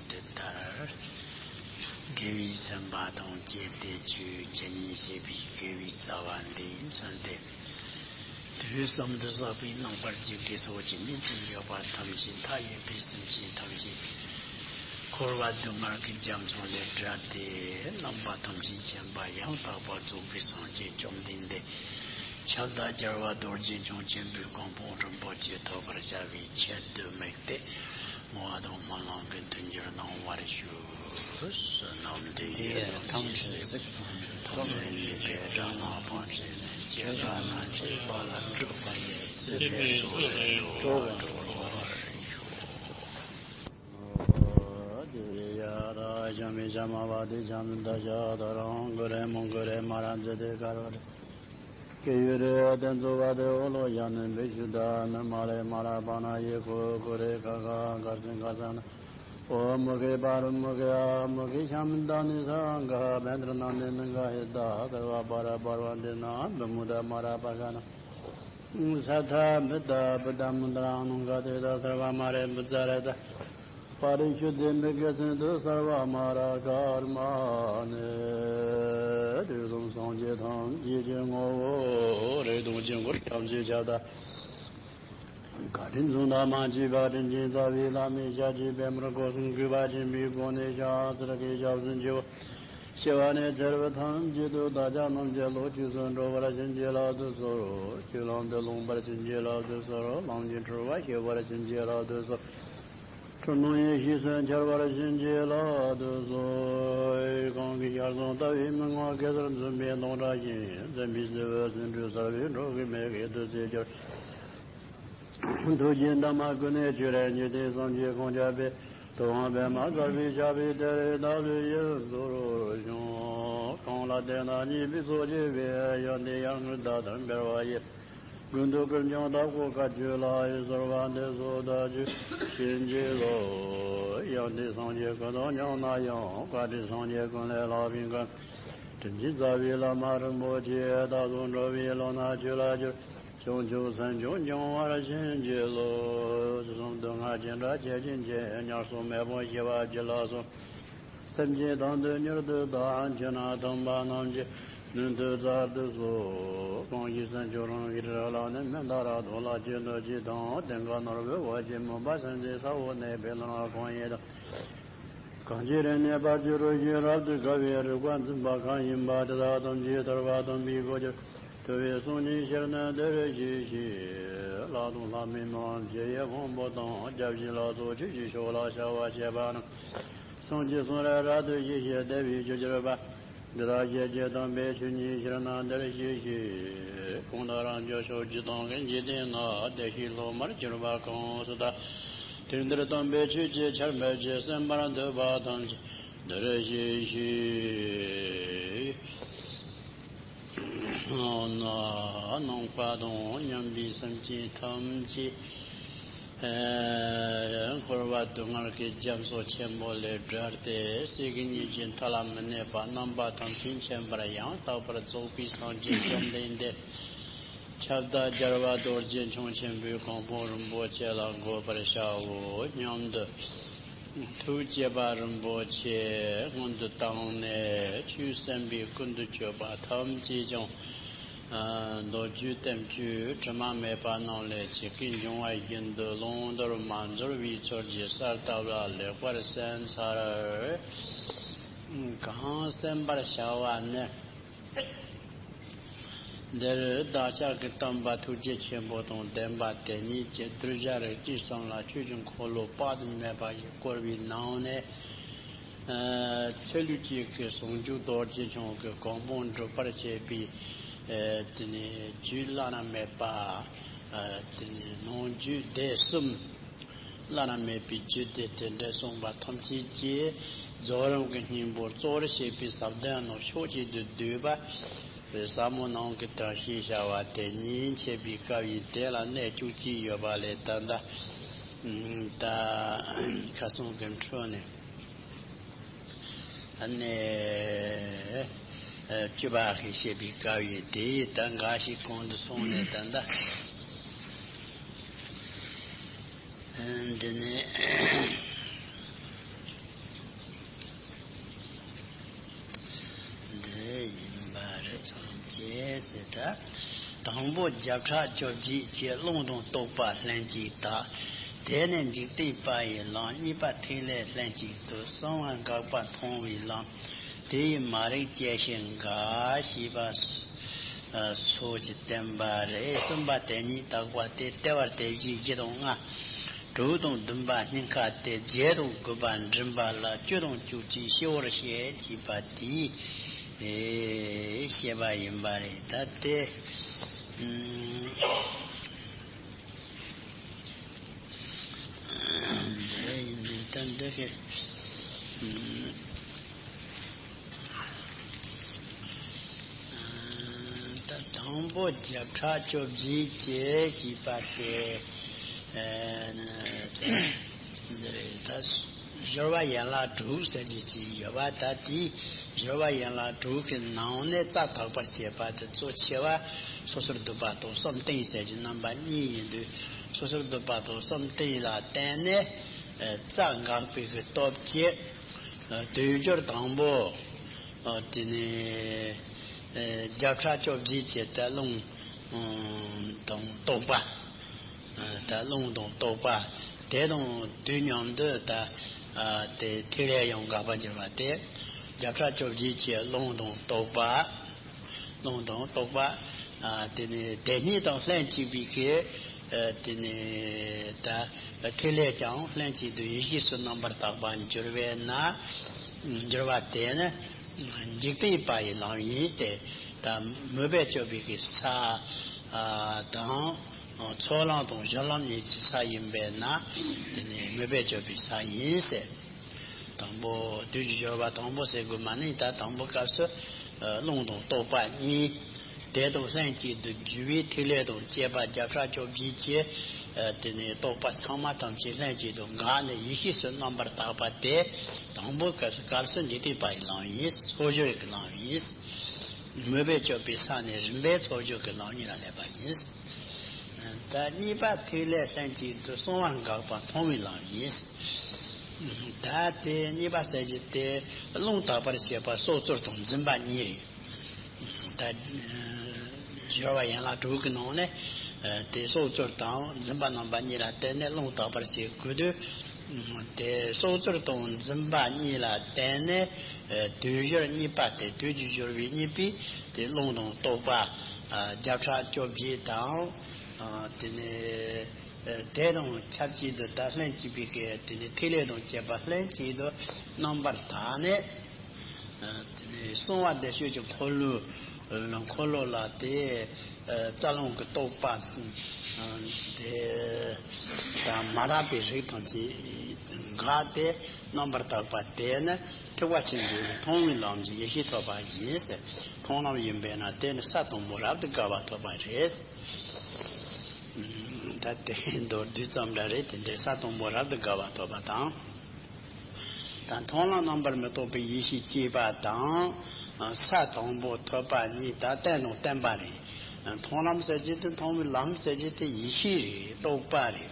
འདི་ལྟར་དགེ་བའི་སེམས་པ་དང་བཅས་ཏེ་ཆོས་ཇི་སྙེད་བཤད་པའི་དགེ་བའི་རྩ་བ་འདི་མཚོན་ཏེ། དུས་གསུམ་དུ་བསགས་པའི་རྣམ་པར་འཇུག་པའི་ཚོགས་ཀྱི་དམིགས་སུ་ཡོད་པ་ཐམས་ཅད། མཐའ་ཡས་པའི་སེམས་ཅན་ཐམས་ཅད་འཁོར་བ་སྡུག་བསྔལ་གྱི་རྒྱ་མཚོ་ལས་བསྒྲལ་ཏེ། རྣམ་པ་ཐམས་ཅད་མཁྱེན་པ་ཡང་དག་པར་རྫོགས་པའི་སངས་རྒྱས་བཅོམ་ལྡན་འདས་ཁྱབ་བདག་རྒྱལ་བ་རྡོ་རྗེ་འཆང་ཆེན་པོའི་གོ་འཕང་རིན་པོ་ཆེ་ཐོབ་པར་བྱ་བའི་ཆེད་དུ་དམིགས་ཏེ། བསྔོ་བ་དང་སྨོན་ལམ་གྱི་མཐུན་འགྱུར་གནང་བར་ཞུ། བསོད་ནམས་འདི་ཡིས་ཐམས་ཅད་གཟིགས། ཐོབ་ནས་ཉེས་པའི་དགྲ་རྣམས་ཕམ་བྱས་ནས། སྐྱེ་རྒ་ན་འཆིའི་རྦ་ཀློང་འཁྲུགས་པ་ཡི། སྲིད་པའི་མཚོ་ལས་འགྲོ་བ་སྒྲོལ་བར་ཤོག། ཨོ་དེ་ཡ་ར་ཤ་མི་ཤ་མ་བ་དེ་ཤ་མི་ད་ཤ་ད་རང་གུ་རེ་མོང་གུ་རེ་མ་ར་མཛེ་དེ་གར་བ་རེ། ཀེ་ཡུ་རེ་དེ་ཚོ་བ་དེ་ཨོ་ལོ་ཡ་ནི་འབེ་ཤུ་ད་ནི་མ་རེ་མ་ར་པ་ན་ཡེ་ཁོ་ཁོ་རེ་ཁ་ཁ་གར་སེ་གར་ས་ན། ཨོ་མུ་ཁེ་པ་རུ་མུ་ཁེ་ཨ་མུ་ཁེ་ཤ་མི་ད་ནི་ས་ག་བེན་དྲ་ན་ནི་ནི་ག་ཧེ་ད་གར་བ་པ་ར་པར་བ་འདི་ན་བི་མུ་ད་མ་ར་པ་ག་ན། ས་ཐ་བི་ད་བི་ད་མུ་ད་ར་ནུ་ག་དེ་ད་སར་བ་མ་རེ་བི་ཙ་རེ་ད། པ་རི་ཤུ་དེ་མི་དགེ་སེང་དུ་སར་བ་མ་ར་ཀར་མ་ནི། དུས་གསུམ་སངས་རྒྱས་ཐམས་ཅད་ཀྱི་ངོ་བོ་རིགས་དང་དཀྱིལ་འཁོར་ཐམས་ཅད་ཁྱབ་བདག་བཀའ་དྲིན་མཚུངས་ཟླ་མ་མཆིས་པ་དྲིན་ཅན་རྩ་བའི་བླ་མའི་ཞབས་ཀྱི་པདྨར་སྒོ་གསུམ་གུས་པ་ཆེན་པོས་བསྐོར་ནས་ཕྱག་འཚལ་གྱི་ཞབས་སུ་མཆིའོ། སྐྱེ་བ་ནས་ཚེ་རབས་ཐམས་ཅད་དུ་བདག་ཅག་རྣམས་ཀྱི་བློ་གཅིག་སུ་འགྲོ་བར་བྱིན་གྱིས་བརླབ་ཏུ་གསོལ། ཆོས་ལམ་དུ་ལོངས་པར་བྱིན་གྱིས་བརླབ་ཏུ་གསོལ། ལམ་གྱི་འཁྲུལ་པ་ཞི་བར་བྱིན་གྱིས་བརླབ་ཏུ་གསོལ། འཁྲུལ་སྣང་ཡེ་ཤེས་སུ་འཆར་བར་བྱིན་གྱིས་བརླབ་ཏུ་གསོལ། གང་གིས་ཞལ་གསུམ་བལྟ་བའི་མིག་རྣམས་གེ་སར་འཛིན་པའི་མདངས་བཀྲ་ཞིང་འཛིན་པའི་སེར་བ་སེང་འབྲུག་གསལ་བའི་འཕྲོ་གི་མེ་ཡིས་བདུད་རྩིས་གྱུར། ཐུགས་རྗེའི་འདབ་མ་ཀུན་ནས་སྤྱན་རས་གཟིགས་དེ་བསམ་གྱིས་ཁོང་ཁྱབ་པའི། ཐུབ་དབང་པདྨ་དཀར་པོའི་ཞབས་པད་མཐའ་ཡས་བདག་ལུས་ཡིད་གསུམ་ལ་བྱིན། གང་ལ་བརྟེན་ན་ཉེས་པའི་ཚོགས་ཆད་པའི། ཡོན་ཏན་ཡར་ངོའི་ཟླ་ལྟར་འཕེལ་བ་ཡི། ཀུན་ཏུ་ཀུན་ཀྱང་དག་པོ་བཀའ་བརྒྱུད་ལ། ཡིད་གསོལ་བ་འདེབས་སོ་བདག་རྒྱུད་བྱིན་གྱིས་རློབས། ཡོན་ཏན་སངས་རྒྱས་ཀུན་དང་མཉམ་ན་ཡང་། བཀའ་དྲིན་སངས་རྒྱས་ཀུན་ལས་ལྷག་པའི་མགོན། དྲིན་ཅན་རྩ་བའི་བླ་མ་རིན་པོ་ཆེ། བདག་སོགས་འགྲོ་བའི་བློ་སྣ་ཆོས་ལ་སྦྱོར། བྱང་ཆུབ་སེམས་མཆོག་འབྱུང་བར་བྱིན་གྱིས་རློབས། དུས་གསུམ་སྡུག་བསྔལ་ཅི་འདྲ་ཆེ་ཆུང་ཆེ། ཉེར་སོགས་མེད་པར་ཞི་བར་གྱུར་ལགས་སོ། སེམས་ཅན་དོན་དུ་མྱུར་དུ་བདག་ཁྱེད་རྣམས་ཐོབ་པ་རྣམས་ཀྱི་ནུས་མཐུ་སྩལ་དུ་གསོལ། གང་ཞིག་སེམས་མཆོག་རང་གི་རིགས་ལ་ནི། མི་འདའ་རབ་ཏུ་ལ་སྤྱོད་འདོད་ཅིང་དང་། དེ་འགའ་ནོར་བུའི་འོད་ཀྱིས་མུན་པ་སེལ་མཛད་ས་འོག་གནས་པའི་ལམ་རིམ་ཁོང་ཡིན་ཏེ། གང་ཞིག་རིམ་གནས་བར་གྱི་རོ་བཞིན་རབ་ཏུ་དགའ་བའི་རིག་པ་འཛིན་པ་གང་ཡིན་པ་དེ་དག་ཐམས་ཅད་ཐར་པ་དམ་པའི་གོ་ཆ། བའི་གསུང་ཉིད་ཕྱིར་ནི་འདིར་གཤེགས་ཤིག། ལྷ་དང་ལྷ་མིན་རྣམས་རྗེ་ཡི་དབང་པོ་དང་། བརྒྱ་བྱིན་ལ་སོགས་ཆོས་ཀྱི་ཕྱོགས་ལ་ཞབས་པད་བཤད་པ་རྣམས། སངས་རྒྱས་སུ་ར་རབ་ཏུ་ཞི་ཞིང་བདེ་བའི་རྒྱུར་གྱུར་པ། འདི་དག་བཤད་ཀྱང་དམ་པའི་ཆོས་ཉིད་ཕྱིར་ན་འདིར་གཤེགས་ཤིག། གང་དག་རབ་འབྱོར་ཕྱོགས་བཅུ་དང་གི་འཇིག་རྟེན་ན། བདེ་གཤེགས་སློབ་མར་གྱུར་པ་གང་སུ་དག། དུས་འདིར་དམ་པའི་ཆོས་ཀྱི་ཆར་འབེབས་ཀྱིས། གསན་པར་འདོད་པ་ཐམས་ཅད་འདིར་གཤེགས་ཤིག། ནང་པ་དང་མཉམ་པའི་སེམས་ཅན་ཐམས་ཅད། འཁོར་བ་སྡུག་བསྔལ་གྱི་རྒྱ་མཚོ་ཆེན་པོ་ལས་བསྒྲལ་ཏེ། སྲས་ཀྱི་ཉིད་ཀྱི་མཐའ་ལ་མི་གནས་པ། རྣམ་པ་ཐམས་ཅད་མཁྱེན་པར་ཡང་དག་པར་རྫོགས་པའི་སངས་རྒྱས་བཅོམ་ལྡན་འདས། ཁྱབ་བདག་རྒྱལ་བ་རྡོ་རྗེ་འཆང་ཆེན་པོའི་གོ་འཕང་རིན་པོ་ཆེ་ལ་འགོད་པར་བྱའོ་སྙམ་དུ། ཐུགས་བསྐྱེད་པ་རིན་པོ་ཆེ་སྔོན་དུ་བཏང་ནས། ཆོས་གསན་པའི་ཀུན་ཏུ་སྤྱོད་པ་ཐམས་ཅད་ཀྱང་། མདོ་རྒྱུད་བསྟན་བཅོས་དྲི་མ་མེད་པ་རྣམས་ལས་ཇི་སྐད་འབྱུང་བ་བཞིན་དུ་བླང་དོར་མ་འཛོལ་བའི་ཚུལ་གྱིས་གསལ་བཏབ་ལ་ལེགས་པར་གསན་ཚར། གང་གསན་པར་བྱ་བ་ནི། འདིར་བདག་ཅག་གི་སྟོན་པ་ཐུགས་རྗེ་ཆེན་པོ་དང་ལྡན་པ་དེ་ཉིད་ཀྱི་གདུལ་བྱ་རིགས་དྲུག་གསུམ་ལ་ཆོས་ཀྱི་འཁོར་ལོ་དཔག་ཏུ་མེད་པ་ཞིག་བསྐོར་བའི་ནང་ནས། ཚུལ་གཅིག་གི་ཟུང་འཇུག་རྡོ་རྗེ་འཆང་གི་གོ་འཕང་སྒྲུབ་པར་བྱེད་པའི། དེ་ནས་རྒྱུད་བླ་ན་མེད་པ། དེ་ནས་ནང་རྒྱུད་སྡེ་གསུམ། བླ་ན་མེད་པའི་རྒྱུད་སྡེ་དེ་འདྲ་གསུངས་པ་ཐམས་ཅད་ཀྱིས་རྫོགས་རིམ་གྱི་སྙིང་པོར་གཙོ་བོར་བྱེད་པའི་ཟབ་དོན་རྣམས་ཕྱོགས་གཅིག་ཏུ་བསྡུས་པ། ཟབ་མོ་ནང་གི་དོན་ཞེས་བྱ་བ་དེ་ཉིད་འཆད་པའི་སྐབས་ཡིན། དེ་ལ་གནད་བཅུ་གཅིག་ཡོད་པ་ལས་ད་ལྟ་ད་ཁ་སང་གི་འཕྲོས་ནས། ཨ་ནི། ཨ། བཅུ་པ་ཞེས་བཤད་པའི་སྐབས་ཡིན། དེ་ཡི་ད་འགའ་ཞིག་གོང་དུ་སོང་ནས་ད་ལྟ། ཨ། འདི་ནི། འདི་ཡིན་པ་རེད། མཚམས་བཅད་ཟེར་ད། དང་པོ་བརྒྱ་ཕྲག་བཅོ་བརྒྱད་ཀྱི་ཀློང་དང་རྟོག་པ་ལྷན་ཅིག་དག། དེ་ནས་འཇིག་རྟེན་པ་ཡི་ལམ། གཉིས་པ་ཐིག་ལེ་ལྷན་ཅིག་ཏུ། གསང་བ་འགག་པ་མཐོང་བའི་ལམ། དེ་ཡི་མ་རིག་བཅད་ཤེས་འགག། ཞེས་པ་སོགས་ཀྱིས་བསྟན་པ་རེད། གསུམ་པ་དེ་ཉིད་དག་པ་སྟེ། ལྟེ་བར་དེ་བཞིན་བཞི་དང་ལྔ། དྲུག་དང་བདུན་པ་སྙིང་ཁ་སྟེ། བརྒྱད་དང་དགུ་པ་མགྲིན་པ་ལ། བཅུ་དང་བཅུ་གཅིག་སྤྱི་བོར་བཤད། ཅེས་པ་དེའི་བཤད་པ་ཡིན་པ་རེད། ད་དེ། ཨུམ། འདི་ཡིན་དུས་ད་འདི་ཞིག་ཨུམ། ད་དང་པོ་བརྒྱ་ཕྲག་བཅོ་བརྒྱད་ཅེས་བཤད་པ་དེ། ཨ། འདི་རེད། ད་སྦྱོར་བ་ཡན་ལག་དྲུག་ཟེར་གྱི་ཅིག་ཡོད་པ། ད་དེའི་སྦྱོར་བ་ཡན་ལག་དྲུག་གི་ནང་ནས་རྩ་དག་པར་བྱེད་པ་དེ་གཙོ་ཆེ་བ། སོ་སོར་སྡུད་པ་དང་བསམ་གཏན་ཟེར་གྱི་རྣམ་པ་གཉིས་ཡིན་དུས། སོ་སོར་སྡུད་པ་དང་བསམ་གཏན་ལ་བརྟེན་ནས། ཨ། རྩ་འགག་པའི་གི་སྟོབས་ཀྱིས། ཨ། དུས་སྦྱོར་དང་པོ། ཨ། དེ་ནས། ཨ། བརྒྱ་ཕྲག་བཅོ་བརྒྱད་ཀྱི་ད་རླུང་དང་རྟོག་པ། ཨ། ད་རླུང་དང་རྟོག་པ་དེ་དང་དུས་མཉམ་དུ་ད། ཨ། དེ་ཐིག་ལེ་ཡང་འགག་པར་འགྱུར་བ་སྟེ། བརྒྱ་ཕྲག་བཅོ་བརྒྱད་ཀྱི་རླུང་དང་རྟོག་པ། རླུང་དང་རྟོག་པ། ཨ། དེ་ནས་དེ་གཉིས་དང་ལྷན་ཅིག་པའི་གི། ཨ། དེ་ནས་ད་ཐིག་ལེ་ཀྱང་ལྷན་ཅིག་ཏུ་ཡེ་ཤེས་སུ་རྣམ་པར་དག་པར་འགྱུར་བས་ན། འགྱུར་བ་དེ་ནི་འཇིག་རྟེན་པ་ཡི་ལམ་ཡིན་ཏེ། ད་མོས་པས་སྤྱོད་པའི་གི་ས། ཨ། དང་། ཚོགས་ལམ་དང་སྦྱོར་ལམ་གཉིས་ཀྱི་ས་ཡིན་པས་ན། དེ་ནི་མོས་པས་སྤྱོད་པའི་ས་ཡིན་ཟེར། དང་པོ་དུས་ཀྱི་སྦྱོར་བ་དང་པོ་ཟེར་དགོས་མ་ནི། ད་དང་པོ་སྐབས་སུ། ཨ། རླུང་དང་རྟོག་པ་གཉིས། དེ་དང་ལྷན་ཅིག་ཏུ་རྒྱུ་བའི་ཐིག་ལེ་དང་བཅས་པ་བརྒྱ་ཕྲག་བཅོ་བརྒྱད་ཀྱི། ཨ། དེ་ནས་རྟོག་པ་ཚང་མ་ཐམས་ཅད་ལྷན་ཅིག་ཏུ་འགགས་ནས་ཡེ་ཤེས་སུ་རྣམ་པར་དག་པ་དེ། དང་པོ་སྐབས་སུ་སྐབས་སུ་འཇིག་རྟེན་པ་ཡི་ལམ་ཡིན། ཚོགས་སྦྱོར་གྱི་ལམ་ཡིན། མོས་པས་སྤྱོད་པའི་ས་ནས་རིམ་པས་ཚོགས་སྦྱོར་གྱི་ལམ་གཉིས་ལ་སླེབས་པ་ཡིན། ད་གཉིས་པ་ཐིག་ལེ་ལྷན་ཅིག་ཏུ་གསང་བ་འགགས་པ་མཐོང་བའི་ལམ་ཡིན། ད་དེ་གཉིས་པ་ཟེར་རྒྱུ་དེ་རླུང་དག་པར་བྱེད་པ་སྲོག་རྩོལ་དང་འཛིན་པ་གཉིས་རེད། ད་སྦྱོར་བ་ཡན་ལག་དྲུག་གི་ནང་ནས་དེ་སྲོག་རྩོལ་དང་འཛིན་པ་རྣམ་པ་གཉིས་ལ་བརྟེན་ནས་རླུང་དག་པར་བྱེད་དགོས་དུས། དེ་སྲོག་རྩོལ་དང་འཛིན་པ་གཉིས་ལ་བརྟེན་ནས་དུས་སྦྱོར་གཉིས་པ་དེ། དུས་ཀྱི་སྦྱོར་བའི་གཉིས་པའི་དེ་རླུང་དང་རྟོག་པ། བརྒྱ་ཕྲག་བཅོ་བརྒྱད་དང་། དེ་ནས་དེ་དང་ཆབས་ཅིག་ཏུ་ད་ལྷན་ཅིག་པའི་གི་དེ་ནས་ཐིག་ལེ་དང་བཅས་པ་ལྷན་ཅིག་ཏུ་རྣམ་པར་དག་ནས། དེ་ནས་གསང་བ་བདེ་གཤེགས་ཀྱི་འཁོར་ལོ། འཁོར་ལོ་ལ་དེ་རྩ་རླུང་གི་རྟོག་པ་དེ་དང་མ་རགས་པའི་རིགས་ཐམས་ཅད་འགགས་ཏེ་རྣམ་པར་དག་པ་དེ་ནི་ཐེག་པ་ཆེན་པོའི་མཐོང་བའི་ལམ་གྱི་ཡེ་ཤེས་ཐོབ་པ་ཡིན་ཟེར། མཐོང་ལམ་ཡིན་པས་ན་དེ་ནི་ས་དང་པོ་རབ་ཏུ་དགའ་བ་ཐོབ་པ་རེད། ད་དེ་མདོར་བསྡུས་ཙམ་འདྲ་རེད། དེ་འདྲའི་ས་དང་པོ་རབ་ཏུ་དགའ་བ་ཐོབ་པ་དང་། ད་མཐོང་ལམ་རྣམ་པར་མི་རྟོག་པའི་ཡེ་ཤེས་སྐྱེས་པ་དང་། ས་དང་པོ་ཐོབ་པ་གཉིས་ད་རྟེན་དང་བརྟེན་པ་རེད། མཐོང་ལམ་ཟེར་གྱི་དེ་མཐོང་བའི་ལམ་ཟེར་གྱི་དེ་ཡེ་ཤེས་རེད། རྟོག་པ་རེད།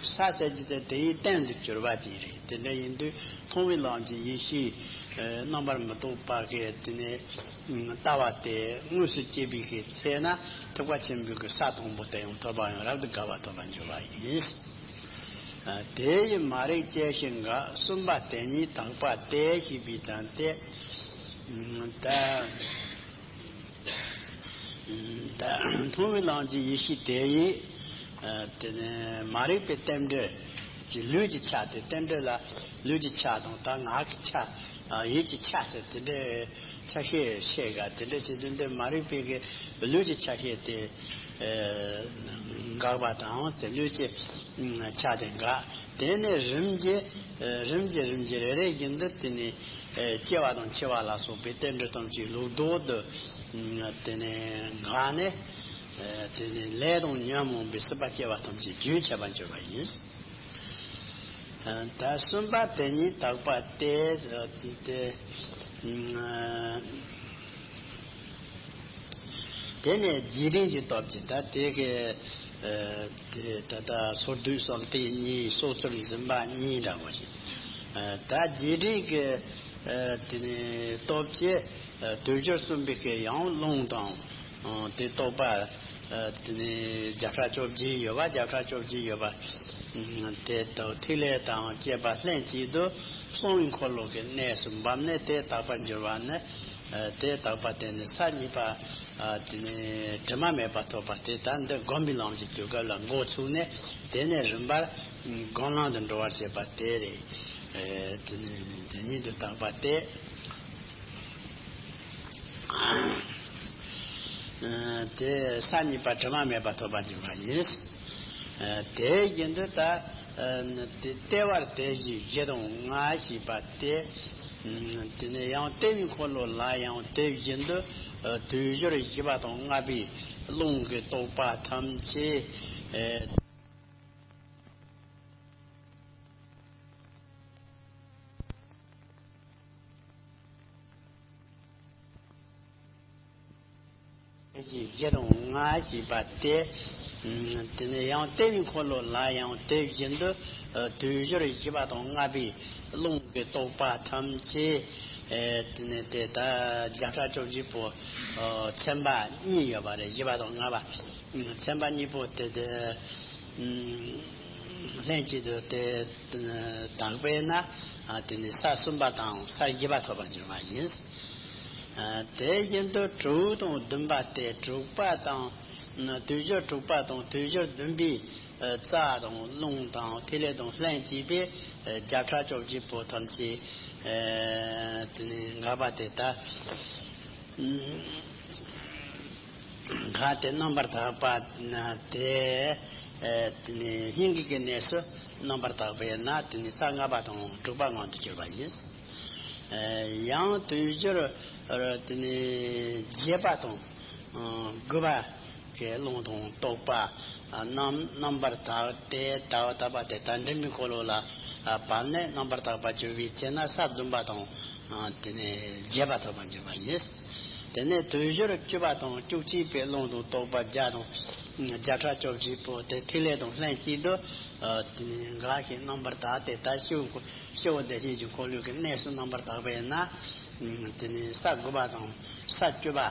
ས་ཟེར་གྱི་དེ་དེའི་རྟེན་དུ་གྱུར་པ་ཅིག་རེད། དེ་འདྲ་ཡིན་དུས་མཐོང་བའི་ལམ་གྱི་ཡེ་ཤེས་རྣམ་པར་མི་རྟོག་པ་གི་དེ་ནས་ལྟ་བ་དེ་དངོས་སུ་སྐྱེས་པའི་གི་ཚེ་ན་ཐེག་པ་ཆེན་པོའི་གི་ས་དང་པོ་དེ་ཡང་ཐོབ་པ་ཡང་རབ་ཏུ་དགའ་བ་ཐོབ་པར་འགྱུར་བ་ཡིན། དེ་ཡི་མ་རིག་བཅས་ཤིང་འགགས། གསུམ་པ་དེ་ཉིད་དག་པ་སྟེ་ཞེས་པའི་དོན་ཏེ། ད་ད་མཐོང་བའི་ལམ་གྱི་ཡེ་ཤེས་དེ་ཡིས་དེ་ནས་མ་རིག་པའི་རྟེན་འབྲེལ་གྱི་ལུས་ཀྱི་ཆ་དེ། རྟེན་འབྲེལ་ལ་ལུས་ཀྱི་ཆ་དང་ད་ངག་གི་ཆ། ཡིད་ཀྱི་ཆ་ཟེར་དེ་འདྲའི་ཆ་ཤས་ཤས་ག་དེ་འདྲ་བྱེད་དུས་འདི་མ་རིག་པའི་གི་ལུས་ཀྱི་ཆ་ཤས་དེ་འགག་པ་དང་ཟེར། ལུས་ཀྱི་ཆ་དེ་འགག། དེ་ནས་རིམ་གྱིས་རིམ་གྱིས་རིམ་གྱིས་རེ་རེ་བཞིན་དུ་དེ་ནས་སྐྱེ་བ་དང་འཆི་བ་ལ་སོགས་པའི་རྟེན་འབྲེལ་ཐམས་ཅད་ལོག་རྟོག་ཏུ་དེ་ནས་འགགས་ནས། དེ་ནས་ལས་དང་ཉོན་མོངས་པའི་སྲིད་པ་སྐྱེ་བ་ཐམས་ཅད་རྒྱུན་ཆད་པར་འགྱུར་བ་ཡིན། ད་གསུམ་པ་དེ་ཉིད་དག་པ་སྟེ། དེ་དེ་ནས་རྗེས་དྲན་གྱི་སྟོབས་ཀྱིས་ད་དེ་གི་དེ་ད་ལྟ་སོར་སྡུད་གསུམ་སྟེ་གཉིས། སྲོག་རྩོལ་འཛིན་པ་གཉིས་འདྲ་བོ་ཞིག་ད་རྗེས་དྲན་གྱི་དེ་ནས་སྟོབས་ཀྱིས་དུས་སྦྱོར་གསུམ་པའི་གི་ཡང་རླུང་དང་དེ་རྟོག་པ། དེ་ནས་བརྒྱ་ཕྲག་བཅོ་བརྒྱད་ཡོད་པ། བརྒྱ་ཕྲག་བཅོ་བརྒྱད་ཡོད་པ། དེ་དག་ཐིག་ལེ་དང་བཅས་པ་ལྷན་ཅིག་ཏུ་གསང་བའི་འཁོར་ལོ་གི་གནས་སུ་འབབ་ནས་དེ་དག་པར་འགྱུར་བ་ནི། དེ་དག་པ་དེ་ནི་ས་གཉིས་པ། དེ་ནི་དྲི་མ་མེད་པ་ཐོབ་པ་སྟེ། ད་འདི་སྒོམ་པའི་ལམ་གྱི་དུས་སྐབས་ལ་འགོ་ཚུགས་ནས་དེ་ནས་རིམ་པར་སྒོམ་ལམ་དུ་འགྲོ་བར་བྱེད་པ་དེ་རེད། དེ་ནི་དེ་ཉིད་དུ་དག་པ་སྟེ། དེ་ས་གཉིས་པ་དྲི་མ་མེད་པ་ཐོབ་པར་འགྱུར་བ་ཡིན། དེ་བཞིན་དུ་ད་ལྟེ་བར་དེ་བཞིན་བཞི་དང་ལྔ་ཞེས་པ་སྟེ། དེ་ནས་ཡང་ལྟེ་བའི་འཁོར་ལོ་ལ་ཡང་དེ་བཞིན་དུ་དུས་སྦྱོར་བཞི་པ་དང་ལྔ་པའི་རླུང་གི་རྟོག་པ་ཐམས་ཅད། བཞི་དང་ལྔ་ཞེས་པ་སྟེ། དེ་ནས་ཡང་ལྟེ་བའི་འཁོར་ལོ་ལ་ཡང་དེ་བཞིན་དུ་དུས་སྦྱོར་བཞི་པ་དང་ལྔ་པའི་རླུང་གི་རྟོག་པ་ཐམས་ཅད། དེ་ནས་དེ་ད་བརྒྱ་ཕྲག་བཅོ་བརྒྱད་པོ་ཚན་པ་གཉིས་ཡོད་པ་རེད། བཞི་པ་དང་ལྔ་པ། ཚན་པ་གཉིས་པོ་དེ་དེ། ལྷན་ཅིག་ཏུ་དེ་དག་པས་ན། དེ་ནི་ས་གསུམ་པ་དང་ས་བཞི་པ་ཐོབ་པར་འགྱུར་བ་ཡིན། དེ་བཞིན་དུ་དྲུག་དང་བདུན་པ་སྟེ། དྲུག་པ་དང་དུས་སྦྱོར་དྲུག་པ་དང་དུས་སྦྱོར་བདུན་པའི་རྩ་དང་རླུང་དང་ཐིག་ལེ་དང་ལྷན་ཅིག་པའི་བརྒྱ་ཕྲག་བཅོ་བརྒྱད་པོ་ཐམས་ཅད་དེ་ནི་འགག་པ་དེ་ལྟ། གང་དེ་རྣམ་པར་དག་པ་དེ། དེ་ནི་སྙིང་གི་གི་གནས་སུ་རྣམ་པར་དག་པས་ན་དེ་ནི་ས་ལྔ་པ་དང་དྲུག་པ་མངོན་དུ་གྱུར་པ་ཡིན། ཡང་དུས་སྦྱོར་དེ་ནི་བརྒྱད་པ་དང་དགུ་པ་གི་རླུང་དང་རྟོག་པ་རྣམ་རྣམ་པར་དག་སྟེ། དག་དག་པ་དེ་ད་མགྲིན་པའི་འཁོར་ལོ་ལ་བབས་ནས་རྣམ་པར་དག་པར་གྱུར་པའི་ཚེ་ན་ས་བདུན་པ་དང་དེ་ནི་བརྒྱད་པ་ཐོབ་པར་འགྱུར་བ་ཡིན། དེ་ནས་དུས་སྦྱོར་བཅུ་པ་དང་བཅུ་གཅིག་པའི་རླུང་དང་རྟོག་པ་བརྒྱ་དང་བརྒྱ་ཕྲག་བཅོ་བརྒྱད་པོ་དེ་ཐིག་ལེ་དང་ལྷན་ཅིག་ཏུ་དེ་ནས་འགགས་ཤིང་རྣམ་པར་དག་སྟེ། ད་སྤྱི་བོ་སྤྱི་བོ་བདེ་ཆེན་གྱི་འཁོར་ལོའི་གི་གནས་སུ་རྣམ་པར་དག་པས་ན། དེ་ནས་ས་དགུ་པ་དང་ས་བཅུ་པ།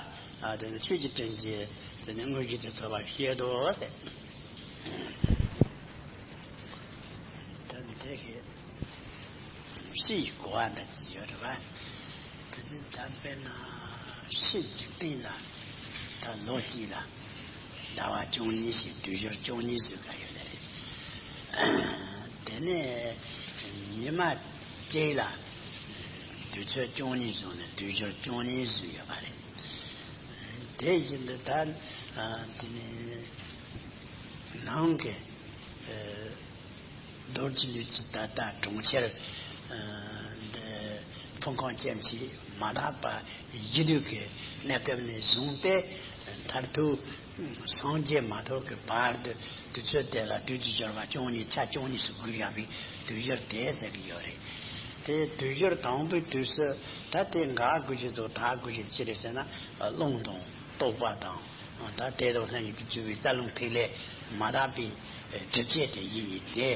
དེ་ནས་ཆོས་ཀྱི་སྤྲིན་གྱི་དེ་ནས་དངོས་གཞི་དེ་ཐོབ་པར་བཤད་དོ་ཟེར། ད་འདི་གི་ཕྱི་ཡི་གོ་བ་འདྲ་ཅིག་ཡོད་རེད་བ། དེ་ནི་དམ་པའི་ན་ཕྱི་འཇིག་རྟེན་ལ་ ད་ལོ་གཅིག་ལ་ཟླ་བ་བཅུ་གཉིས་ཤིག་དུས་སྦྱོར་བཅུ་གཉིས་བཟོས་ཀ་ཡོད་ལེ་རེད། དེ་ནས་ཉི་མ་གཅིག་ལ་དུས་ཚོད་བཅུ་གཉིས་བཟུང་ནས་དུས་སྦྱོར་བཅུ་གཉིས་བཟོས་ཡོད་པ་རེད། དེ་བཞིན་དུ་ད་དེ་ནས་ནང་གི་རྡོ་རྗེ་ལུས་ཀྱི་ད་ལྟ་གྲོང་ཁྱེར་འདི་ཕུང་ཁམས་ཅན་གྱི་མ་དག་པ་གཞི་དུས་ཀྱི་གནས་སྐབས་ནས་བཟུང་སྟེ་མཐར་ཐུག་སངས་རྒྱས་མ་ཐོབ་ཀྱི་བར་དུ་དུས་ཚོད་དེ་ལ་དུས་ཀྱི་སྦྱོར་བ་བཅུ་གཉིས་ཆ་བཅུ་གཉིས་སུ་བགོས་ཡོད་པའི་དུས་སྦྱོར་དེ་ཟེར་གྱི་ཡོད་རེད། དེ་དུས་སྦྱོར་དང་པོའི་དུས་སུ་ད་དེ་འགག་དགོས་ཀྱི་འདུག་ད་དགོས་ཀྱི་ཅི་རེད་ཟེར་ན། རླུང་དང་རྟོག་པ་དང་། ད་དེ་དང་ལྷན་ཅིག་ཏུ་གྱུར་པའི་རྩ་རླུང་ཐིག་ལེ་མ་དག་པའི་སྒྲིབ་བྱེད་དེ་ཡིན་ཡིན་ཏེ།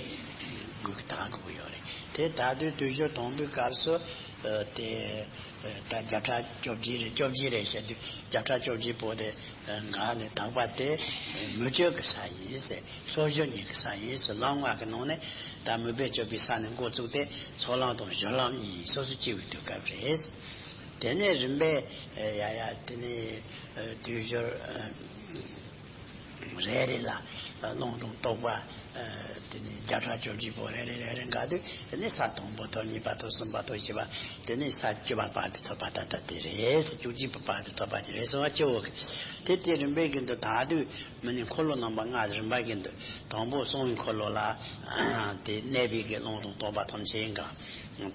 དགོས་ཀྱི་དག་དགོས་ཀྱི་ཡོད་རེད། དེ་ད་དུས་དུས་སྦྱོར་དང་པོའི་སྐབས་སུ་དེ་ད་བརྒྱ་ཕྲག་བཅོ་བརྒྱད་རེད། བཅོ་བརྒྱད་རེད་བཤད་དུས་བརྒྱ་ཕྲག་བཅོ་བརྒྱད་པོ་དེ་འགག་ནས་དག་པ་དེ་མུ་སྤྱོད་ཀྱི་ས་ཡིན་ཟེར། ཚོགས་སྦྱོར་གཉིས་ཀྱི་ས་ཡིན་ཟེར། ལམ་ལྔ་གི་ནང་ནས་ད་མུ་སྦེ་སྤྱོད་པའི་ས་ནས་འགོ་བཙུགས་ཏེ་ཚོགས་ལམ་དང་སྦྱོར་ལམ་གཉིས་སོ་སོ་སྐྱེ་བའི་དུས་སྐབས་རེད། དེ་ནས་རིམ་པས་ཡ་ཡ་དེ་ནས་དུས་སྦྱོར་རེ་རེ་ལ་རླུང་དང་རྟོག་པ་དེ་ནས་བརྒྱ་ཕྲག་བཅོ་བརྒྱད་པོ་རེ་རེ་རེ་རེ་འགག་དུས། དེ་ནས་ས་དང་པོ་ཐོབ། གཉིས་པ་ཐོབ། གསུམ་པ་ཐོབ། བཞི་པ། དེ་ནས་ས་བཅུ་པ་བར་དུ་ཐོབ་པ་ད་ལྟ་དེ་རེད། བཅུ་གཅིག་པ་བར་དུ་ཐོབ་པ་ཅི་རེད་གསུངས་པ་སྐྱེ་བོ་གི། དེ་དེ་རིམ་པས་ཀྱི་འདུག་ད་དུས་མི་ནི་འཁོར་ལོ་རྣམ་པ་ལྔ་རིམ་པ་གི་འདུག་དང་པོ་གསང་བའི་འཁོར་ལོ་ལ་དེ་གནས་པའི་གི་རླུང་དང་རྟོག་པ་ཐམས་ཅད་འགག་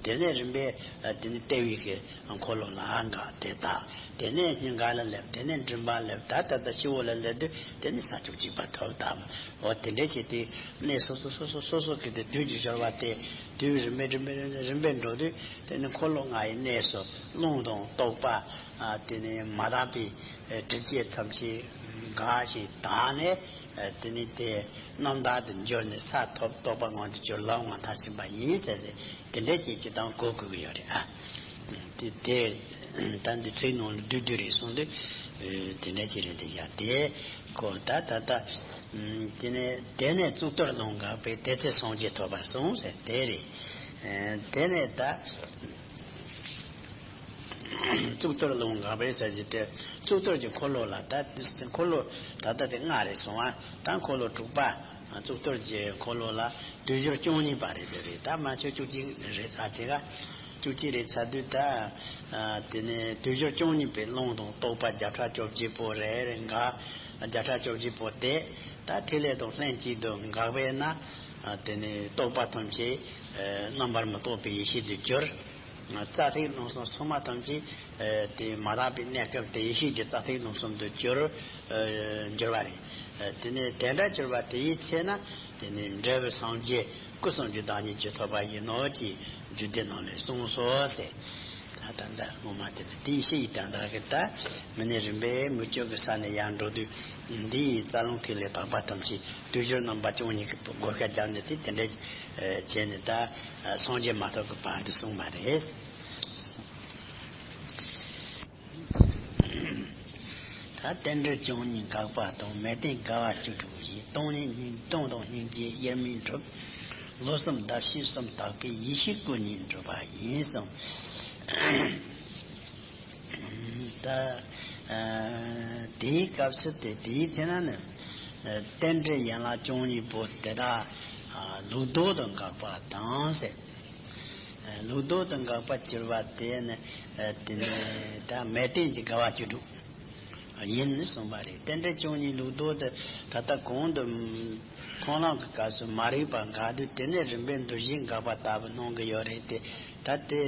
དེ་ནས་རིམ་པས་དེ་ནས་ལྟེ་བའི་གི་འཁོར་ལོ་ལ་འགག་དེ་དག་དེ་ནས་སྙིང་ག་ལ་སླེབས། དེ་ནས་མགྲིན་པ་སླེབས། ད་ད་ལྟ་སྤྱི་བོ་ལ་སླེབས་དུས་དེ་ནས་ས་བཅུ་གཅིག་པ་ཐོབ་ད། འོ་དེ་འདྲ་བྱས་ཏེ་གནས་སོ་སོ་སོ་སོ་སོ་སོ་གི་དེ་དུས་ཀྱི་སྦྱོར་བ་དེ་དུས་རིམ་པས་རིམ་པས་རིམ་པས་རིམ་པས་འགྲོ་དུས་དེ་ནས་འཁོར་ལོ་ལྔ་ཡི་གནས་སུ་རླུང་དང་རྟོག་པ། དེ་ནས་མ་དག་པའི་སྒྲིབ་བྱེད་ཐམས་ཅད་འགག་ཅིང་དག་ནས། དེ་ནས་དེ་རྣམ་དག་ཏུ་འགྱུར་ནས་ས་ཐོབ། རྟོག་པ་ངང་དུ་གྱུར། ལམ་ལྔ་མཐར་ཕྱིན་པ་ཡིན་ཟེར་ཟེར། དེ་འདྲའི་སྐད་ཅིག་དང་གོ་དགོས་ཀྱི་ཡོད་རེད་ཨ། དེ་དེ་ད་འདི་ཚིག་ནང་ལ་བསྡུས་བསྡུས་རེད་གསུངས་དུས། དེ་འདྲ་ཅིག་རེད་དེ་ཡ་དེ་གོ་ད་ད་ད། དེ་ནས་དེ་ནས་གཙུག་ཏོར་རླུང་འགགས་པས། དེ་ཚེ་སངས་རྒྱས་ཐོབ་པར་གསུངས་ཟེར་དེ་རེད། དེ་ནས་ད། གཙུག་ཏོར་རླུང་འགགས་པས་ཟེར་གྱི་དེ་གཙུག་ཏོར་གྱི་འཁོར་ལོ་ལ་ད་འཁོར་ལོ་ད་ལྟ་དེ་ལྔ་རེད་སོང་ཨ། ད་འཁོར་ལོ་དྲུག་པ་གཙུག་ཏོར་གྱི་འཁོར་ལོ་ལ་དུས་སྦྱོར་བཅུ་གཉིས་པ་རེད་དེ་རེད། ད་མ་ཆོད་བཅུ་གཅིག་རེད་ཚར་དེ་ག་བཅུ་གཅིག་རེད་ཚར་དུས་ད། དེ་ནས་དུས་སྦྱོར་བཅུ་གཉིས་པའི་རླུང་དང་རྟོག་པ་བརྒྱ་ཕྲག་བཅོ་བརྒྱད་པོ་རེ་རེ་འགག་བརྒྱ་ཕྲག་བཅོ་བརྒྱད་པོ་དེ་ད་ཐིག་ལེ་དང་ལྷན་ཅིག་ཏུ་འགགས་པས་ན། དེ་ནས་རྟོག་པ་ཐམས་ཅད་རྣམ་པར་མི་རྟོག་པའི་ཡེ་ཤེས་སུ་གྱུར། རྩ་ཐིག་རྣམ་གསུམ་སོ་མ་ཐམས་ཅད་དེ་མ་དག་པའི་གནས་སྐབས་དེ་ཡེ་ཤེས་ཀྱི་རྩ་ཐིག་རྣམ་གསུམ་དུ་གྱུར། འགྱུར་བ་རེད། དེ་ནས་དེ་འདྲ་གྱུར་པ་དེ་ཡི་ཚེ་ན་དེ་ནས་འབྲས་བུ་སངས་རྒྱས་སྐུ་གསུམ་གྱི་བདག་ཉིད་ཀྱིས་ཐོབ་པ་ཡིན་ནོ་ཅེས་རྒྱུད་སྡེ་ནང་ལས་གསུངས་སོ་ཟེར། ད་ད་ལྟ་ངོ་མ་དེ་ནི་དེའི་ཕྱི་ཡི་དོན་དག་གི་ད་མི་ནི་རིམ་པས་མུ་ཅོག་གི་ས་ནས་ཡར་འགྲོ་དུས་འདི་ཡི་རྩ་རླུང་ཐིག་ལེ་དག་པ་ཐམས་ཅད་དུས་སྦྱོར་རྣམ་པ་བཅུ་གཉིས་ཀྱི་བགོ་བཤའ་བརྒྱབ་ནས་དེ་དེ་འདྲ་བྱས་ནས་ད་སངས་རྒྱས་མ་ཐོབ་ཀྱི་བར་དུ་གསུངས་པ་རེད། ད་རྟེན་འབྲེལ་བཅུ་གཉིས་འགག་པ་དང་། མལ་སྟན་དགའ་བ་བཅུ་དྲུག་ཡིས། སྟོང་ཉིད་སྙིང་སྟོང་དང་སྙིང་རྗེ་དབྱེར་མེད་འགྲུབ། ལོ་གསུམ་ཟླ་བཞི་གསུམ་དག་པས། ཡེ་ཤེས་སྐུ་གཉིས་འགྲུབ་པ་ཡིན་གསུངས། ད་ཨ་དེའི་སྐབས་སུ་དེ་དེའི་ཚེ་ན་ནི་ཨ་རྟེན་འབྲེལ་ཡན་ལག་བཅུ་གཉིས་པོ་དེ་དག་ཨ་ལུགས་ལྡོག་ཏུ་འགག་པ་དང་ཟེར། ལུགས་ལྡོག་ཏུ་འགག་པ་གྱུར་པ་དེ་ནི་དེ་ནི་ད་མལ་སྟན་གྱི་དགའ་བ་བཅུ་དྲུག་ཡིན་གསུངས་པ་རེད། རྟེན་འབྲེལ་བཅུ་གཉིས་ལུགས་ལྡོག་ཏུ་ད་ལྟ་གོང་དུ་མཐོང་ལམ་གྱི་སྐབས་སུ་མ་རིག་པ་འགག་དུས་དེ་ནས་རིམ་པས་འདུ་བྱེད་འགག་པ་ལྟ་བུ་སྣང་གི་ཡོད་རེད་དེ། ད་དེ་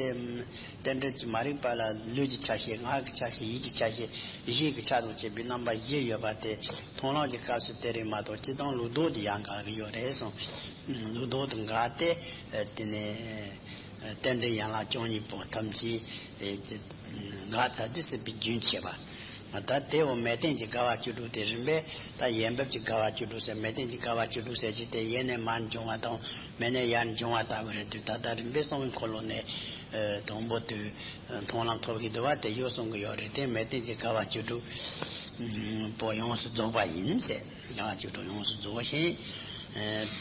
རྟེན་འབྲེལ་གྱི་མ་རིག་པ་ལ་ལུས་ཀྱི་ཆ་ཤས། ངག་གི་ཆ་ཤས། ཡིད་ཀྱི་ཆ་ཤས། ཡིད་ཀྱི་ཆ་དང་བཅས་པའི་རྣམ་པ་བཞི་ཡོད་པ་དེ་མཐོང་ལམ་གྱི་སྐབས་སུ་དེ་རེད་མ་གཏོགས་སྤྱིར་བཏང་ལུགས་ལྡོག་ཏུ་ཡང་འགག་གི་ཡོད་རེད་གསུངས། ལུགས་ལྡོག་ཏུ་འགག་སྟེ་དེ་ནས། རྟེན་འབྲེལ་ཡན་ལག་བཅུ་གཉིས་པོ་ཐམས་ཅད་འགག་ཚར་དུས་སྲིད་པའི་རྒྱུན་ཆད་པ། ད་དེ་འོ་མལ་སྟན་གྱི་དགའ་བ་བཅུ་དྲུག་དེ་རིམ་པས་ད་ཡས་འབབ་ཀྱི་དགའ་བ་བཅུ་དྲུག་ཟེར། མལ་སྟན་གྱི་དགའ་བ་བཅུ་དྲུག་ཟེར་གྱི་དེ་ཡས་ནས་མར་འབྱུང་བ་དང་མས་ནས་ཡར་འབྱུང་བ་ལྟ་བུ་རེད་དུས། ད་ལྟ་རིམ་པས་གསང་བའི་འཁོར་ལོ་ནས་དང་པོ་དུས་མཐོང་ལམ་ཐོབ་ཀྱི་འདུག་བ་དེ་ཡོད་གསུང་གི་ཡོད་རེད་དེ། མལ་སྟན་གྱི་དགའ་བ་བཅུ་དྲུག་པོ་ཡོངས་སུ་རྫོགས་པ་ཡིན་ཟེར། དགའ་བ་བཅུ་དྲུག་ཡོངས་སུ་རྫོགས་ཤིང་།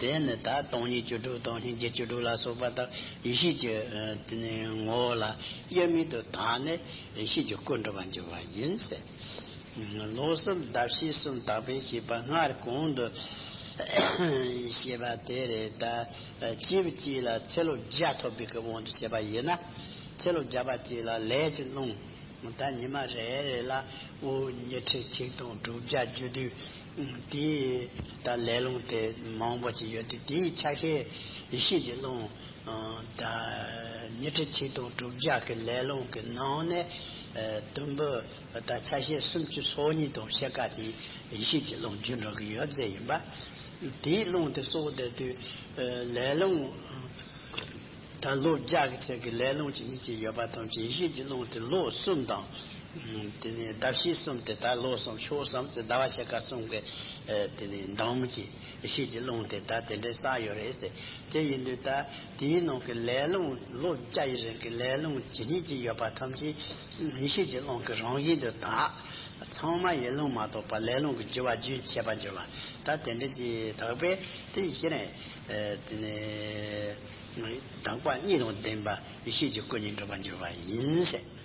དེ་ནི་ད་སྟོང་ཉིད་བཅུ་དྲུག་དང་སྙིང་རྗེ་བཅུ་དྲུག་ལ་སོགས་པ་དག་ཡེ་ཤེས་ཀྱི་དེ་ནི་ངོ་བོ་ལ་དབྱེར་མེད་དུ་དག་ནས་ཡེ་ཤེས་ཀྱི་སྐུར་འགྲུབ་པར་འགྱུར་བ་ཡིན་ཟེར། ལོ་གསུམ་ཟླ་ཕྱེད་གསུམ་དག་པས་ཞེས་པ་སྔར་གོང་དུ་ཞེས་པ་དེ་རེད། ད་སྐྱེས་བུ་གཅིག་ལ་ཚེ་ལོ་བརྒྱ་ཐོབ་པའི་གི་དབང་དུ་བྱས་པ་ཡིན་ན། ཚེ་ལོ་བརྒྱ་པ་གཅིག་ལ་ལས་ཀྱི་རླུང་ད་ཉི་མ་རེ་རེ་ལ་འོ་ཉི་ཁྲི་ཆིག་སྟོང་དྲུག་བརྒྱ་རྒྱུ་དུས་དེའི་ད་ལས་རླུང་དེ་མང་པོ་ཅིག་ཡོད་དུས། དེའི་ཆ་ཤས་ཡེ་ཤེས་ཀྱི་རླུང་ད་ཉི་ཁྲི་ཆིག་སྟོང་དྲུག་བརྒྱ་གི་ལས་རླུང་གི་ནང་ནས་དུམ་བུ་ད་ཆ་ཤས་སུམ་ཅུ་སོ་གཉིས་དང་ཕྱེད་ཀ་ཅིག་ཡེ་ཤེས་ཀྱི་རླུང་རྒྱུ་འགྲོ་གི་ཡོད་ཟེར་ཡིན་པ། དེའི་རླུང་དེ་གསོག་བསྡད་དུས་ལས་རླུང་ད་ལོ་བརྒྱ་གི་ཚད་ཀྱི་ལས་རླུང་ཇི་སྙེད་ཅིག་ཡོད་པ་ཐམས་ཅད་ཡེ་ཤེས་ཀྱི་རླུང་དེ་ལོ་གསུམ་དང་། དེ་ནས་ཟླ་ཕྱེད་གསུམ་དེ་ད་ལོ་གསུམ་ཕྱོགས་གསུམ་ཟེར་ཟླ་བ་ཕྱེད་ཀ་གསུམ་གྱི་དེ་ནས་འདང་མི་གྱི་ཡེ་ཤེས་ཀྱི་རླུང་དེ་ད་དེ་འདྲའི་བསགས་ཡོད་རེད་ཟེར། དེ་ཡིན་དུས་ད་དེའི་ནང་གི་ལས་རླུང་ལོ་བརྒྱ་ཡི་རིང་གི་ལས་རླུང་ཇི་སྙེད་ཅིག་ཡོད་པ་ཐམས་ཅད་ཡེ་ཤེས་ཀྱི་རླུང་གི་རང་བཞིན་དུ་དག་ཚང་མ་ཡུལ་ལུང་མ་གཏོགས་པ་ལས་རླུང་གི་རྒྱུ་བ་རྒྱུན་ཆད་པར་འགྱུར་བ། ད་དེ་འདྲ་ཅིག་དག་པས་དེ་གཞི་ནས་དེ་ནས་དག་པ་གཉིས་དང་ལྡན་པ་ཡེ་ཤེས་ཀྱི་སྐུ་ཉིད་འགྲུབ་པར་འགྱུར་བ་ཡིན་ཟེར།